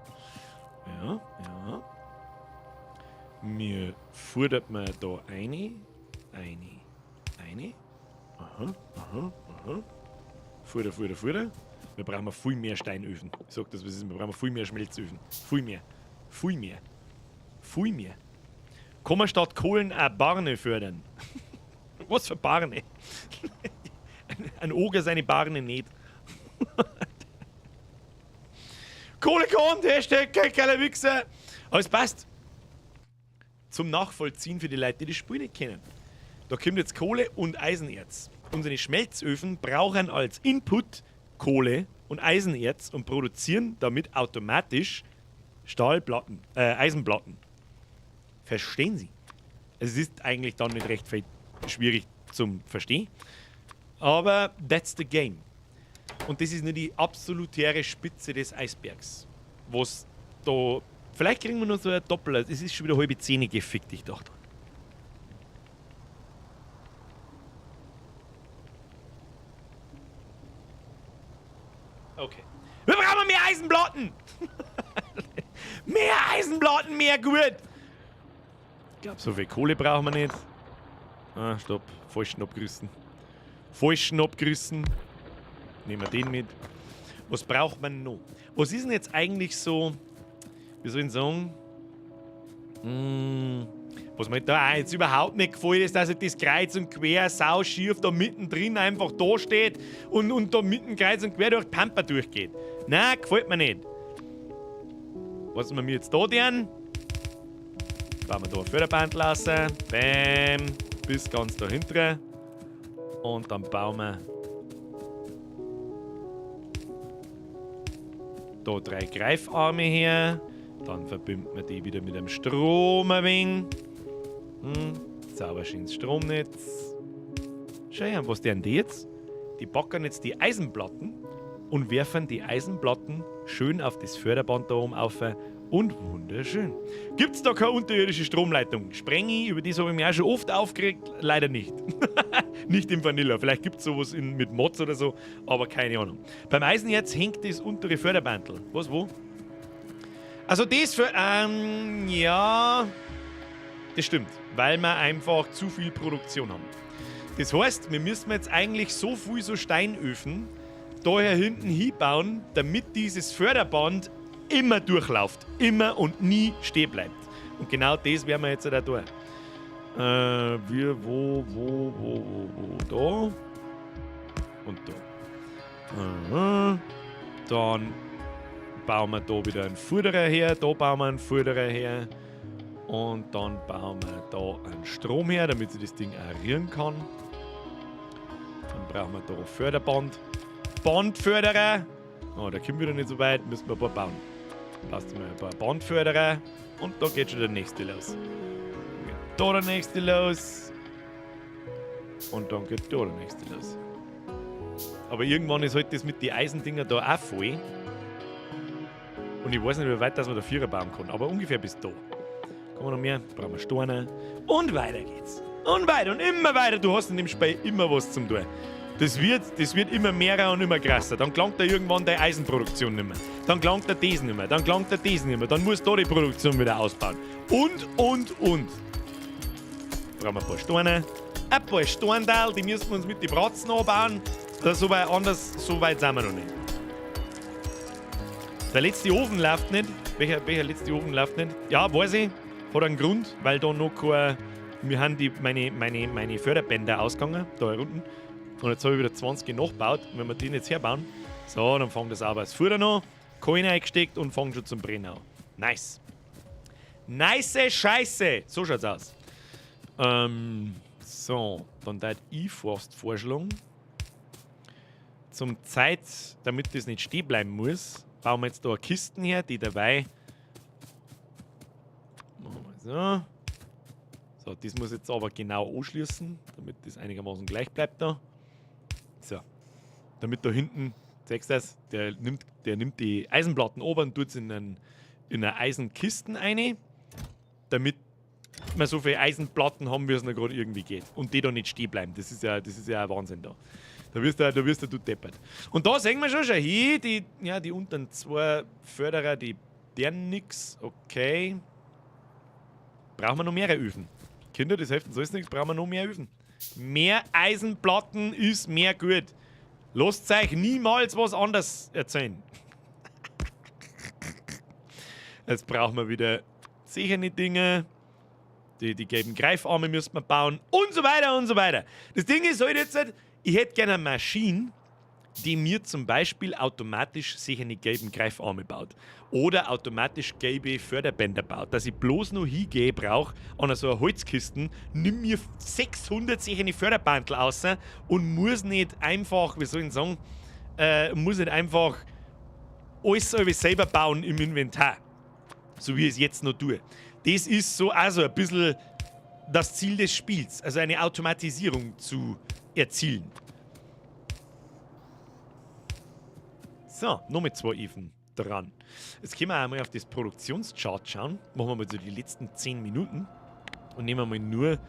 Ja, ja. Mir fordert man da eine. Aha, aha, aha. Fuder. Wir brauchen viel mehr Steinöfen. Ich sag das, was ist. Wir brauchen viel mehr Schmelzöfen. Viel mehr. Kann man statt Kohlen auch Barne fördern? Was für Barne? Ein Oger seine Barne nicht. Kohle kommt, Hashtag, kein geiler Wichser. Alles passt. Zum Nachvollziehen für die Leute, die das Spiel nicht kennen. Da kommt jetzt Kohle und Eisenerz. Unsere Schmelzöfen brauchen als Input Kohle und Eisenerz und produzieren damit automatisch Stahlplatten, Eisenplatten. Verstehen Sie? Es ist eigentlich dann nicht recht schwierig zum Verstehen. Aber that's the game. Und das ist nur die absolutäre Spitze des Eisbergs. Was da. Vielleicht kriegen wir noch so ein Doppel. Es ist schon wieder 9:30 gefickt, ich dachte. Okay. Wir brauchen mehr Eisenplatten! Mehr Eisenplatten, mehr gut! Ich glaube, so viel Kohle brauchen wir nicht. Ah, stopp. Falschen abgerissen. Falschen abgerissen. Nehmen wir den mit. Was braucht man noch? Was ist denn jetzt eigentlich so, wie soll ich sagen, was mir da jetzt überhaupt nicht gefällt, ist, dass das kreuz und quer sau schief da mittendrin einfach da steht und da mitten kreuz und quer durch die Pampa durchgeht. Nein, gefällt mir nicht. Was wir mir jetzt da tun? Bauen wir da ein Förderband lassen. Bäm. Bis ganz dahinter. Und dann bauen wir da 3 Greifarme her. Dann verbinden wir die wieder mit einem Strom ein wenig. Sauber schönes Stromnetz. Schau her, was tun die jetzt? Die backen jetzt die Eisenplatten und werfen die Eisenplatten schön auf das Förderband da oben auf. Und wunderschön. Gibt's da keine unterirdische Stromleitung? Sprengi, über das habe ich mich auch schon oft aufgeregt, leider nicht. Nicht im Vanilla. Vielleicht gibt's sowas mit Mods oder so, aber keine Ahnung. Beim Eisenerz hängt das untere Förderbandl. Was, wo? Also das für... ja... Das stimmt, weil wir einfach zu viel Produktion haben. Das heißt, wir müssen jetzt eigentlich so viel so Steinöfen daher hinten hinbauen, damit dieses Förderband immer durchläuft. Immer und nie stehen bleibt. Und genau das werden wir jetzt da tun. Wir, wo, da. Und da. Aha. Dann bauen wir da wieder einen Förderer her. Da bauen wir einen Förderer her. Und dann bauen wir da einen Strom her, damit sich das Ding auch rühren kann. Dann brauchen wir da Förderband. Bandförderer. Oh, da kommen wir wieder nicht so weit. Müssen wir ein paar bauen. Passt mal ein paar Bandförderer. Und da geht schon der nächste los. Geht da der nächste los. Und dann geht da der nächste los. Aber irgendwann ist halt das mit den Eisendinger da auch voll. Und ich weiß nicht, wie weit dass man da Vierer bauen kann. Aber ungefähr bis da. Kommen wir noch mehr? Brauchen wir Steine. Und weiter geht's. Und weiter und immer weiter. Du hast in dem Spiel immer was zum tun. Das wird immer mehr und immer krasser. Dann gelangt da irgendwann deine Eisenproduktion nicht mehr. Dann gelangt da das nicht mehr. Dann gelangt da das nicht mehr. Dann musst du da die Produktion wieder ausbauen. Und. Brauchen wir ein paar Steine. Ein paar Steinteil, die müssen wir uns mit den Bratzen anbauen. So weit, anders, so weit sind wir noch nicht. Der letzte Ofen läuft nicht. Welcher letzte Ofen läuft nicht? Ja, weiß ich. Hat einen Grund, weil da noch kein... Wir haben die, meine Förderbänder ausgegangen, da unten. Und jetzt habe ich wieder 20 nachgebaut. Wenn wir den jetzt herbauen, so, dann fängt das aber als Futter noch, Kohlen eingesteckt und fängt schon zum Brennen an. Nice. Nice Scheiße! So schaut's aus. So, dann tät ich fast vorschlagen. Zum Zeit, damit das nicht stehen bleiben muss, bauen wir jetzt da eine Kisten her, die dabei. Machen wir so. So, das muss jetzt aber genau anschließen, damit das einigermaßen gleich bleibt da. So. Damit da hinten, siehst du das, der nimmt die Eisenplatten oben und tut es in eine Eisenkisten rein, damit wir so viele Eisenplatten haben, wie es noch gerade irgendwie geht. Und die da nicht stehen bleiben. Das ist ja ein Wahnsinn da. Da wirst du deppert. Und da sehen wir schon hier, die, ja, die unteren zwei Förderer, die deren nix. Okay. Brauchen wir noch mehrere Öfen. Kinder, das hilft uns alles nichts, brauchen wir noch mehr Öfen. Mehr Eisenplatten ist mehr gut. Lasst euch niemals was anderes erzählen. Jetzt brauchen wir wieder sicher Dinge. Die gelben Greifarme müssen wir bauen und so weiter und so weiter. Das Ding ist halt jetzt, ich hätte gerne eine Maschine, die mir zum Beispiel automatisch sicher die gelben Greifarme baut. Oder automatisch gelbe Förderbänder baut. Dass ich bloß noch hingehe brauche an so eine Holzkisten, nimm mir 600 sicher die Förderbandel raus und muss nicht einfach, wie soll ich sagen, muss nicht einfach alles selber bauen im Inventar. So wie ich es jetzt noch tue. Das ist so also ein bisschen das Ziel des Spiels, also eine Automatisierung zu erzielen. So, noch mit 2 Öfen dran. Jetzt können wir einmal auf das Produktionschart schauen. Machen wir mal so die letzten 10 Minuten und nehmen wir mal nur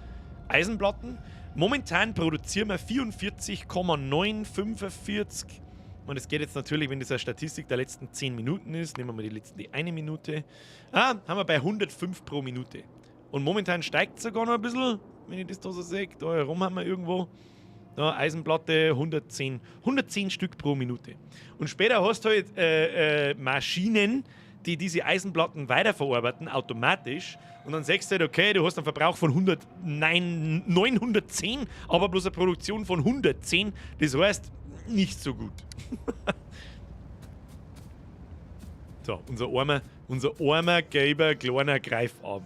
Eisenplatten. Momentan produzieren wir 44,945. Und es geht jetzt natürlich, wenn das eine Statistik der letzten 10 Minuten ist, nehmen wir mal die letzten, die eine Minute. Ah, haben wir bei 105 pro Minute. Und momentan steigt es sogar noch ein bisschen, wenn ich das da so sehe. Da herum haben wir irgendwo. Da, Eisenplatte, 110 Stück pro Minute. Und später hast du halt Maschinen, die diese Eisenplatten weiterverarbeiten, automatisch. Und dann sagst du halt, okay, du hast einen Verbrauch von 910, aber bloß eine Produktion von 110. Das heißt, nicht so gut. So, unser armer, gelber, kleiner Greifarm.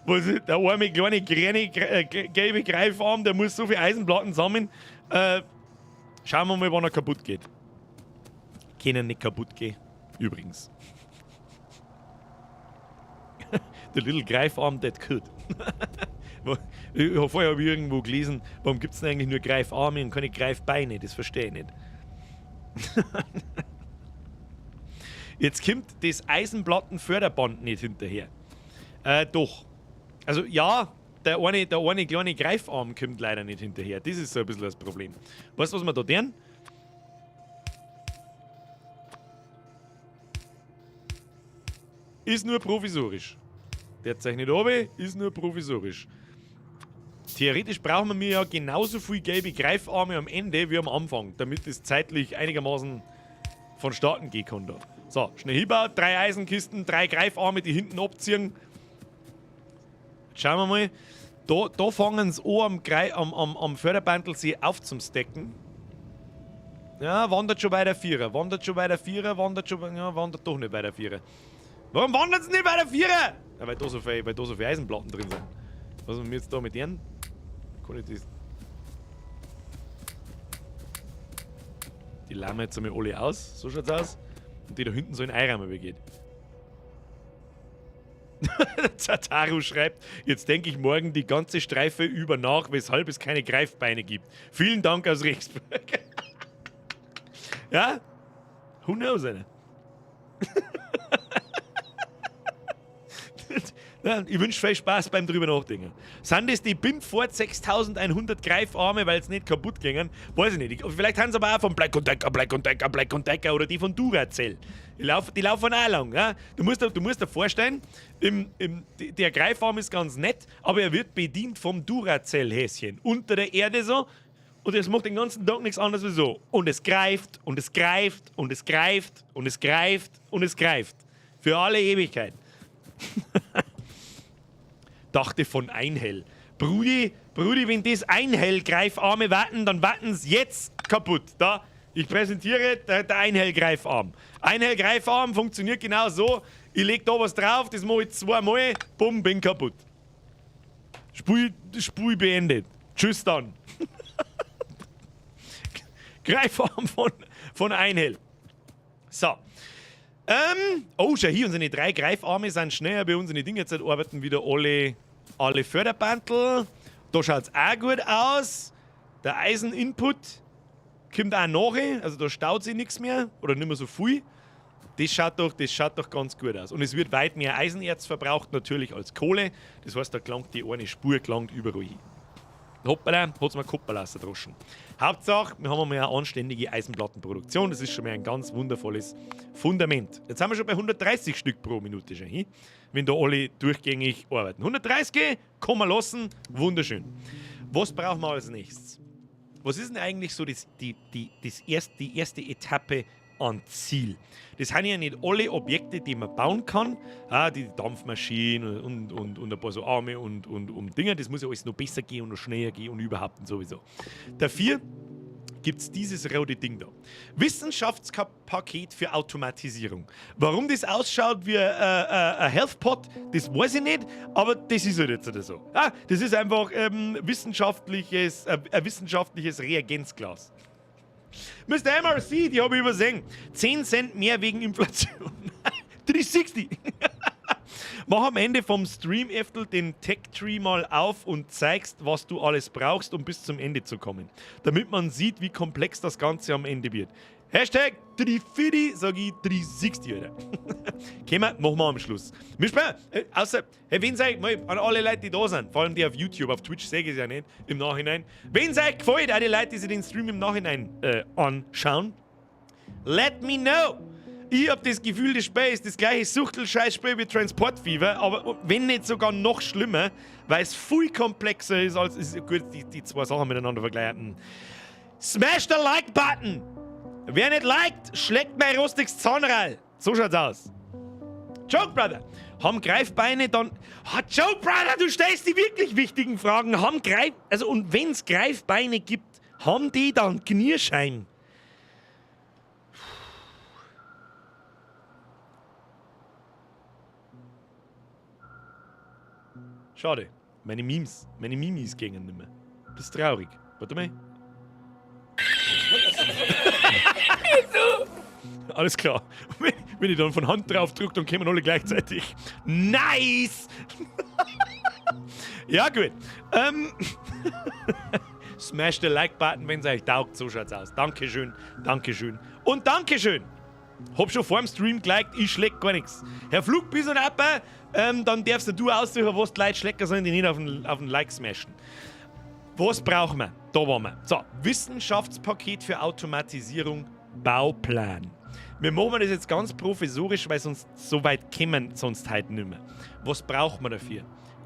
Was ist, der arme, kleine, grüne, gelbe Greifarm, der muss so viel Eisenplatten sammeln. Schauen wir mal, wann er kaputt geht. Können nicht kaputt gehen, übrigens. The little Greifarm that could. Ich habe vorher irgendwo gelesen, warum gibt es denn eigentlich nur Greifarme und keine Greifbeine? Das verstehe ich nicht. Jetzt kommt das Eisenplattenförderband nicht hinterher. Doch. Also ja, der eine kleine Greifarm kommt leider nicht hinterher. Das ist so ein bisschen das Problem. Weißt du, was wir da tun? Ist nur provisorisch. Der zeichnet oben, ist nur provisorisch. Theoretisch brauchen wir ja genauso viel gelbe Greifarme am Ende wie am Anfang, damit es zeitlich einigermaßen vonstatten gehen kann da. So, schnell hinbauen, 3 Eisenkisten, 3 Greifarme, die hinten abziehen. Jetzt schauen wir mal. Da fangen sie an, am Förderbandel sie aufzustecken. Ja, wandert schon bei der Vierer, wandert schon bei der Vierer, wandert schon, ja, wandert doch nicht bei der Vierer. Warum wandert es nicht bei der Vierer? Ja, weil da so viele Eisenplatten drin sind. Was machen wir jetzt da mit denen? Kann ich das? Die lahmen jetzt einmal alle aus, so schaut's aus. Und die da hinten so in Eirammer begeht. Der Zataru schreibt, jetzt denke ich morgen die ganze Streife über nach, weshalb es keine Greifbeine gibt. Vielen Dank aus Regensburg. Ja? Who knows, Alter? Ich wünsche viel Spaß beim drüber nachdenken. Sind das die Bimford 6100 Greifarme, weil es nicht kaputt gingen? Weiß ich nicht. Vielleicht haben sie aber auch von Black & Decker, Black & Decker, Black & Decker oder die von Duracell. Die laufen auch lang. Ja? Du musst dir vorstellen, der Greifarm ist ganz nett, aber er wird bedient vom Duracell-Häschen. Unter der Erde so. Und es macht den ganzen Tag nichts anderes wie so. Und es greift, und es greift, und es greift, und es greift, und es greift. Für alle Ewigkeit. Dachte von Einhell. Brudi, wenn das Einhell-Greifarme warten, dann warten sie jetzt kaputt. Da, ich präsentiere der Einhell-Greifarm. Einhell-Greifarm funktioniert genau so. Ich leg da was drauf, das mache ich zweimal, bumm, bin kaputt. Spiel beendet. Tschüss dann. Greifarm von Von Einhell. So. Oh, schau hier, unsere 3 Greifarme sind schneller bei unseren Dingen. Jetzt arbeiten wieder alle Förderbandel. Da schaut's auch gut aus. Der Eisen-Input kommt auch nach, also da staut sich nichts mehr oder nicht mehr so viel. Das schaut doch ganz gut aus. Und es wird weit mehr Eisenerz verbraucht natürlich als Kohle. Das heißt, da gelangt die eine Spur gelangt überall hin. Hoppala, hat's mir Koppel rausgedroschen. Hauptsache, wir haben einmal eine anständige Eisenplattenproduktion. Das ist schon mal ein ganz wundervolles Fundament. Jetzt sind wir schon bei 130 Stück pro Minute schon hin, wenn da alle durchgängig arbeiten. 130 kann man lassen, wunderschön. Was brauchen wir als nächstes? Was ist denn eigentlich so die erste Etappe an Ziel? Das sind ja nicht alle Objekte, die man bauen kann. Ah, die Dampfmaschinen und ein paar so Arme und Dinger. Das muss ja alles noch besser gehen und noch schneller gehen und überhaupt und sowieso. Dafür gibt's dieses rote Ding da. Wissenschaftspaket für Automatisierung. Warum das ausschaut wie ein Health Pod, das weiß ich nicht, aber das ist halt jetzt oder so. Ah, das ist einfach ein wissenschaftliches Reagenzglas. Mister MRC, die hab ich übersehen. 10 Cent mehr wegen Inflation. 360. Mach am Ende vom Stream, Eftel, den Tech-Tree mal auf und zeigst, was du alles brauchst, um bis zum Ende zu kommen. Damit man sieht, wie komplex das Ganze am Ende wird. Hashtag 350, sag ich 360, Alter. Können wir, machen wir am Schluss. Wir spielen, außer, hey, wenn's euch, mal an alle Leute, die da sind, vor allem die auf YouTube, auf Twitch sehe ich es ja nicht, im Nachhinein. Wenn's euch gefällt, auch die Leute, die sich den Stream im Nachhinein anschauen, let me know! Ich hab das Gefühl, das Spiel ist das gleiche Suchtel-Scheißspiel wie Transport Fever, aber wenn nicht sogar noch schlimmer, weil es viel komplexer ist, als ist gut, die zwei Sachen miteinander vergleichen. Smash the Like-Button! Wer nicht liked, schlägt mein rostiges Zahnrad. So schaut's aus. Joke Brother, haben Greifbeine dann... Ha, Joke Brother, du stellst die wirklich wichtigen Fragen. Haben Greif... Also, und wenn's Greifbeine gibt, haben die dann Knirschein? Schade. Meine Mimis gingen nicht mehr. Das ist traurig. Warte mal. Alles klar. Wenn ich dann von Hand drauf drück, dann kommen alle gleichzeitig. Nice! Ja, gut. Smash the Like-Button, wenn's euch taugt. So schaut's aus. Dankeschön, Dankeschön und Dankeschön. Hab schon vor dem Stream geliked, ich schläg gar nix. Herr Flugbison Appa, dann darfst du aussuchen, was die Leute schlecken sollen, die nicht auf den Like smashen. Was brauchen wir? Da waren wir. So, Wissenschaftspaket für Automatisierung, Bauplan. Wir machen das jetzt ganz professorisch, weil sonst so weit kommen sonst halt nicht mehr. Was braucht man dafür?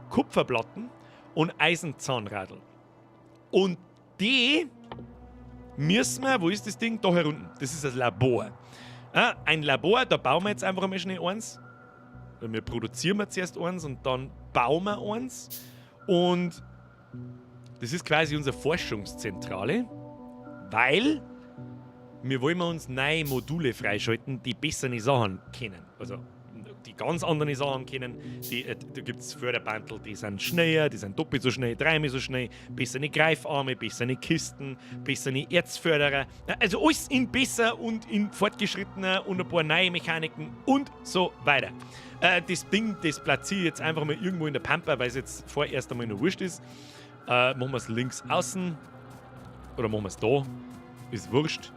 Kupferplatten und Eisenzahnradl. Und die müssen wir, wo ist das Ding? Da herunten. Das ist das Labor. Ah, ein Labor, da bauen wir jetzt einfach einmal schnell eins. Wir produzieren wir zuerst eins und dann bauen wir eins. Und das ist quasi unsere Forschungszentrale, weil wir wollen uns neue Module freischalten, die bessere Sachen kennen. Also die ganz anderen Sachen kennen. Da gibt's Förderbandel, die sind schneller, die sind doppelt so schnell, dreimal so schnell, bessere Greifarme, bessere Kisten, bessere Erzförderer. Also alles in besser und in fortgeschrittener und ein paar neue Mechaniken und so weiter. Das Ding, das platziere ich jetzt einfach mal irgendwo in der Pampa, weil es jetzt vorerst einmal noch wurscht ist. Machen wir's links außen oder machen wir's da, ist wurscht,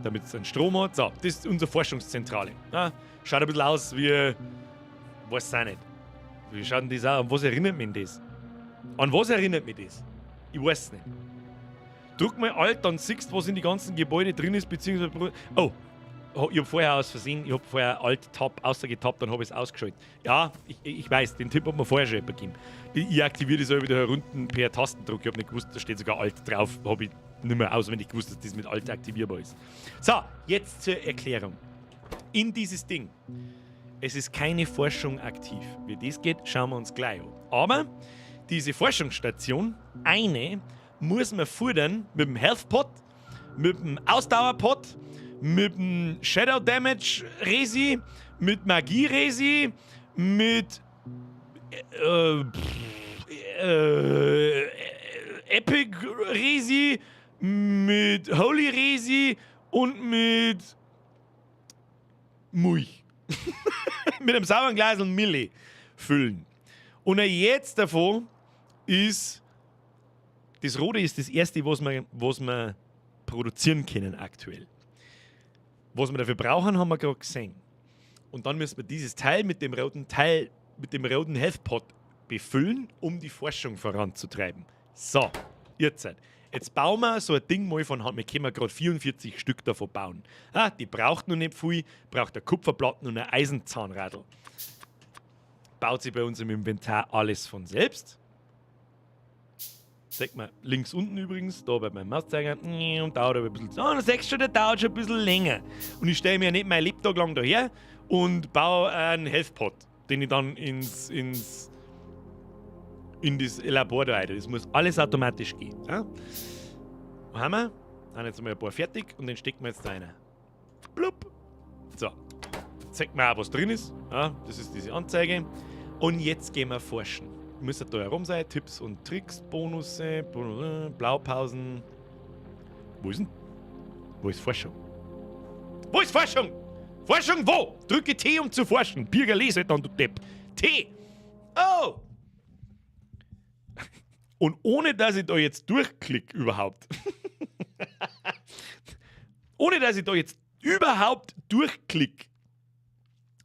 damit es einen Strom hat. So, das ist unsere Forschungszentrale. Ja, schaut ein bisschen aus wie, weiß auch nicht. Wie schaut denn das aus? An was erinnert mich das? An was erinnert mich das? Ich weiß es nicht. Drück mal Alt, dann siehst du, was in die ganzen Gebäude drin ist, beziehungsweise... Oh, ich hab vorher aus Versehen, ich hab vorher Alt-Tab ausgetappt, dann hab ich's ausgeschaltet. Ja, ich weiß, den Tipp hat mir vorher schon jemand gegeben. Ich aktiviere das auch wieder herunten per Tastendruck. Ich hab nicht gewusst, da steht sogar Alt drauf. Hab ich nicht mehr auswendig gewusst, dass das mit Alt aktivierbar ist. So, jetzt zur Erklärung. In dieses Ding. Es ist keine Forschung aktiv. Wie das geht, schauen wir uns gleich an. Aber diese Forschungsstation, eine, muss man futtern mit dem Health Pot, mit dem Ausdauerpot, mit dem Shadow Damage Resi, mit Magie Resi, mit Epic Resi, mit Holy Resi und mit Milch. Mit einem sauberen Glas Milch füllen. Und jetzt davon ist, das Rote ist das erste, was wir produzieren können aktuell. Was wir dafür brauchen, haben wir gerade gesehen. Und dann müssen wir dieses Teil mit dem roten Teil, mit dem roten Health Pod befüllen, um die Forschung voranzutreiben. So, ihr Zeit. Jetzt bauen wir so ein Ding mal von Hand. Wir können gerade 44 Stück davon bauen. Ah, die braucht noch nicht viel, braucht eine Kupferplatten und ein Eisenzahnradl. Baut sich bei uns im Inventar alles von selbst. Sieht man links unten übrigens, da bei meinem Mauszeiger, und dauert aber ein bisschen. Oh, da siehst du schon, der dauert schon ein bisschen länger. Und ich stelle mir ja nicht mein Laptop lang daher und baue einen Health Pod, den ich dann in das Labor da rein. Das muss alles automatisch gehen. Ja? Wo haben wir? Haben jetzt mal ein paar fertig und den stecken wir jetzt da rein. Blub. So. Zeigt mir auch, was drin ist. Ja, das ist diese Anzeige. Und jetzt gehen wir forschen. Müsste da herum sein. Tipps und Tricks, Bonusse, Blaupausen. Wo ist denn? Wo ist Forschung? Wo ist Forschung? Forschung wo? Drücke T, um zu forschen. Birger, lese dann, du Depp. T. Oh! Und ohne, dass ich da jetzt durchklicke überhaupt. Ohne, dass ich da jetzt überhaupt durchklicke,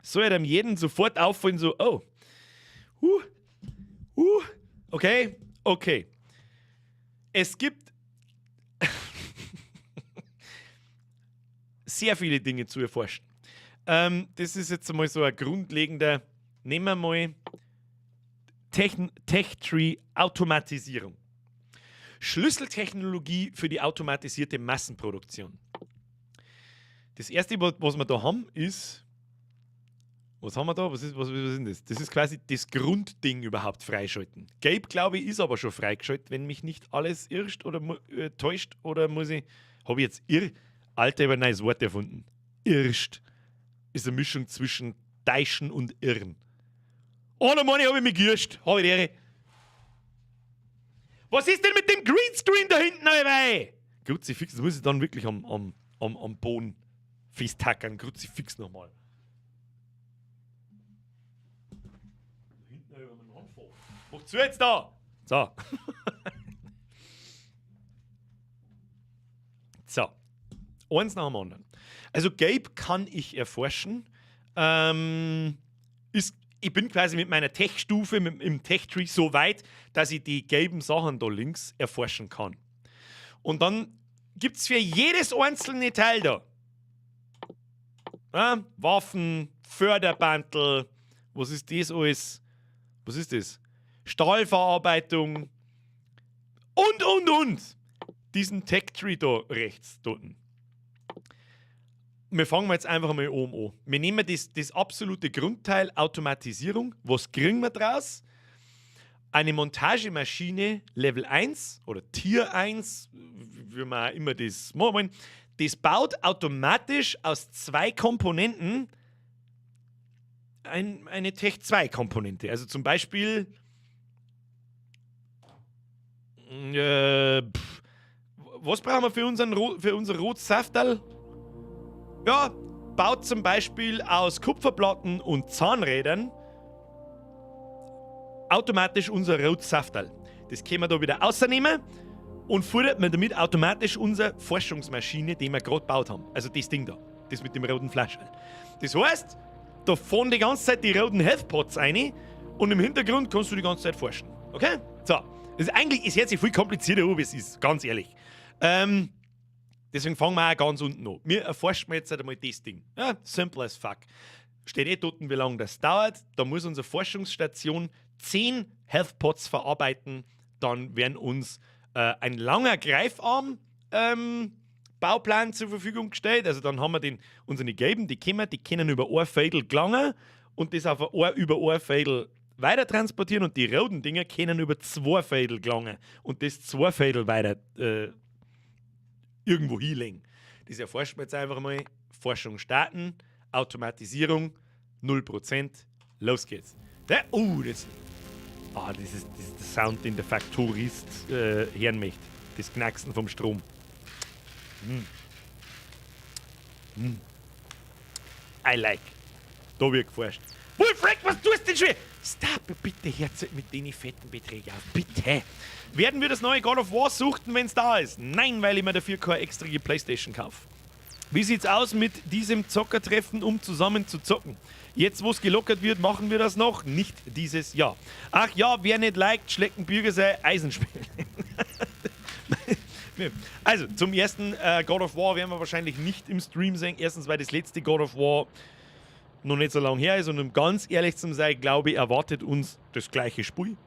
soll ja dem jeden sofort auffallen, so, oh, okay, okay. Es gibt sehr viele Dinge zu erforschen. Das ist jetzt einmal so ein grundlegender, nehmen wir mal Tech-Tree Automatisierung. Schlüsseltechnologie für die automatisierte Massenproduktion. Das erste, was wir da haben, ist, was haben wir da? Was ist denn das? Das ist quasi das Grundding überhaupt freischalten. Gabe, glaube ich, ist aber schon freigeschaltet, wenn mich nicht alles irrt oder täuscht oder muss ich, habe ich jetzt irr, Alter, ich habe ein neues Wort erfunden. Irscht ist eine Mischung zwischen Deischen und Irren. Oh, da meine ich, habe ich mich geirrt. Habe ich die Ehre. Was ist denn mit dem Greenscreen da hinten, Alter? Kruzifix, das muss ich dann wirklich am Boden festtackern. Kruzifix nochmal. Da hinten über meinen Handvoll. Mach zu jetzt da! So. So. Eins nach dem anderen. Also Gabe kann ich erforschen. Ich bin quasi mit meiner Tech-Stufe im Tech-Tree so weit, dass ich die gelben Sachen da links erforschen kann. Und dann gibt's für jedes einzelne Teil da, ja, Waffen, Förderbandel, was ist das alles? Was ist das? Stahlverarbeitung und, und. Diesen Tech-Tree da rechts dort. Wir fangen jetzt einfach mal oben an. Wir nehmen das absolute Grundteil Automatisierung. Was kriegen wir draus? Eine Montagemaschine Level 1 oder Tier 1, wie wir auch immer das machen wollen, das baut automatisch aus 2 Komponenten eine Tech 2 Komponente. Also zum Beispiel, was brauchen wir für unser rotes Safterl? Ja, baut zum Beispiel aus Kupferplatten und Zahnrädern automatisch unser rotes Safterl. Das können wir da wieder rausnehmen und fordert man damit automatisch unsere Forschungsmaschine, die wir gerade gebaut haben. Also das Ding da, das mit dem roten Flascherl. Das heißt, da fahren die ganze Zeit die roten Health Pods rein und im Hintergrund kannst du die ganze Zeit forschen. Okay? So. Das ist eigentlich, es hört sich viel komplizierter an, wie es ist, ganz ehrlich. Deswegen fangen wir auch ganz unten an. Wir erforschen jetzt einmal das Ding. Ja, simple as fuck. Steht eh dort, wie lange das dauert. Da muss unsere Forschungsstation 10 Health Pods verarbeiten. Dann werden uns ein langer Greifarm Bauplan zur Verfügung gestellt. Also dann haben wir unsere gelben, die können über ein Fädel gelangen und das auf ein, über ein Fädel weiter transportieren und die roten Dinger können über 2 Fädel gelangen und das 2 Fädel weiter irgendwo hinlegen. Das erforscht man jetzt einfach mal. Forschung starten, Automatisierung, 0%, los geht's. Der, oh, das, ah, das ist, das ist der Sound, den der Faktorist hören möchte. Das Knacksen vom Strom. I like. Da wird geforscht. Wolfrick, was tust du denn schon? Stop, bitte, hört mit den fetten Beträgen auf. Bitte. Werden wir das neue God of War suchten, wenn es da ist? Nein, weil ich mir dafür keine extra Playstation kaufe. Wie sieht's aus mit diesem Zockertreffen, um zusammen zu zocken? Jetzt, wo es gelockert wird, machen wir das noch? Nicht dieses Jahr. Ach ja, wer nicht liked, schlägt ein Bürger sein Eisenspiel. Also, zum ersten God of War werden wir wahrscheinlich nicht im Stream sehen. Erstens, weil das letzte God of War noch nicht so lange her ist und um ganz ehrlich zu sein, glaube ich, erwartet uns das gleiche Spiel.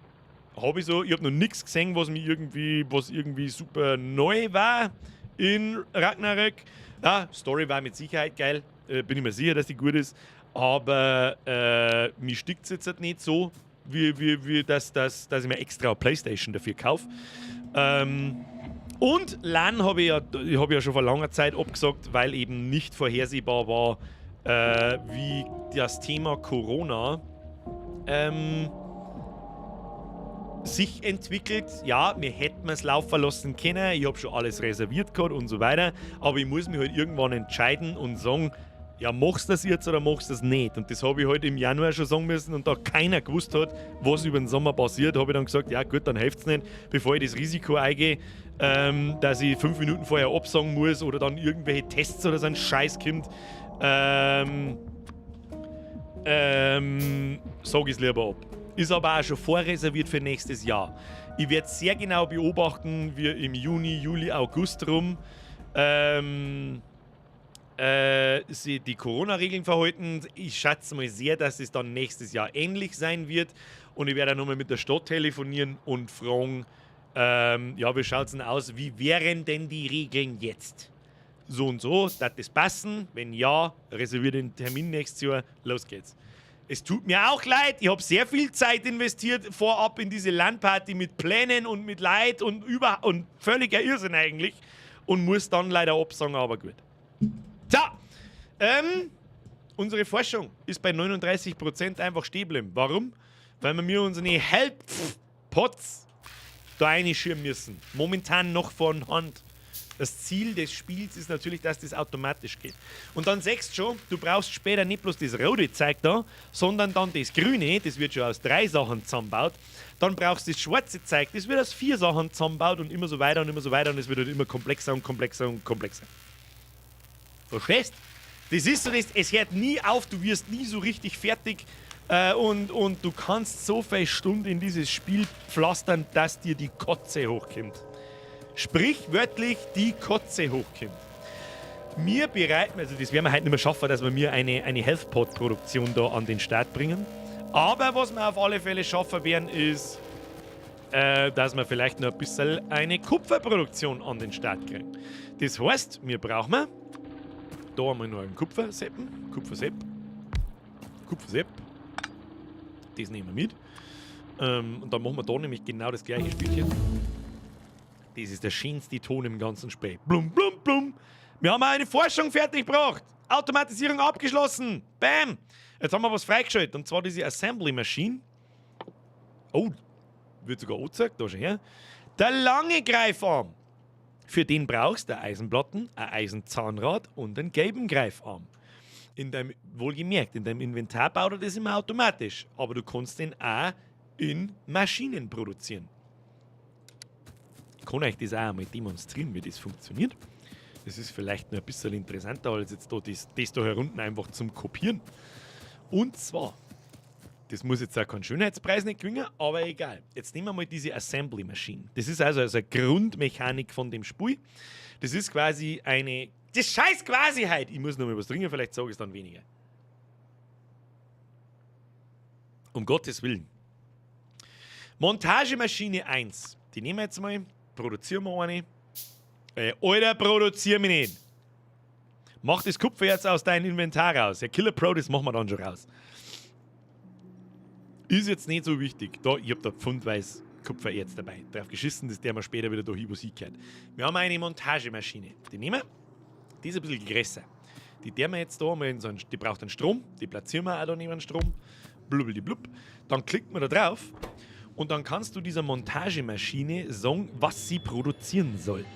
Habe ich so, ich habe noch nichts gesehen, was irgendwie super neu war in Ragnarök. Ja, Story war mit Sicherheit geil, bin ich mir sicher, dass die gut ist. Aber mich stickt es jetzt halt nicht so, wie dass ich mir extra eine Playstation dafür kaufe. Und LAN habe ich, ja, ich hab ja schon vor langer Zeit abgesagt, weil eben nicht vorhersehbar war, wie das Thema Corona sich entwickelt. Ja, wir hätten es laufen lassen können, ich habe schon alles reserviert gehabt und so weiter, aber ich muss mich halt irgendwann entscheiden und sagen, ja, machst du das jetzt oder machst du das nicht? Und das habe ich halt im Januar schon sagen müssen und da keiner gewusst hat, was über den Sommer passiert, habe ich dann gesagt, ja gut, dann hilft es nicht, bevor ich das Risiko eingehe, dass ich 5 Minuten vorher absagen muss oder dann irgendwelche Tests oder so ein Scheiß kommt. Sag ich es lieber ab. Ist aber auch schon vorreserviert für nächstes Jahr. Ich werde sehr genau beobachten, wie im Juni, Juli, August rum sie die Corona-Regeln verhalten. Ich schätze mal sehr, dass es dann nächstes Jahr ähnlich sein wird. Und ich werde auch nochmal mit der Stadt telefonieren und fragen, ja, wie schaut es denn aus? Wie wären denn die Regeln jetzt? So und so, darf das passen? Wenn ja, reserviere den Termin nächstes Jahr. Los geht's. Es tut mir auch leid, ich habe sehr viel Zeit investiert vorab in diese LAN-Party mit Plänen und mit Leid und über und völliger Irrsinn eigentlich und muss dann leider absagen, aber gut. So, unsere Forschung ist bei 39% einfach stehen geblieben. Warum? Weil wir mir unsere Health Pots da reinschirmen müssen. Momentan noch von Hand. Das Ziel des Spiels ist natürlich, dass das automatisch geht. Und dann siehst du schon, du brauchst später nicht bloß das rote Zeug da, sondern dann das grüne, das wird schon aus 3 Sachen zusammengebaut. Dann brauchst du das schwarze Zeug, das wird aus 4 Sachen zusammengebaut und immer so weiter und immer so weiter und es wird halt immer komplexer und komplexer und komplexer. Verstehst? Das ist so, das, es hört nie auf, du wirst nie so richtig fertig und du kannst so viele Stunden in dieses Spiel pflastern, dass dir die Kotze hochkommt. Sprichwörtlich die Kotze hochkommt. Wir bereiten, also das werden wir heute nicht mehr schaffen, dass wir mir eine Health Pod Produktion da an den Start bringen. Aber was wir auf alle Fälle schaffen werden, ist, dass wir vielleicht noch ein bisschen eine Kupferproduktion an den Start kriegen. Das heißt, wir brauchen da haben wir noch einen Kupferseppen, Kupfersepp, Kupfersepp. Das nehmen wir mit. Und dann machen wir da nämlich genau das gleiche Spielchen. Das ist der schönste Ton im ganzen Spiel. Blum, blum, blum. Wir haben eine Forschung fertig gebracht. Automatisierung abgeschlossen. Bam. Jetzt haben wir was freigeschaltet. Und zwar diese Assembly Machine. Oh, wird sogar angezeigt. Da schon her. Der lange Greifarm. Für den brauchst du Eisenplatten, ein Eisenzahnrad und einen gelben Greifarm. In deinem, wohlgemerkt, in deinem Inventar baut er das immer automatisch. Aber du kannst den auch in Maschinen produzieren. Ich kann euch das auch einmal demonstrieren, wie das funktioniert. Das ist vielleicht noch ein bisschen interessanter, als jetzt da das da herunten einfach zum Kopieren. Und zwar, das muss jetzt auch keinen Schönheitspreis nicht gewinnen, aber egal. Jetzt nehmen wir mal diese Assembly Machine. Das ist also eine Grundmechanik von dem Spiel. Das ist quasi eine... Das scheiß quasi halt! Ich muss noch mal was trinken, vielleicht sage ich es dann weniger. Um Gottes Willen. Montagemaschine 1. Die nehmen wir jetzt mal. Produzieren wir eine. Alter, produzier mich nicht. Mach das Kupfer jetzt aus deinem Inventar raus. Ja, Killer Pro, das machen wir dann schon raus. Ist jetzt nicht so wichtig. Da, ich hab da pfundweise Kupfererz dabei. Drauf geschissen, dass der mal später wieder da hin, wo sie gehört. Wir haben eine Montagemaschine. Die nehmen wir. Die ist ein bisschen größer. Die der wir jetzt da mal in so einen, die braucht einen Strom. Die platzieren wir auch da neben den Strom. Blubbldiblub. Dann klickt man da drauf. Und dann kannst du dieser Montagemaschine sagen, was sie produzieren soll.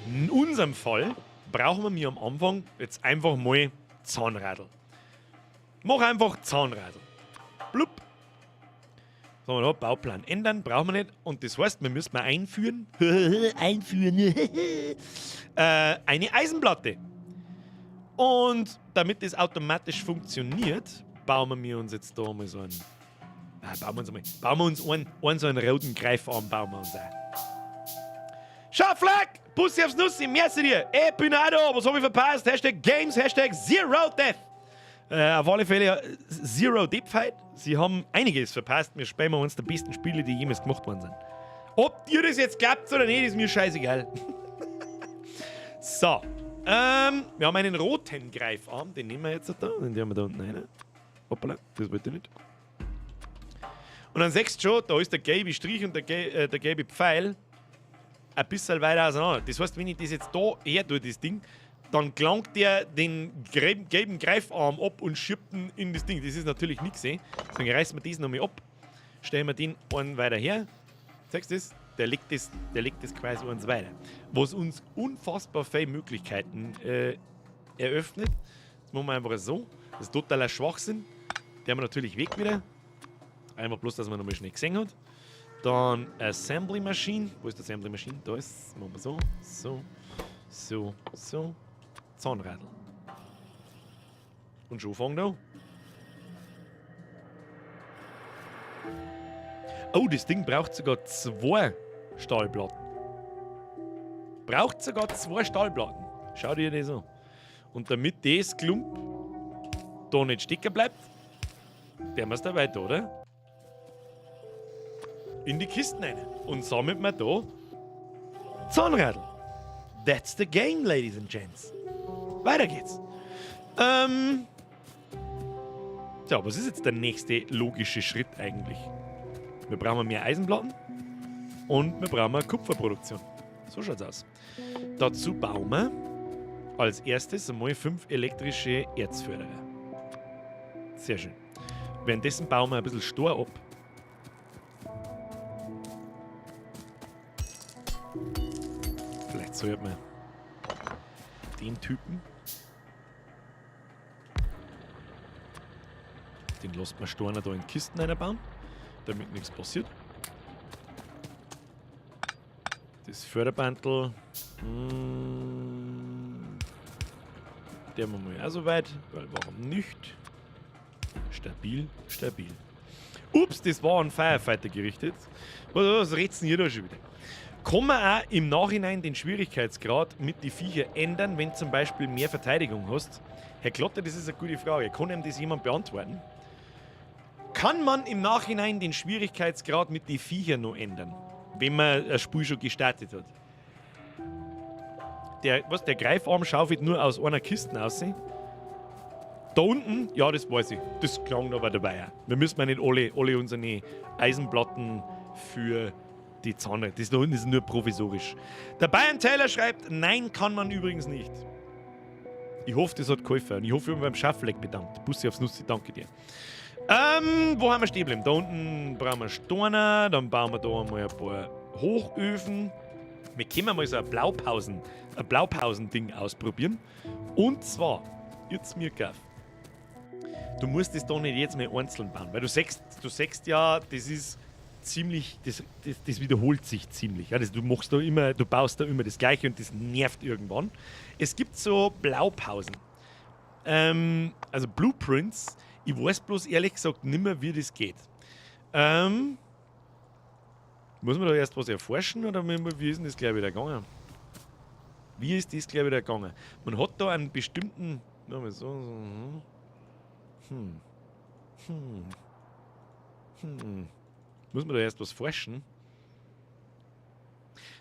In unserem Fall brauchen wir am Anfang jetzt einfach mal Zahnradl. Mach einfach Zahnradl. Blub. Sagen wir da, Bauplan ändern, brauchen wir nicht. Und das heißt, wir müssen mal einführen. Einführen. Eine Eisenplatte. Und damit das automatisch funktioniert, bauen wir uns jetzt da mal so einen. Bauen wir uns mal. Bauen wir uns einen so einen roten Greifarm, bauen wir uns auch. Schaflack! Bussi aufs Nussi, merci dir! Ey, bin auch da, was hab ich verpasst? Hashtag Games, Hashtag Zero Death! Auf alle Fälle Zero Death Fight. Sie haben einiges verpasst. Wir spielen eines der besten Spiele, die jemals gemacht worden sind. Ob dir das jetzt glaubt oder nicht, ist mir scheißegal. So. Wir haben einen roten Greifarm, den nehmen wir jetzt da. Den haben wir da unten rein. Hoppala, das wollte ich nicht. Und dann siehst du schon, da ist der gelbe Strich und der gelbe Pfeil ein bisschen weiter auseinander. Das heißt, wenn ich das jetzt da her tue, das Ding, dann gelangt der den gelben Greifarm ab und schiebt ihn in das Ding. Das ist natürlich nichts, eh? Deswegen reißen wir das nochmal ab, stellen wir den einen weiter her. Siehst du das? Der legt das quasi eins weiter. Was uns unfassbar viele Möglichkeiten eröffnet. Das machen wir einfach so. Das ist totaler Schwachsinn. Den haben wir natürlich weg wieder. Einfach bloß, dass man nochmal schnell gesehen hat. Dann Assembly Machine. Wo ist die Assembly Machine? Da ist. Machen wir so, so, so, so. Zahnradl. Und schon fangen da. Oh, das Ding braucht sogar 2 Stahlplatten. Braucht sogar 2 Stahlplatten. Schau dir das an. Und damit das Klump da nicht stecken bleibt, der muss da weiter, oder? In die Kisten rein. Und sammelt man da Zahnradl. That's the game, ladies and gents. Weiter geht's. So, was ist jetzt der nächste logische Schritt eigentlich? Wir brauchen mehr Eisenplatten und wir brauchen eine Kupferproduktion. So schaut's aus. Dazu bauen wir als erstes einmal 5 elektrische Erzförderer. Sehr schön. Währenddessen bauen wir ein bisschen Stor ab. Vielleicht sollte man den Typen. Den lässt man Storner da in Kisten einbauen, damit nichts passiert. Das Förderbandel. Der machen wir auch so weit, weil warum nicht? Stabil, stabil. Ups, das war an Firefighter gerichtet. Was redst denn ihr da schon wieder? Kann man auch im Nachhinein den Schwierigkeitsgrad mit den Viecher ändern, wenn zum Beispiel mehr Verteidigung hast? Herr Klotter, das ist eine gute Frage. Kann ihm das jemand beantworten? Kann man im Nachhinein den Schwierigkeitsgrad mit den Viechern noch ändern, wenn man ein Spiel schon gestartet hat? Der Greifarm schaufelt nur aus einer Kiste raus. Da unten, ja, das weiß ich. Das klang aber dabei auch. Wir müssen ja nicht alle unsere Eisenplatten für die Zahnräder. Das da unten ist nur provisorisch. Der Bayern Taylor schreibt, nein, kann man übrigens nicht. Ich hoffe, das hat geholfen. Und ich hoffe, ich habe mich beim Schaffleck bedankt. Bussi aufs Nussi, danke dir. Wo haben wir stehen geblieben? Da unten brauchen wir Steine, dann bauen wir da einmal ein paar Hochöfen. Wir können mal so ein Blaupausen-Ding ausprobieren. Und zwar, jetzt mir gekauft. Du musst das da nicht jetzt mal einzeln bauen, weil du siehst ja, das ist ziemlich, das wiederholt sich ziemlich. Ja, das, du machst da immer, du baust da immer das Gleiche und das nervt irgendwann. Es gibt so Blaupausen, also Blueprints. Ich weiß bloß ehrlich gesagt nimmer, wie das geht. Muss man da erst was erforschen oder wie ist denn das gleich wieder gegangen? Wie ist das gleich wieder gegangen? Man hat da einen bestimmten. So, Muss man da erst was forschen?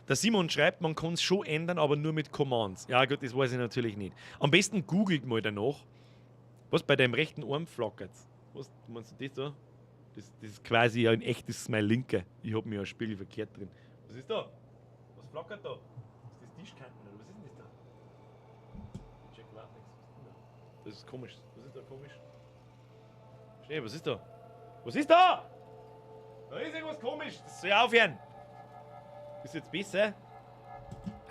Der Simon schreibt, man kann es schon ändern, aber nur mit Commands. Ja gut, das weiß ich natürlich nicht. Am besten googelt mal danach. Was bei deinem rechten Arm flackert. Was meinst du das da? Das ist quasi ja ein echtes mein linker. Ich hab mir ja Spiegel verkehrt drin. Was ist da? Was flackert da? Ist das Tischkanten oder was ist denn das da? Ich check überhaupt nichts. Was ist denn da? Das ist komisch. Was ist da komisch? Schnee, was ist da? Was ist da? Da ist irgendwas komisch. Das soll ja aufhören. Ist jetzt besser?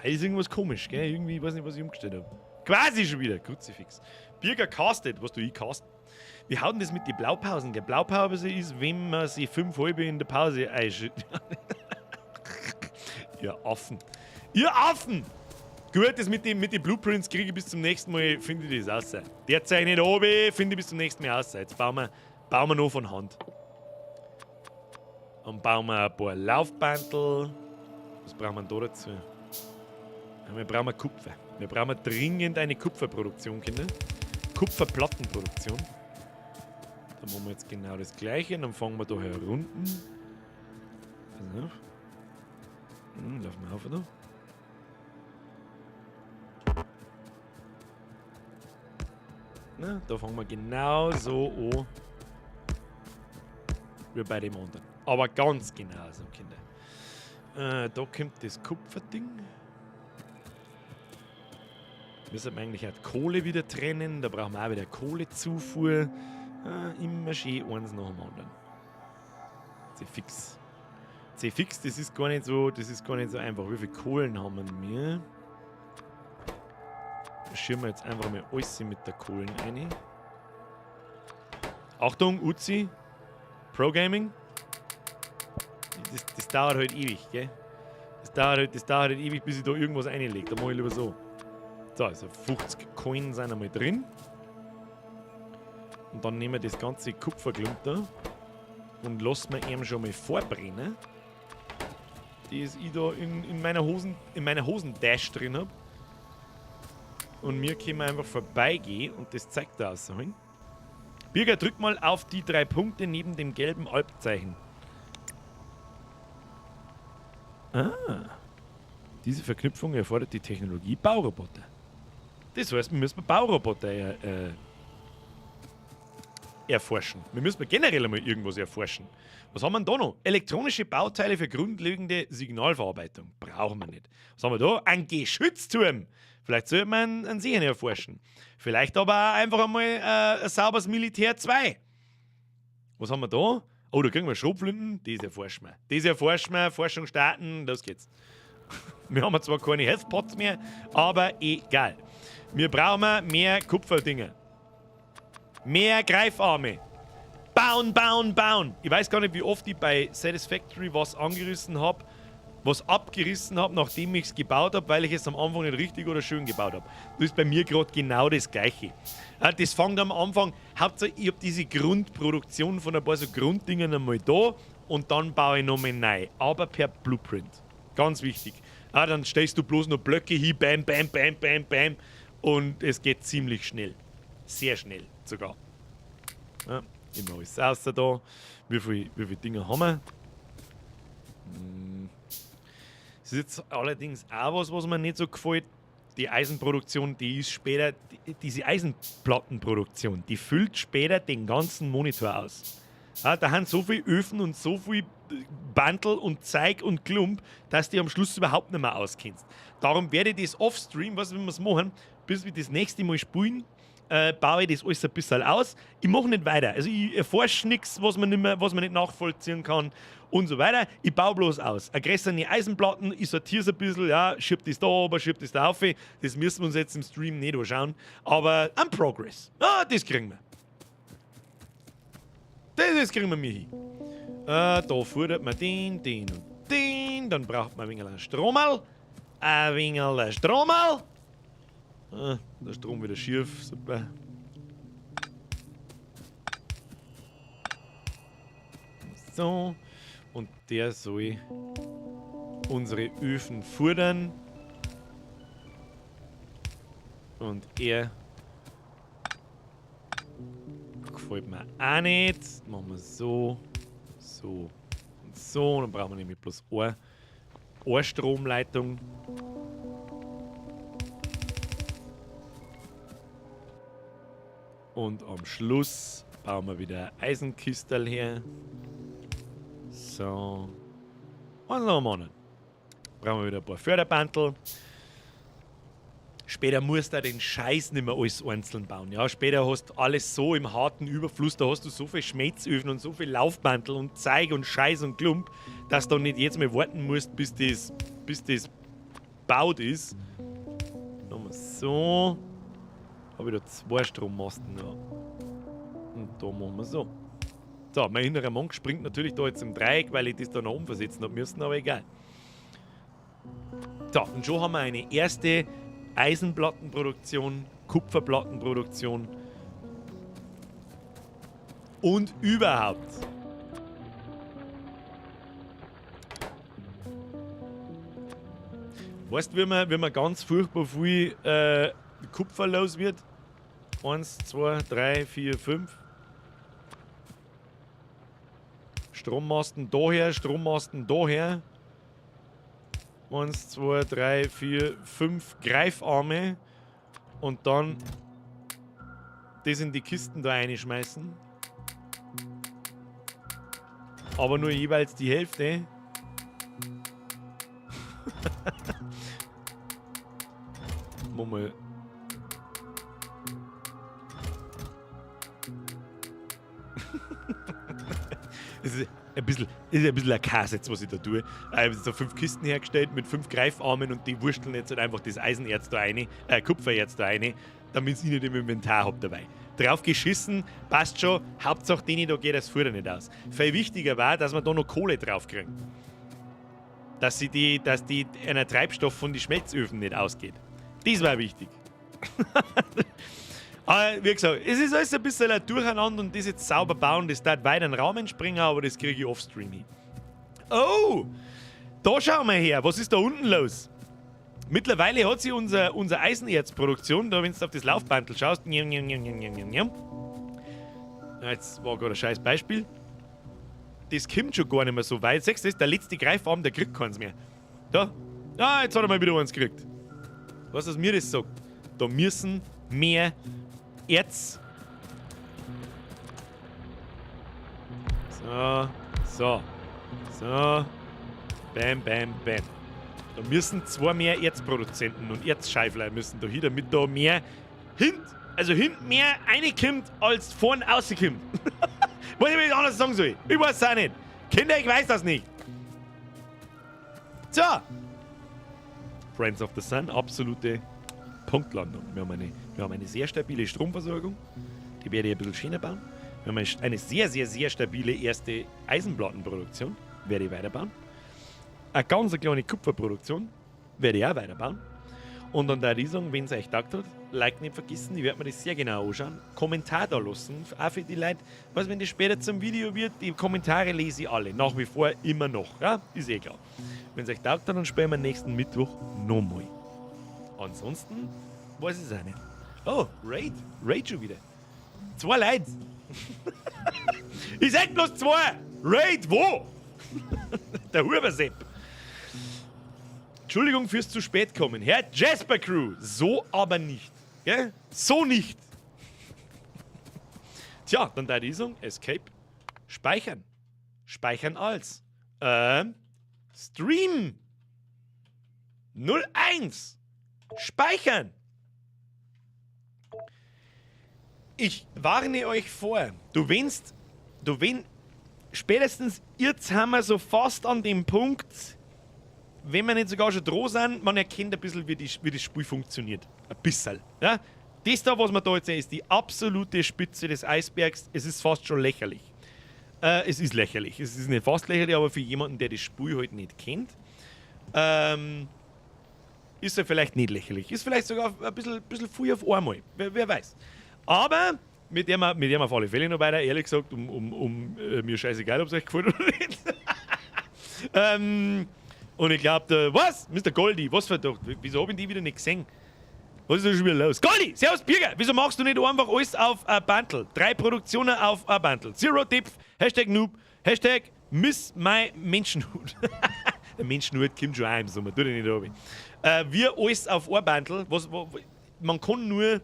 Ist irgendwas komisch, gell? Irgendwie, ich weiß nicht, was ich umgestellt habe. Quasi schon wieder. Kruzifix. Birger castet. Was du ich casten? Wie haut denn das mit den Blaupausen? Gell? Blaupause ist, wenn man sie 5 halbe in der Pause einschüttet. Ihr Affen. Ihr Affen! Gut, das mit den Blueprints kriege ich bis zum nächsten Mal, finde ich das raus. Der zeichnet oben, finde ich bis zum nächsten Mal raus. Jetzt bauen wir noch von Hand. Und bauen wir ein paar Laufbandel. Was brauchen wir da dazu? Ja, wir brauchen Kupfer. Wir brauchen dringend eine Kupferproduktion, Kinder. Kupferplattenproduktion. Da machen wir jetzt genau das Gleiche. Dann fangen wir da herunten. Pass auf. Laufen wir auf, oder? Na, da fangen wir genau so an wie bei dem anderen. Aber ganz genau so, Kinder. Da kommt das Kupferding. Müssen wir eigentlich auch die Kohle wieder trennen. Da brauchen wir auch wieder Kohlezufuhr. Immer schön eins nach dem anderen. C-Fix. C-Fix, das ist gar nicht so, das ist gar nicht so einfach. Wie viele Kohlen haben wir denn hier? Da schirmen wir jetzt einfach mal alles mit der Kohlen rein. Achtung, Uzi. Pro Gaming. Das dauert halt ewig, gell? Das dauert halt ewig, bis ich da irgendwas reinlege. Da mach ich lieber so. So, also 50 Coins sind einmal drin. Und dann nehmen wir das ganze Kupferklump da und lassen wir ihn schon mal vorbrennen. Das ich da in meiner Hosentasche drin hab. Und wir können einfach vorbeigehen und das zeigt da rausholen. Birger, drück mal auf die 3 Punkte neben dem gelben Alpzeichen. Ah. Diese Verknüpfung erfordert die Technologie Bauroboter. Das heißt, wir müssen Bauroboter erforschen. Wir müssen generell einmal irgendwas erforschen. Was haben wir denn da noch? Elektronische Bauteile für grundlegende Signalverarbeitung. Brauchen wir nicht. Was haben wir da? Ein Geschützturm. Vielleicht sollte man einen Sehen erforschen. Vielleicht aber auch einfach einmal ein sauberes Militär 2. Was haben wir da? Oh, da kriegen wir Schrotflinten. Das erforschen wir. Das erforschen wir. Forschung starten. Los geht's. Wir haben zwar keine Health Pots mehr, aber egal. Wir brauchen mehr Kupferdinger. Mehr Greifarme. Bauen, bauen, bauen. Ich weiß gar nicht, wie oft ich bei Satisfactory was angerissen hab, was abgerissen hab, nachdem ich's gebaut hab, weil ich es am Anfang nicht richtig oder schön gebaut hab. Das ist bei mir grad genau das Gleiche. Ja, das fängt am Anfang, Hauptsache ich hab diese Grundproduktion von ein paar so Grunddingen einmal da und dann baue ich nochmal neu. Aber per Blueprint. Ganz wichtig. Ja, dann stellst du bloß noch Blöcke hin, bam, bam, bam, bam, bam. Und es geht ziemlich schnell. Sehr schnell sogar. Ja, immer alles außer da. Wie viele Dinge haben wir? Das ist jetzt allerdings auch was, was mir nicht so gefällt. Die Eisenproduktion, die ist später, diese Eisenplattenproduktion, die füllt später den ganzen Monitor aus. Ja, da haben so viele Öfen und so viel Bandel und Zeug und Klump, dass du am Schluss überhaupt nicht mehr auskennst. Darum werde ich das off-stream, was wir machen, bis wir das nächste Mal spielen, baue ich das alles ein bisschen aus. Ich mache nicht weiter. Also ich erforsche nichts, was man nicht nachvollziehen kann und so weiter. Ich baue bloß aus. Eine größere Eisenplatten, ich sortiere es ein bisschen, ja, schieb das da oben, schieb das da auf. Das müssen wir uns jetzt im Stream nicht anschauen. Aber am Progress. Ah, das kriegen wir. Das kriegen wir mir hin. Da fordert man den, den und den. Dann braucht man ein wenig Stromerl. Ein wenig Stromerl. Ah, der Strom wieder schief, super. So, und der soll unsere Öfen fordern. Und er gefällt mir auch nicht. Machen wir so, so und so. Dann brauchen wir nämlich bloß eine Stromleitung. Und am Schluss bauen wir wieder Eisenkistel her. So. Und noch mal. Brauchen wir wieder ein paar Förderbandel. Später musst du den Scheiß nicht mehr alles einzeln bauen. Ja, später hast du alles so im harten Überfluss, da hast du so viel Schmelzöfen und so viel Laufbandel und Zeug und Scheiß und Klump, dass du nicht jedes Mal warten musst, bis das gebaut ist. Nochmal so. Habe ich da 2 Strommasten da. Und da machen wir so. So, mein innerer Monk springt natürlich da jetzt im Dreieck, weil ich das da noch umversetzen hab müssen, aber egal. So, und schon haben wir eine erste Eisenplattenproduktion, Kupferplattenproduktion und überhaupt. Weißt du, wie man ganz furchtbar viel Kupfer los wird? 1, 2, 3, 4, 5. Strommasten daher, Strommasten daher. 1, 2, 3, 4, 5 Greifarme. Und dann das in die Kisten da reinschmeißen. Aber nur jeweils die Hälfte. Mal. Das ist ein bisschen, ein Kass jetzt, was ich da tue. Ich habe jetzt da 5 Kisten hergestellt mit 5 Greifarmen und die wursteln jetzt halt einfach das Eisenerz da rein, Kupfererz da rein, damit ich nicht im Inventar hab dabei. Drauf geschissen, passt schon, Hauptsache denen da geht das Futter nicht aus. Viel wichtiger war, dass wir da noch Kohle drauf kriegen. Dass die einer Treibstoff von den Schmelzöfen nicht ausgeht. Das war wichtig. Aber wie gesagt, es ist alles ein bisschen ein Durcheinander und das jetzt sauber bauen, das darf weiter in den Raum entspringen, aber das kriege ich offstream hin. Oh! Da schauen wir her, was ist da unten los? Mittlerweile hat sich unsere Eisenerzproduktion, da wenn du auf das Laufbandel schaust, njam, njam, njam, njam, njam, njam. Jetzt war gerade ein scheiß Beispiel. Das kommt schon gar nicht mehr so weit. Siehst du das? Der letzte Greifarm, der kriegt keins mehr. Da. Ah, jetzt hat er mal wieder eins gekriegt. Weißt du, was mir das sagt? Da müssen mehr Erz. So, so, so. Bam, bam, bam. Da müssen 2 mehr Erzproduzenten und Erzscheifler müssen da hin, damit da mehr hinten mehr reinkommt, als vorne rauskommt. Was ich mir jetzt anders sagen soll. Ich weiß es auch nicht. Kinder, ich weiß das nicht. So. Friends of the Sun, absolute Punktlandung. Wir haben eine sehr stabile Stromversorgung. Die werde ich ein bisschen schöner bauen. Wir haben eine sehr, sehr, sehr stabile erste Eisenplattenproduktion. Werde ich weiterbauen. Eine ganz kleine Kupferproduktion. Werde ich auch weiterbauen. Und dann da ich sagen, wenn es euch taugt hat, Like nicht vergessen, ich werde mir das sehr genau anschauen. Kommentar da lassen, auch für die Leute, was, wenn das später zum Video wird, die Kommentare lese ich alle, nach wie vor immer noch, ja? Ist eh klar. Wenn es euch taugt hat, dann spielen wir nächsten Mittwoch nochmal. Ansonsten weiß ich es auch nicht. Oh, Raid, Raid schon wieder. 2 Leute. Ich sag bloß 2. Raid, wo? Der Hubersepp. Entschuldigung fürs zu spät kommen. Herr Jasper Crew, so aber nicht. Gell? So nicht. Tja, dann da die sagen, Escape, speichern. Speichern als. Stream 01. Speichern. Ich warne euch vor, spätestens jetzt haben wir so fast an dem Punkt, wenn wir nicht sogar schon dran sind, man erkennt ein bisschen, wie das Spiel funktioniert. Ein bisschen. Ja? Das da, was wir da jetzt sehen, ist die absolute Spitze des Eisbergs. Es ist fast schon lächerlich. Es ist lächerlich. Es ist nicht fast lächerlich, aber für jemanden, der das Spiel halt nicht kennt, ist er vielleicht nicht lächerlich. Ist vielleicht sogar ein bisschen früh auf einmal. Wer weiß. Aber mit dem auf alle Fälle noch weiter, ehrlich gesagt, mir scheißegal, ob es euch gefällt oder nicht. Und ich glaube, was? Mr. Goldi, was für doch? Wieso hab ich die wieder nicht gesehen? Was ist da schon wieder los? Goldi, servus Birger! Wieso machst du nicht einfach alles auf ein Bundle? 3 Produktionen auf ein Bundle. Zero Depth, Hashtag Noob, Hashtag Miss My Menschenhut. Der Menschenhut kommt schon auch im Sommer, tu dich nicht runter. Wir alles auf ein Bundle. Man kann nur.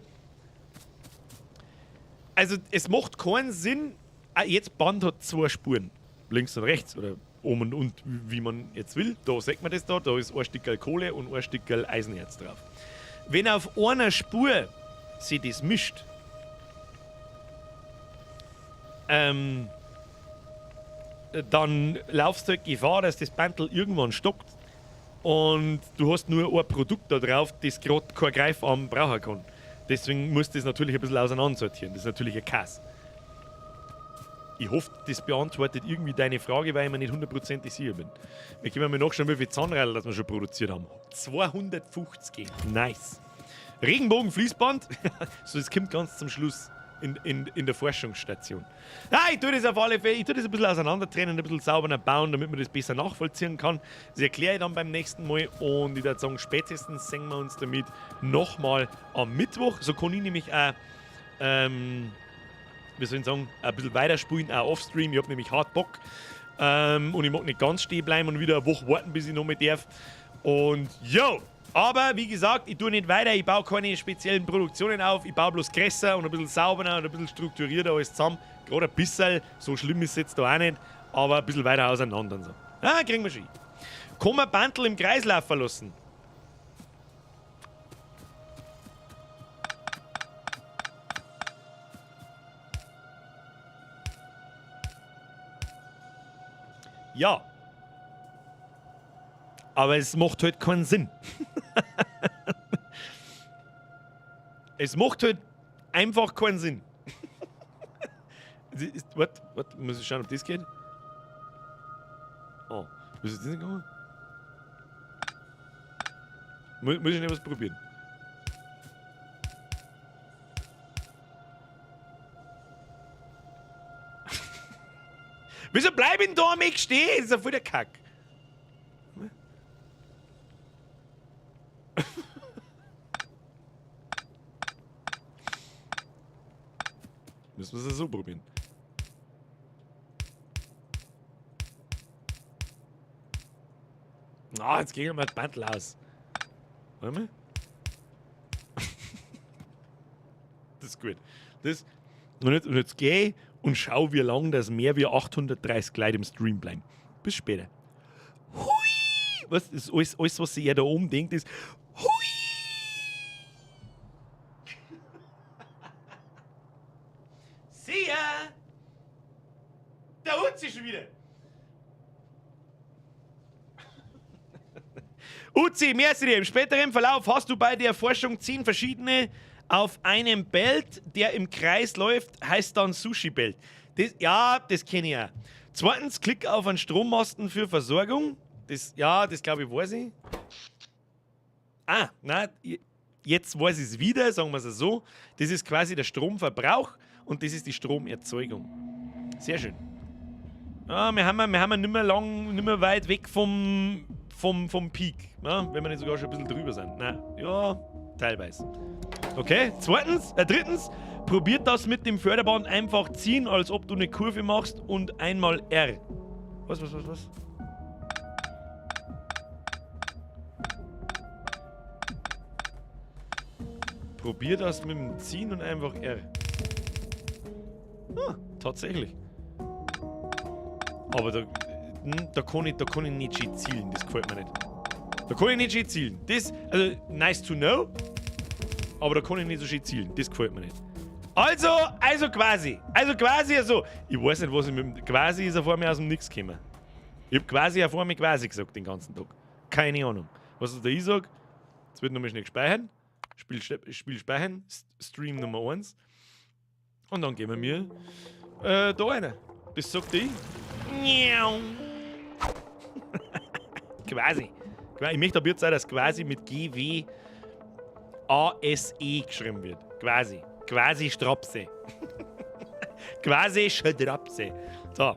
Also, es macht keinen Sinn. Jetzt Band hat 2 Spuren. Links und rechts oder oben und unten, wie man jetzt will. Da sieht man das da. Da ist ein Stückerl Kohle und ein Stückerl Eisenerz drauf. Wenn auf einer Spur sich das mischt, dann laufst du halt Gefahr, dass das Bundle irgendwann stockt. Und du hast nur ein Produkt da drauf, das gerade kein Greifarm brauchen kann. Deswegen musst du das natürlich ein bisschen auseinandersortieren. Das ist natürlich ein Kass. Ich hoffe, das beantwortet irgendwie deine Frage, weil ich mir nicht hundertprozentig sicher bin. Wir können mal nachschauen, wie viele Zahnräder das wir schon produziert haben. 250. Nice. Regenbogenfließband. So, das kommt ganz zum Schluss in der Forschungsstation. Nein, ich tue das auf alle Fälle. Ich tue das ein bisschen auseinandertrennen, ein bisschen sauberer bauen, damit man das besser nachvollziehen kann. Das erkläre ich dann beim nächsten Mal. Und ich würde sagen, spätestens sehen wir uns damit nochmal am Mittwoch. So kann ich nämlich auch, wie soll ich sagen, ein bisschen weiterspielen, auch offstream. Ich hab nämlich hart Bock. Und ich mag nicht ganz stehen bleiben und wieder eine Woche warten, bis ich nochmal darf. Und yo! Aber wie gesagt, ich tue nicht weiter, ich baue keine speziellen Produktionen auf, ich baue bloß größer und ein bisschen sauberer und ein bisschen strukturierter alles zusammen. Gerade ein bisschen, so schlimm ist es jetzt da auch nicht, aber ein bisschen weiter auseinander und so. Ah, kriegen wir schon hin. Kann man Bandel im Kreislauf verlassen? Ja. Aber es macht halt keinen Sinn. Es macht halt einfach keinen Sinn. Warte, warte, muss ich schauen, ob das geht? Oh, muss ich das nicht machen? Muss ich nicht was probieren? Wieso bleib ich denn da am Eck stehen? Das ist ja voll der Kack. Müssen wir es so probieren. Ah, jetzt gehen wir mal das Bandel aus. Warte mal. Das ist gut. Das, und jetzt geh ich und schau, wie lange das mehr wie 830 Leute im Stream bleiben. Bis später. Hui! Was ist alles, alles, was sich er da oben denkt, ist Hui! See ya! Der Uzi schon wieder! Uzi, merci dir. Im späteren Verlauf hast du bei der Forschung 10 verschiedene auf einem Belt, der im Kreis läuft, heißt dann Sushi-Belt. Das, ja, das kenne ich auch. Zweitens, klick auf einen Strommasten für Versorgung. Das, ja, das glaube ich, weiß ich. Ah, nein, jetzt weiß ich's wieder, sagen wir's so. Das ist quasi der Stromverbrauch und das ist die Stromerzeugung. Sehr schön. Ja, wir haben ja nicht mehr lang, nicht mehr weit weg vom Peak, ne? Wenn wir nicht sogar schon ein bisschen drüber sind. Nein, ja, teilweise. Okay, drittens, probiert das mit dem Förderband einfach ziehen, als ob du eine Kurve machst und einmal R. Was, was, was, was? Probier das mit dem Ziehen und einfach R. Ah, tatsächlich. Aber da kann ich nicht schön zielen, das gefällt mir nicht. Da kann ich nicht schön zielen. Das, also, nice to know, aber da kann ich nicht so schön zielen, das gefällt mir nicht. Also, also quasi, also quasi, also, ich weiß nicht, was ich mit dem, quasi ist er vor mir aus dem Nix gekommen. Ich hab quasi vor mir quasi gesagt den ganzen Tag. Keine Ahnung. Was ist da ich sag? Jetzt wird nochmal schnell gespeichert. Spiel speichern, Stream Nummer 1. Und dann gehen wir mir da rein. Das sagt ich. Quasi. Ich möchte aber jetzt auch, dass quasi mit G W A S E geschrieben wird. Quasi. Quasi Strapse. Quasi Strapse. So.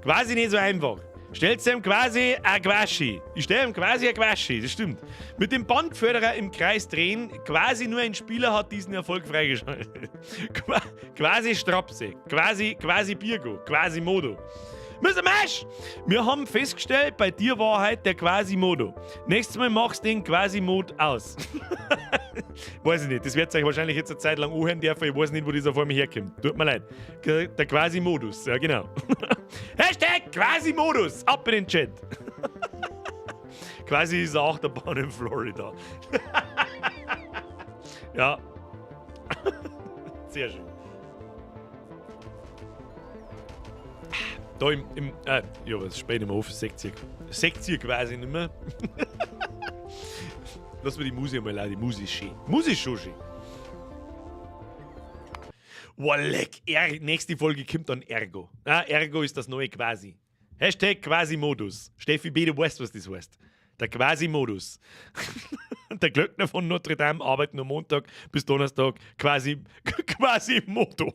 Quasi nicht so einfach. Stellt ihm quasi ein Quaschi. Ich stell ihm quasi ein Quaschi, das stimmt. Mit dem Bandförderer im Kreis drehen, quasi nur ein Spieler hat diesen Erfolg freigeschaltet. Quasi Strapse, quasi Birgo, quasi Modo. Mister Mesh, wir haben festgestellt, bei dir war heute der Quasimodo. Nächstes Mal machst du den Quasimod aus. Weiß ich nicht, das werdet ihr euch wahrscheinlich jetzt eine Zeit lang anhören dürfen. Ich weiß nicht, wo dieser vor mir herkommt. Tut mir leid. Der Quasimodus, ja genau. Hashtag Quasimodus, ab in den Chat. Quasi ist eine Achterbahn in Florida. Ja. Sehr schön. Da im ja, was spät im Ofen, seht ihr quasi nicht mehr. Lass mir die Musik mal laut, die Musik ist schön. Musik ist schon schön. Boah, leck. Nächste Folge kommt dann Ergo. Ah, Ergo ist das neue Quasi. #Quasi-Modus. Steffi B., du weißt, was das heißt. Der Quasi-Modus. Der Glöckner von Notre Dame arbeitet nur Montag bis Donnerstag quasi, quasi Moto.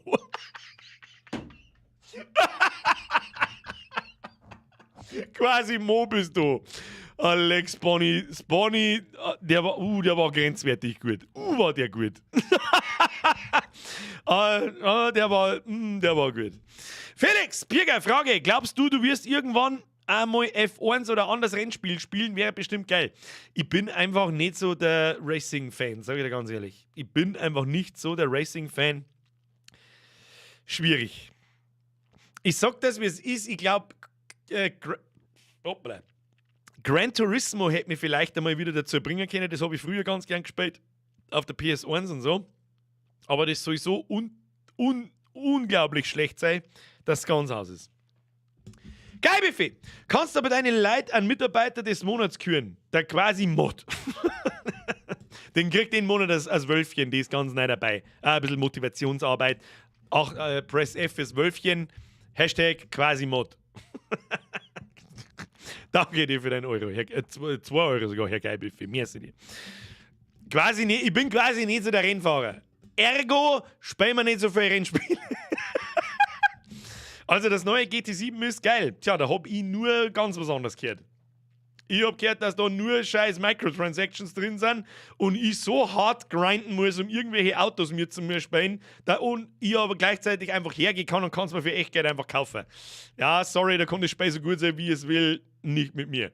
Quasi Mo bist du. Alex Bonny, Bonny, der war grenzwertig gut. War der gut. Ah, ah, der war gut. Felix, Birger, Frage. Glaubst du, du wirst irgendwann einmal F1 oder anderes Rennspiel spielen? Wäre bestimmt geil. Ich bin einfach nicht so der Racing-Fan, sag ich dir ganz ehrlich. Ich bin einfach nicht so der Racing-Fan. Schwierig. Ich sag das, wie es ist. Ich glaube, hoppla. Gran Turismo hätte mich vielleicht einmal wieder dazu bringen können. Das habe ich früher ganz gern gespielt. Auf der PS1 und so. Aber das soll so un un unglaublich schlecht sein, dass es ganz aus ist. Geil, Kannst aber deine Leute an Mitarbeiter des Monats küren. Der quasi Mod. Den kriegt den Monat als Wölfchen, die ist ganz neu dabei. Ah, ein bisschen Motivationsarbeit. Auch Press F fürs Wölfchen. #QuasiMod. Danke dir für deinen Euro. 2 Euro sogar, Herr Geilbuffet. Merci dir. Quasi nicht, ich bin quasi nicht so der Rennfahrer. Ergo spielen wir nicht so viel Rennspiele. Also das neue GT7 ist geil. Tja, da hab ich nur ganz was anderes gehört. Ich hab gehört, dass da nur scheiß Microtransactions drin sind und ich so hart grinden muss, um irgendwelche Autos mir zu mir spielen, da, und ich aber gleichzeitig einfach hergehen kann und kann es mir für echt Geld einfach kaufen. Ja, sorry, da kann das Spiel so gut sein, wie es will, nicht mit mir.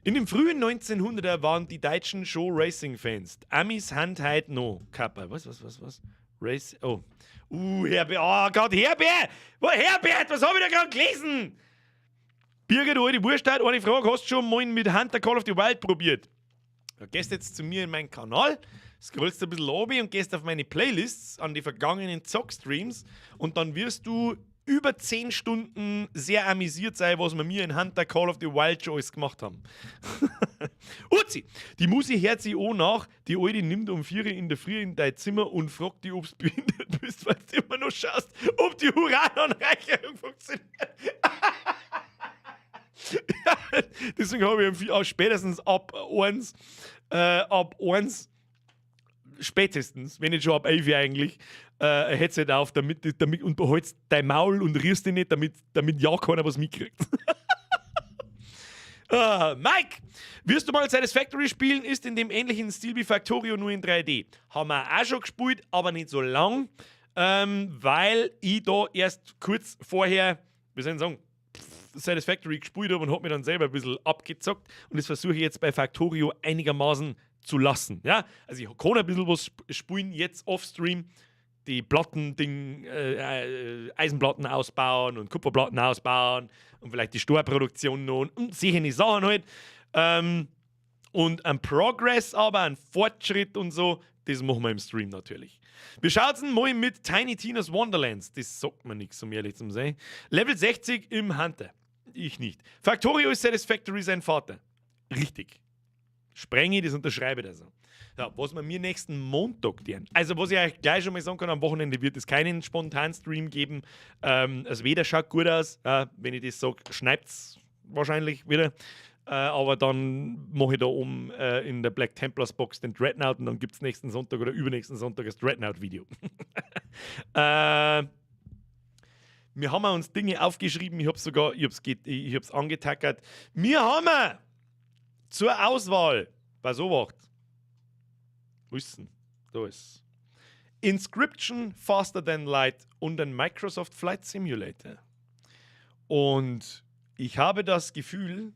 In den frühen 1900er waren die Deutschen schon Racing-Fans. Amis hand heit no. Kappa. Was, was, was, was? Race. Oh. Herbert. Oh Gott, Herbert! Wo, Herbert, was habe ich da gerade gelesen? Birgit, du alte Wurst, eine Frage: Hast du schon mal mit Hunter Call of the Wild probiert? Du gehst jetzt zu mir in meinen Kanal, scrollst ein bisschen runter und gehst auf meine Playlists an die vergangenen Zock-Streams und dann wirst du über 10 Stunden sehr amüsiert sein, was wir mir in Hunter Call of the Wild schon alles gemacht haben. Uzi, die Musi hört sich auch nach, die Alte nimmt um 4 in der Früh in dein Zimmer und fragt dich, ob du behindert bist, weil du immer noch schaust, ob die Urananreicherung funktioniert. Ja, deswegen habe ich auch spätestens ab 1 spätestens, wenn nicht schon ab 11 eigentlich, ein Headset auf, damit und behältst dein Maul und rührst dich nicht, damit ja keiner was mitkriegt. Mike, wirst du mal Satisfactory spielen? Ist in dem ähnlichen Stil wie Factorio, nur in 3D. Haben wir auch schon gespielt, aber nicht so lang, weil ich da erst kurz vorher, wie soll ich sagen, Satisfactory gespielt habe und hab mir dann selber ein bisschen abgezockt und das versuche ich jetzt bei Factorio einigermaßen zu lassen. Ja? Also ich kann ein bisschen was spielen jetzt off-stream, die Platten-Ding, Eisenplatten ausbauen und Kupferplatten ausbauen und vielleicht die Stahlproduktion noch und solche Sachen halt. Und ein Progress aber, ein Fortschritt und so, das machen wir im Stream natürlich. Wie schaut's denn mal mit Tiny Tina's Wonderlands? Das sagt mir nichts, um ehrlich zu sein. Level 60 im Hunter. Ich nicht. Factorio ist Satisfactory sein Vater. Richtig. Sprengi, das unterschreibe ich also. Ja, was wir mir nächsten Montag tun. Also, was ich euch gleich schon mal sagen kann, am Wochenende wird es keinen Spontan-Stream geben. Das Wetter schaut gut aus. Wenn ich das sage, schneit es wahrscheinlich wieder. Aber dann mache ich da oben in der Black Templars Box den Dreadnought und dann gibt es nächsten Sonntag oder übernächsten Sonntag das Dreadnought-Video. Wir haben uns Dinge aufgeschrieben, ich habe sogar, ich hab's angetackert. Wir haben zur Auswahl, bei Obacht, wo ist denn? Da ist Inscryption, Faster Than Light und ein Microsoft Flight Simulator. Und ich habe das Gefühl,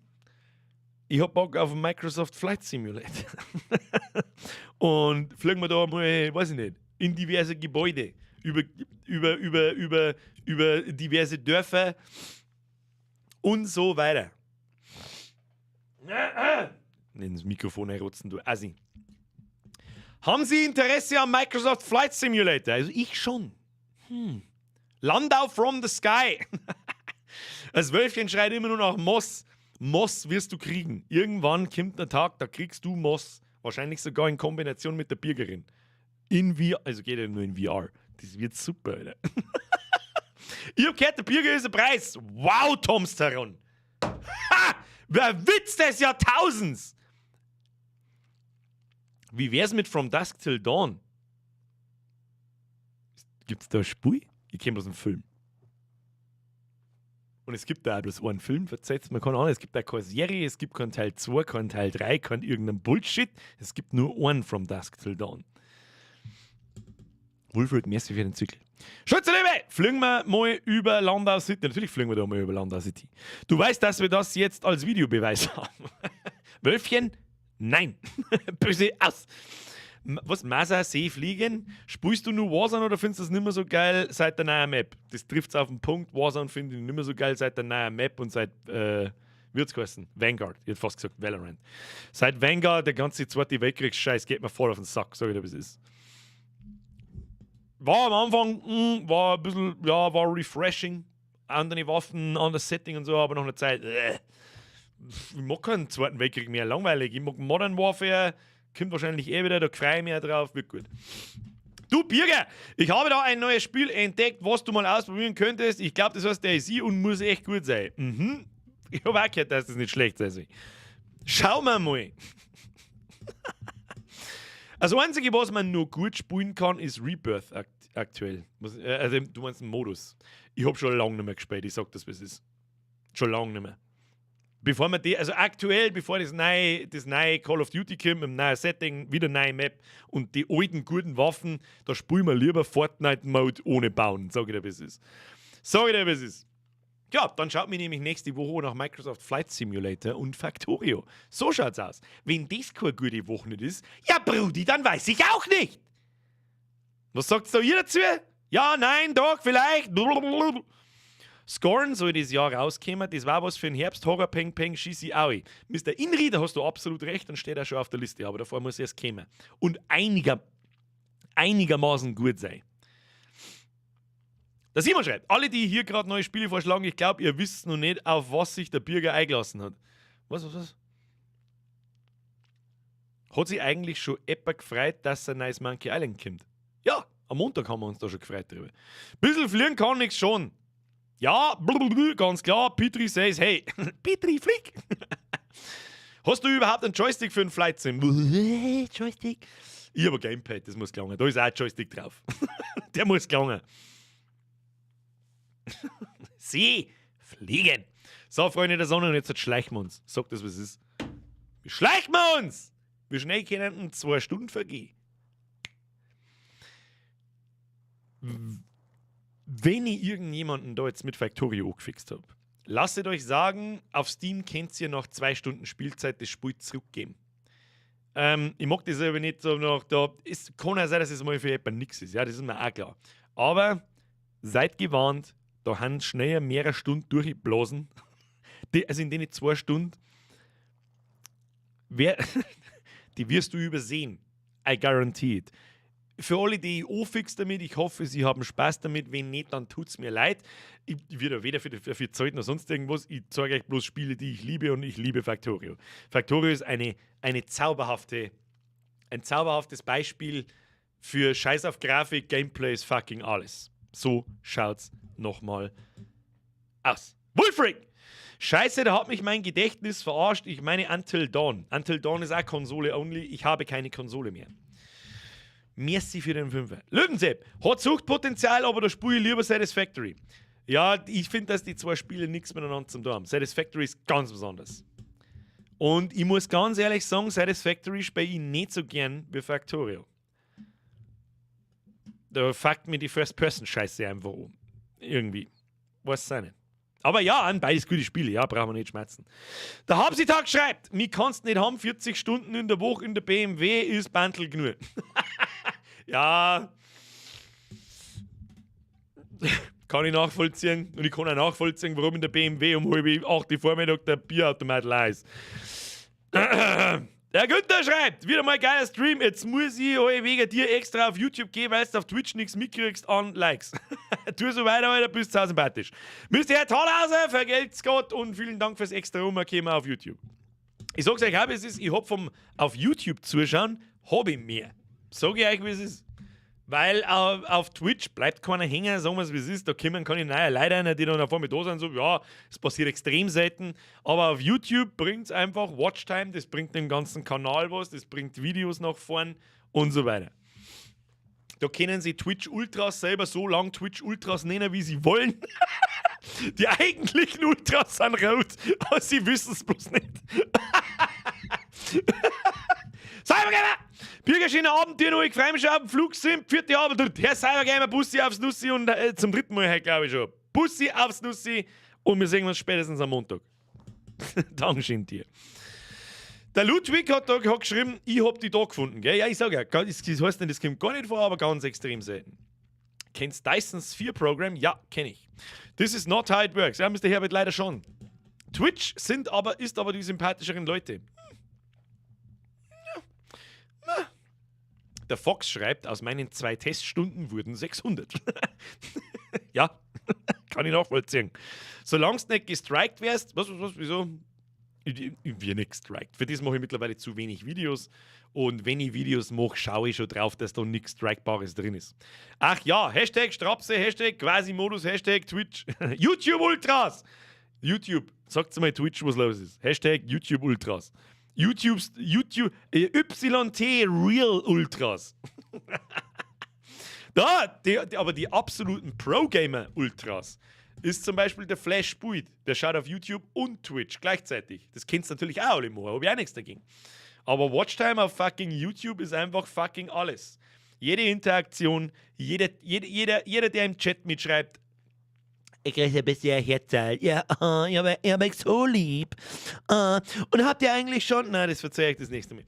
ich habe Bock auf einen Microsoft Flight Simulator. Und fliegen wir da mal, weiß ich nicht, in diverse Gebäude, über diverse Dörfer und so weiter. Ins Mikrofon herrotzen, du Assi. Haben Sie Interesse am Microsoft Flight Simulator? Also ich schon. Landau from the sky. Das Wölfchen schreit immer nur nach Moss. Moss wirst du kriegen. Irgendwann kommt der Tag, da kriegst du Moss. Wahrscheinlich sogar in Kombination mit der Birgerin. In VR, also geht ja nur in VR. Das wird super, Alter. Ich hab gehört, der Birger ist ein Preis. Wow, Tomsteron. Ha! Wer Witz des Jahrtausends! Wie wär's mit From Dusk Till Dawn? Gibt's da ein Spiel? Ich kenn bloß einen Film. Und es gibt da auch bloß einen Film, verzeiht mir keine Ahnung. Es gibt da keine Serie, es gibt keinen Teil 2, keinen Teil 3, keinen irgendeinen Bullshit. Es gibt nur einen From Dusk Till Dawn. Wolfred, merci für den Zykel. Schütze Liebe, fliegen wir mal über Landau City. Natürlich fliegen wir da mal über Landau City. Du weißt, dass wir das jetzt als Videobeweis haben. Wölfchen? Nein. Böse aus. Was, Masa, See fliegen? Spielst du nur Warzone oder findest du das nicht mehr so geil seit der neuen Map? Das trifft's auf den Punkt. Warzone finde ich nicht mehr so geil seit der neuen Map und seit, wie hat's geheißen? Vanguard. Ich hätte fast gesagt Valorant. Seit Vanguard, der ganze Zweite Weltkriegsscheiß geht mir voll auf den Sack, sag ich dir, wie es ist. War am Anfang, war ein bisschen, ja, war refreshing. Andere Waffen, anderes Setting und so, aber nach einer Zeit, ich mag keinen Zweiten Weltkrieg mehr, langweilig. Ich mag Modern Warfare, kommt wahrscheinlich eh wieder, da freue ich mich auch drauf, wird gut. Du Birger, ich habe da ein neues Spiel entdeckt, was du mal ausprobieren könntest. Ich glaube, das heißt DayZ und muss echt gut sein. Ich habe auch gehört, dass das nicht schlecht sein soll. Schauen wir mal. Also, das Einzige, was man nur gut spielen kann, ist Rebirth aktuell. Also, du meinst einen Modus. Ich habe schon lange nicht mehr gespielt, ich sag das, wie es ist. Schon lange nicht mehr. Bevor man die, also aktuell, bevor das neue Call of Duty kommt, mit dem neuen Setting, wieder neue Map und die alten guten Waffen, da spielen wir lieber Fortnite-Mode ohne Bauen, sag ich dir, wie es ist. Sag ich dir, wie es ist. Ja, dann schaut mich nämlich nächste Woche nach Microsoft Flight Simulator und Factorio. So schaut's aus. Wenn das keine gute Woche nicht ist, ja, Brudi, dann weiß ich auch nicht. Was sagt's da ihr dazu? Ja, nein, doch, vielleicht. Blablabla. Scorn soll das Jahr rauskommen. Das war was für ein Herbst. Horror, Peng, Peng, Schießi, Aui. Mr. Inri, da hast du absolut recht und steht auch schon auf der Liste. Aber davor muss erst kommen. Und einigermaßen gut sein. Der Simon schreibt, alle, die hier gerade neue Spiele vorschlagen, ich glaube, ihr wisst noch nicht, auf was sich der Birger eingelassen hat. Was, was, was? Hat sich eigentlich schon jemand gefreut, dass ein neues Monkey Island kommt? Ja, am Montag haben wir uns da schon gefreut drüber. Bisschen fliegen kann nix schon. Ja, blablabla, ganz klar, Petri says, hey, Petri, flieg! Hast du überhaupt einen Joystick für einen Flight Sim? Joystick? Ich habe ein Gamepad, das muss gelangen. Da ist auch ein Joystick drauf. Der muss gelangen. Sie fliegen. So, Freunde der Sonne, und jetzt schleichen wir uns. Sag das, was es ist. Wir schleichen wir uns! Wie schnell können 2 Stunden vergehen? Wenn ich irgendjemanden da jetzt mit Factorio angefixt habe, lasst euch sagen, auf Steam könnt ihr nach 2 Stunden Spielzeit das Spiel zurückgeben. Ich mag das aber nicht so noch da. Es kann ja sein, dass es mal für jemanden nichts ist, ja, das ist mir auch klar. Aber seid gewarnt, da haben schnell mehrere Stunden durchgeblasen. Also in den 2 Stunden, die wirst du übersehen. I guarantee it. Für alle, die ich anfix damit, ich hoffe, sie haben Spaß damit. Wenn nicht, dann tut es mir leid. Ich werde weder für Zeit noch sonst irgendwas. Ich zeige euch bloß Spiele, die ich liebe, und ich liebe Factorio. Factorio ist ein zauberhaftes Beispiel für Scheiß auf Grafik, Gameplay ist fucking alles. So schaut's nochmal aus. Wolfric! Scheiße, da hat mich mein Gedächtnis verarscht. Ich meine Until Dawn. Until Dawn ist auch Konsole only. Ich habe keine Konsole mehr. Merci für den Fünfer. Löwensepp hat Suchtpotenzial, aber da spiele ich lieber Satisfactory. Ja, ich finde, dass die zwei Spiele nichts miteinander zu tun haben. Satisfactory ist ganz besonders. Und ich muss ganz ehrlich sagen, Satisfactory spiele ich nicht so gern wie Factorio. Da fuckt mir die First-Person-Scheiße einfach um. Irgendwie. Weiß auch nicht. Aber ja, an beides gute Spiele, ja, brauchen wir nicht schmerzen. Der Habsitag schreibt, mi kannst nicht haben, 40 Stunden in der Woche in der BMW ist Bandel genug. Ja. Kann ich nachvollziehen. Und ich kann auch nachvollziehen, warum in der BMW um 7:30 Vormittag der Bierautomat leer ist. Der Günther schreibt, wieder mal geiler Stream, jetzt muss ich alle wegen dir extra auf YouTube gehen, weil du auf Twitch nichts mitkriegst an Likes. Tu so weiter, Alter, bist zu sympathisch. Mr. Herr Thalhauser, vergelt's Gott und vielen Dank fürs extra Rumkommen auf YouTube. Ich sag's euch auch, wie es ist, ich hab vom auf YouTube zuschauen, hab ich mehr. Sag ich euch, wie es ist. Weil auf Twitch bleibt keiner hängen, sagen wir es, wie es ist. Da kommen keine neuen Leute rein, die dann auf einmal da sind, so, ja, es passiert extrem selten. Aber auf YouTube bringt es einfach Watchtime, das bringt dem ganzen Kanal was, das bringt Videos nach vorn und so weiter. Da können sie Twitch Ultras selber so lang Twitch Ultras nennen, wie sie wollen. Die eigentlichen Ultras sind rot, aber sie wissen es bloß nicht. Cybergamer! Birger, schönen Abend dir noch, ich freue mich schon auf den Flug sind. Pfiat di Abend. Herr Cybergamer, Bussi aufs Nussi und zum dritten Mal heute, glaube ich schon. Bussi aufs Nussi und wir sehen uns spätestens am Montag. Dankeschön dir. Der Ludwig hat geschrieben, ich hab die da gefunden. Gell? Ja, ich sag ja, das heißt nicht, das kommt gar nicht vor, aber ganz extrem selten. Kennst Dyson Sphere Program? Ja, kenn ich. This is not how it works. Ja, Mr. Herbert, leider schon. Twitch ist aber die sympathischeren Leute. Ja. Der Fox schreibt, aus meinen 2 Teststunden wurden 600. Ja, kann ich nachvollziehen. Solange du nicht gestrikt wirst, was, was, was, wieso? Ich werde nicht gestrikt. Für das mache ich mittlerweile zu wenig Videos. Und wenn ich Videos mache, schaue ich schon drauf, dass da nichts Strikbares drin ist. Ach ja, #Strapse, #Quasi-Modus, #Twitch, YouTube Ultras! YouTube, sagt mal Twitch, was los ist. #YouTube Ultras. YouTube, YouTube, YT Real Ultras. Da, aber die absoluten Pro-Gamer Ultras ist zum Beispiel der Flash Spuit. Der schaut auf YouTube und Twitch gleichzeitig. Das kennst du natürlich auch alle machen, hab ich auch nichts dagegen. Aber Watchtime auf fucking YouTube ist einfach fucking alles. Jede Interaktion, jeder, der im Chat mitschreibt, ich kriege ein bisschen Herzal. Ja, ich hab euch so lieb. Und habt ihr eigentlich schon. Nein, das verzeihe ich das nächste Mal.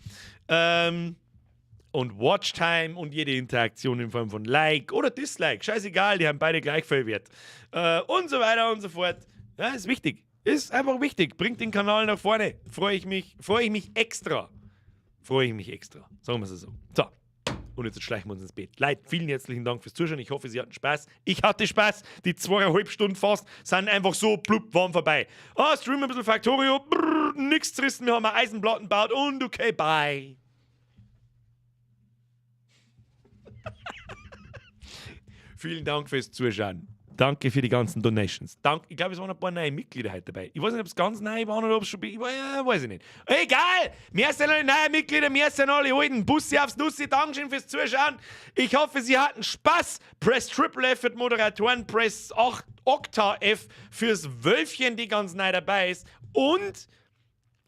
Und Watchtime und jede Interaktion in Form von Like oder Dislike, scheißegal, die haben beide gleich viel Wert. Und so weiter und so fort. Ja, ist wichtig. Ist einfach wichtig. Bringt den Kanal nach vorne. Freue ich mich, freue ich mich extra. Freue ich mich extra. Sagen wir es so. So. Und jetzt schleichen wir uns ins Bett. Leute, vielen herzlichen Dank fürs Zuschauen. Ich hoffe, Sie hatten Spaß. Ich hatte Spaß. Die 2,5 Stunden fast sind einfach so plupp warm vorbei. Ah, streamen ein bisschen Factorio. Brrr, nix zerrissen. Wir haben eine Eisenplatten gebaut und okay, bye. Vielen Dank fürs Zuschauen. Danke für die ganzen Donations. Dank, ich glaube, es waren ein paar neue Mitglieder heute dabei. Ich weiß nicht, ob es ganz neu waren oder ob es schon. Ich weiß ich nicht. Egal! Mehr sind alle neue Mitglieder, mehr sind alle alten. Bussi aufs Nussi, Dankeschön fürs Zuschauen. Ich hoffe, Sie hatten Spaß. Press Triple F für die Moderatoren, Press 8 Okta F fürs Wölfchen, die ganz neu dabei ist. Und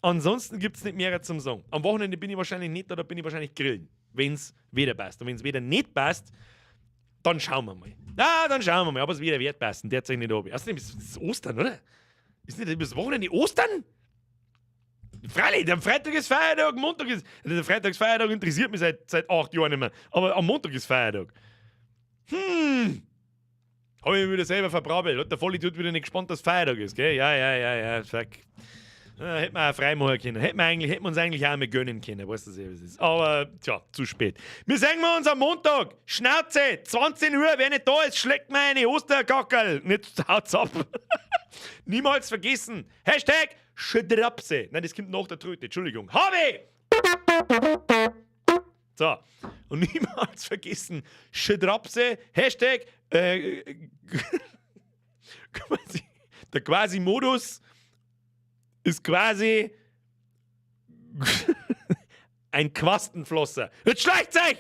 ansonsten gibt es nicht mehr zum Sagen. Am Wochenende bin ich wahrscheinlich nicht da, da bin ich wahrscheinlich grillen. Wenn es wieder passt. Und wenn es wieder nicht passt, dann schauen wir mal. Na, dann schauen wir mal, ob es wieder wird passen. Der zeigt nicht ob. Außerdem ist es Ostern, oder? Ist nicht das Wochenende Ostern? Freilich, am Freitag ist Feiertag, Montag ist. Der Freitag ist Feiertag, interessiert mich seit 8 Jahren nicht mehr. Aber am Montag ist Feiertag. Habe ich mir wieder selber verbrabbelt. Hat der Vollidiot wieder nicht gespannt, dass Feiertag ist, gell? Ja, fuck. Ja, hätten wir auch frei machen können. Hätten wir uns eigentlich auch mal gönnen können, weißt du sehr, wie es ist. Aber, tja, zu spät. Wir sehen wir uns am Montag. Schnauze, 20 Uhr, wer nicht da ist, schlägt mir eine Ostergackerl. Nicht haut's ab. Niemals vergessen. #Schdrapse. Nein, das kommt nach der Tröte. Entschuldigung. Habe! So. Und niemals vergessen. Schdrapse. Hashtag, quasi, der Quasi-Modus ist quasi ein Quastenflosser. Jetzt schleicht euch!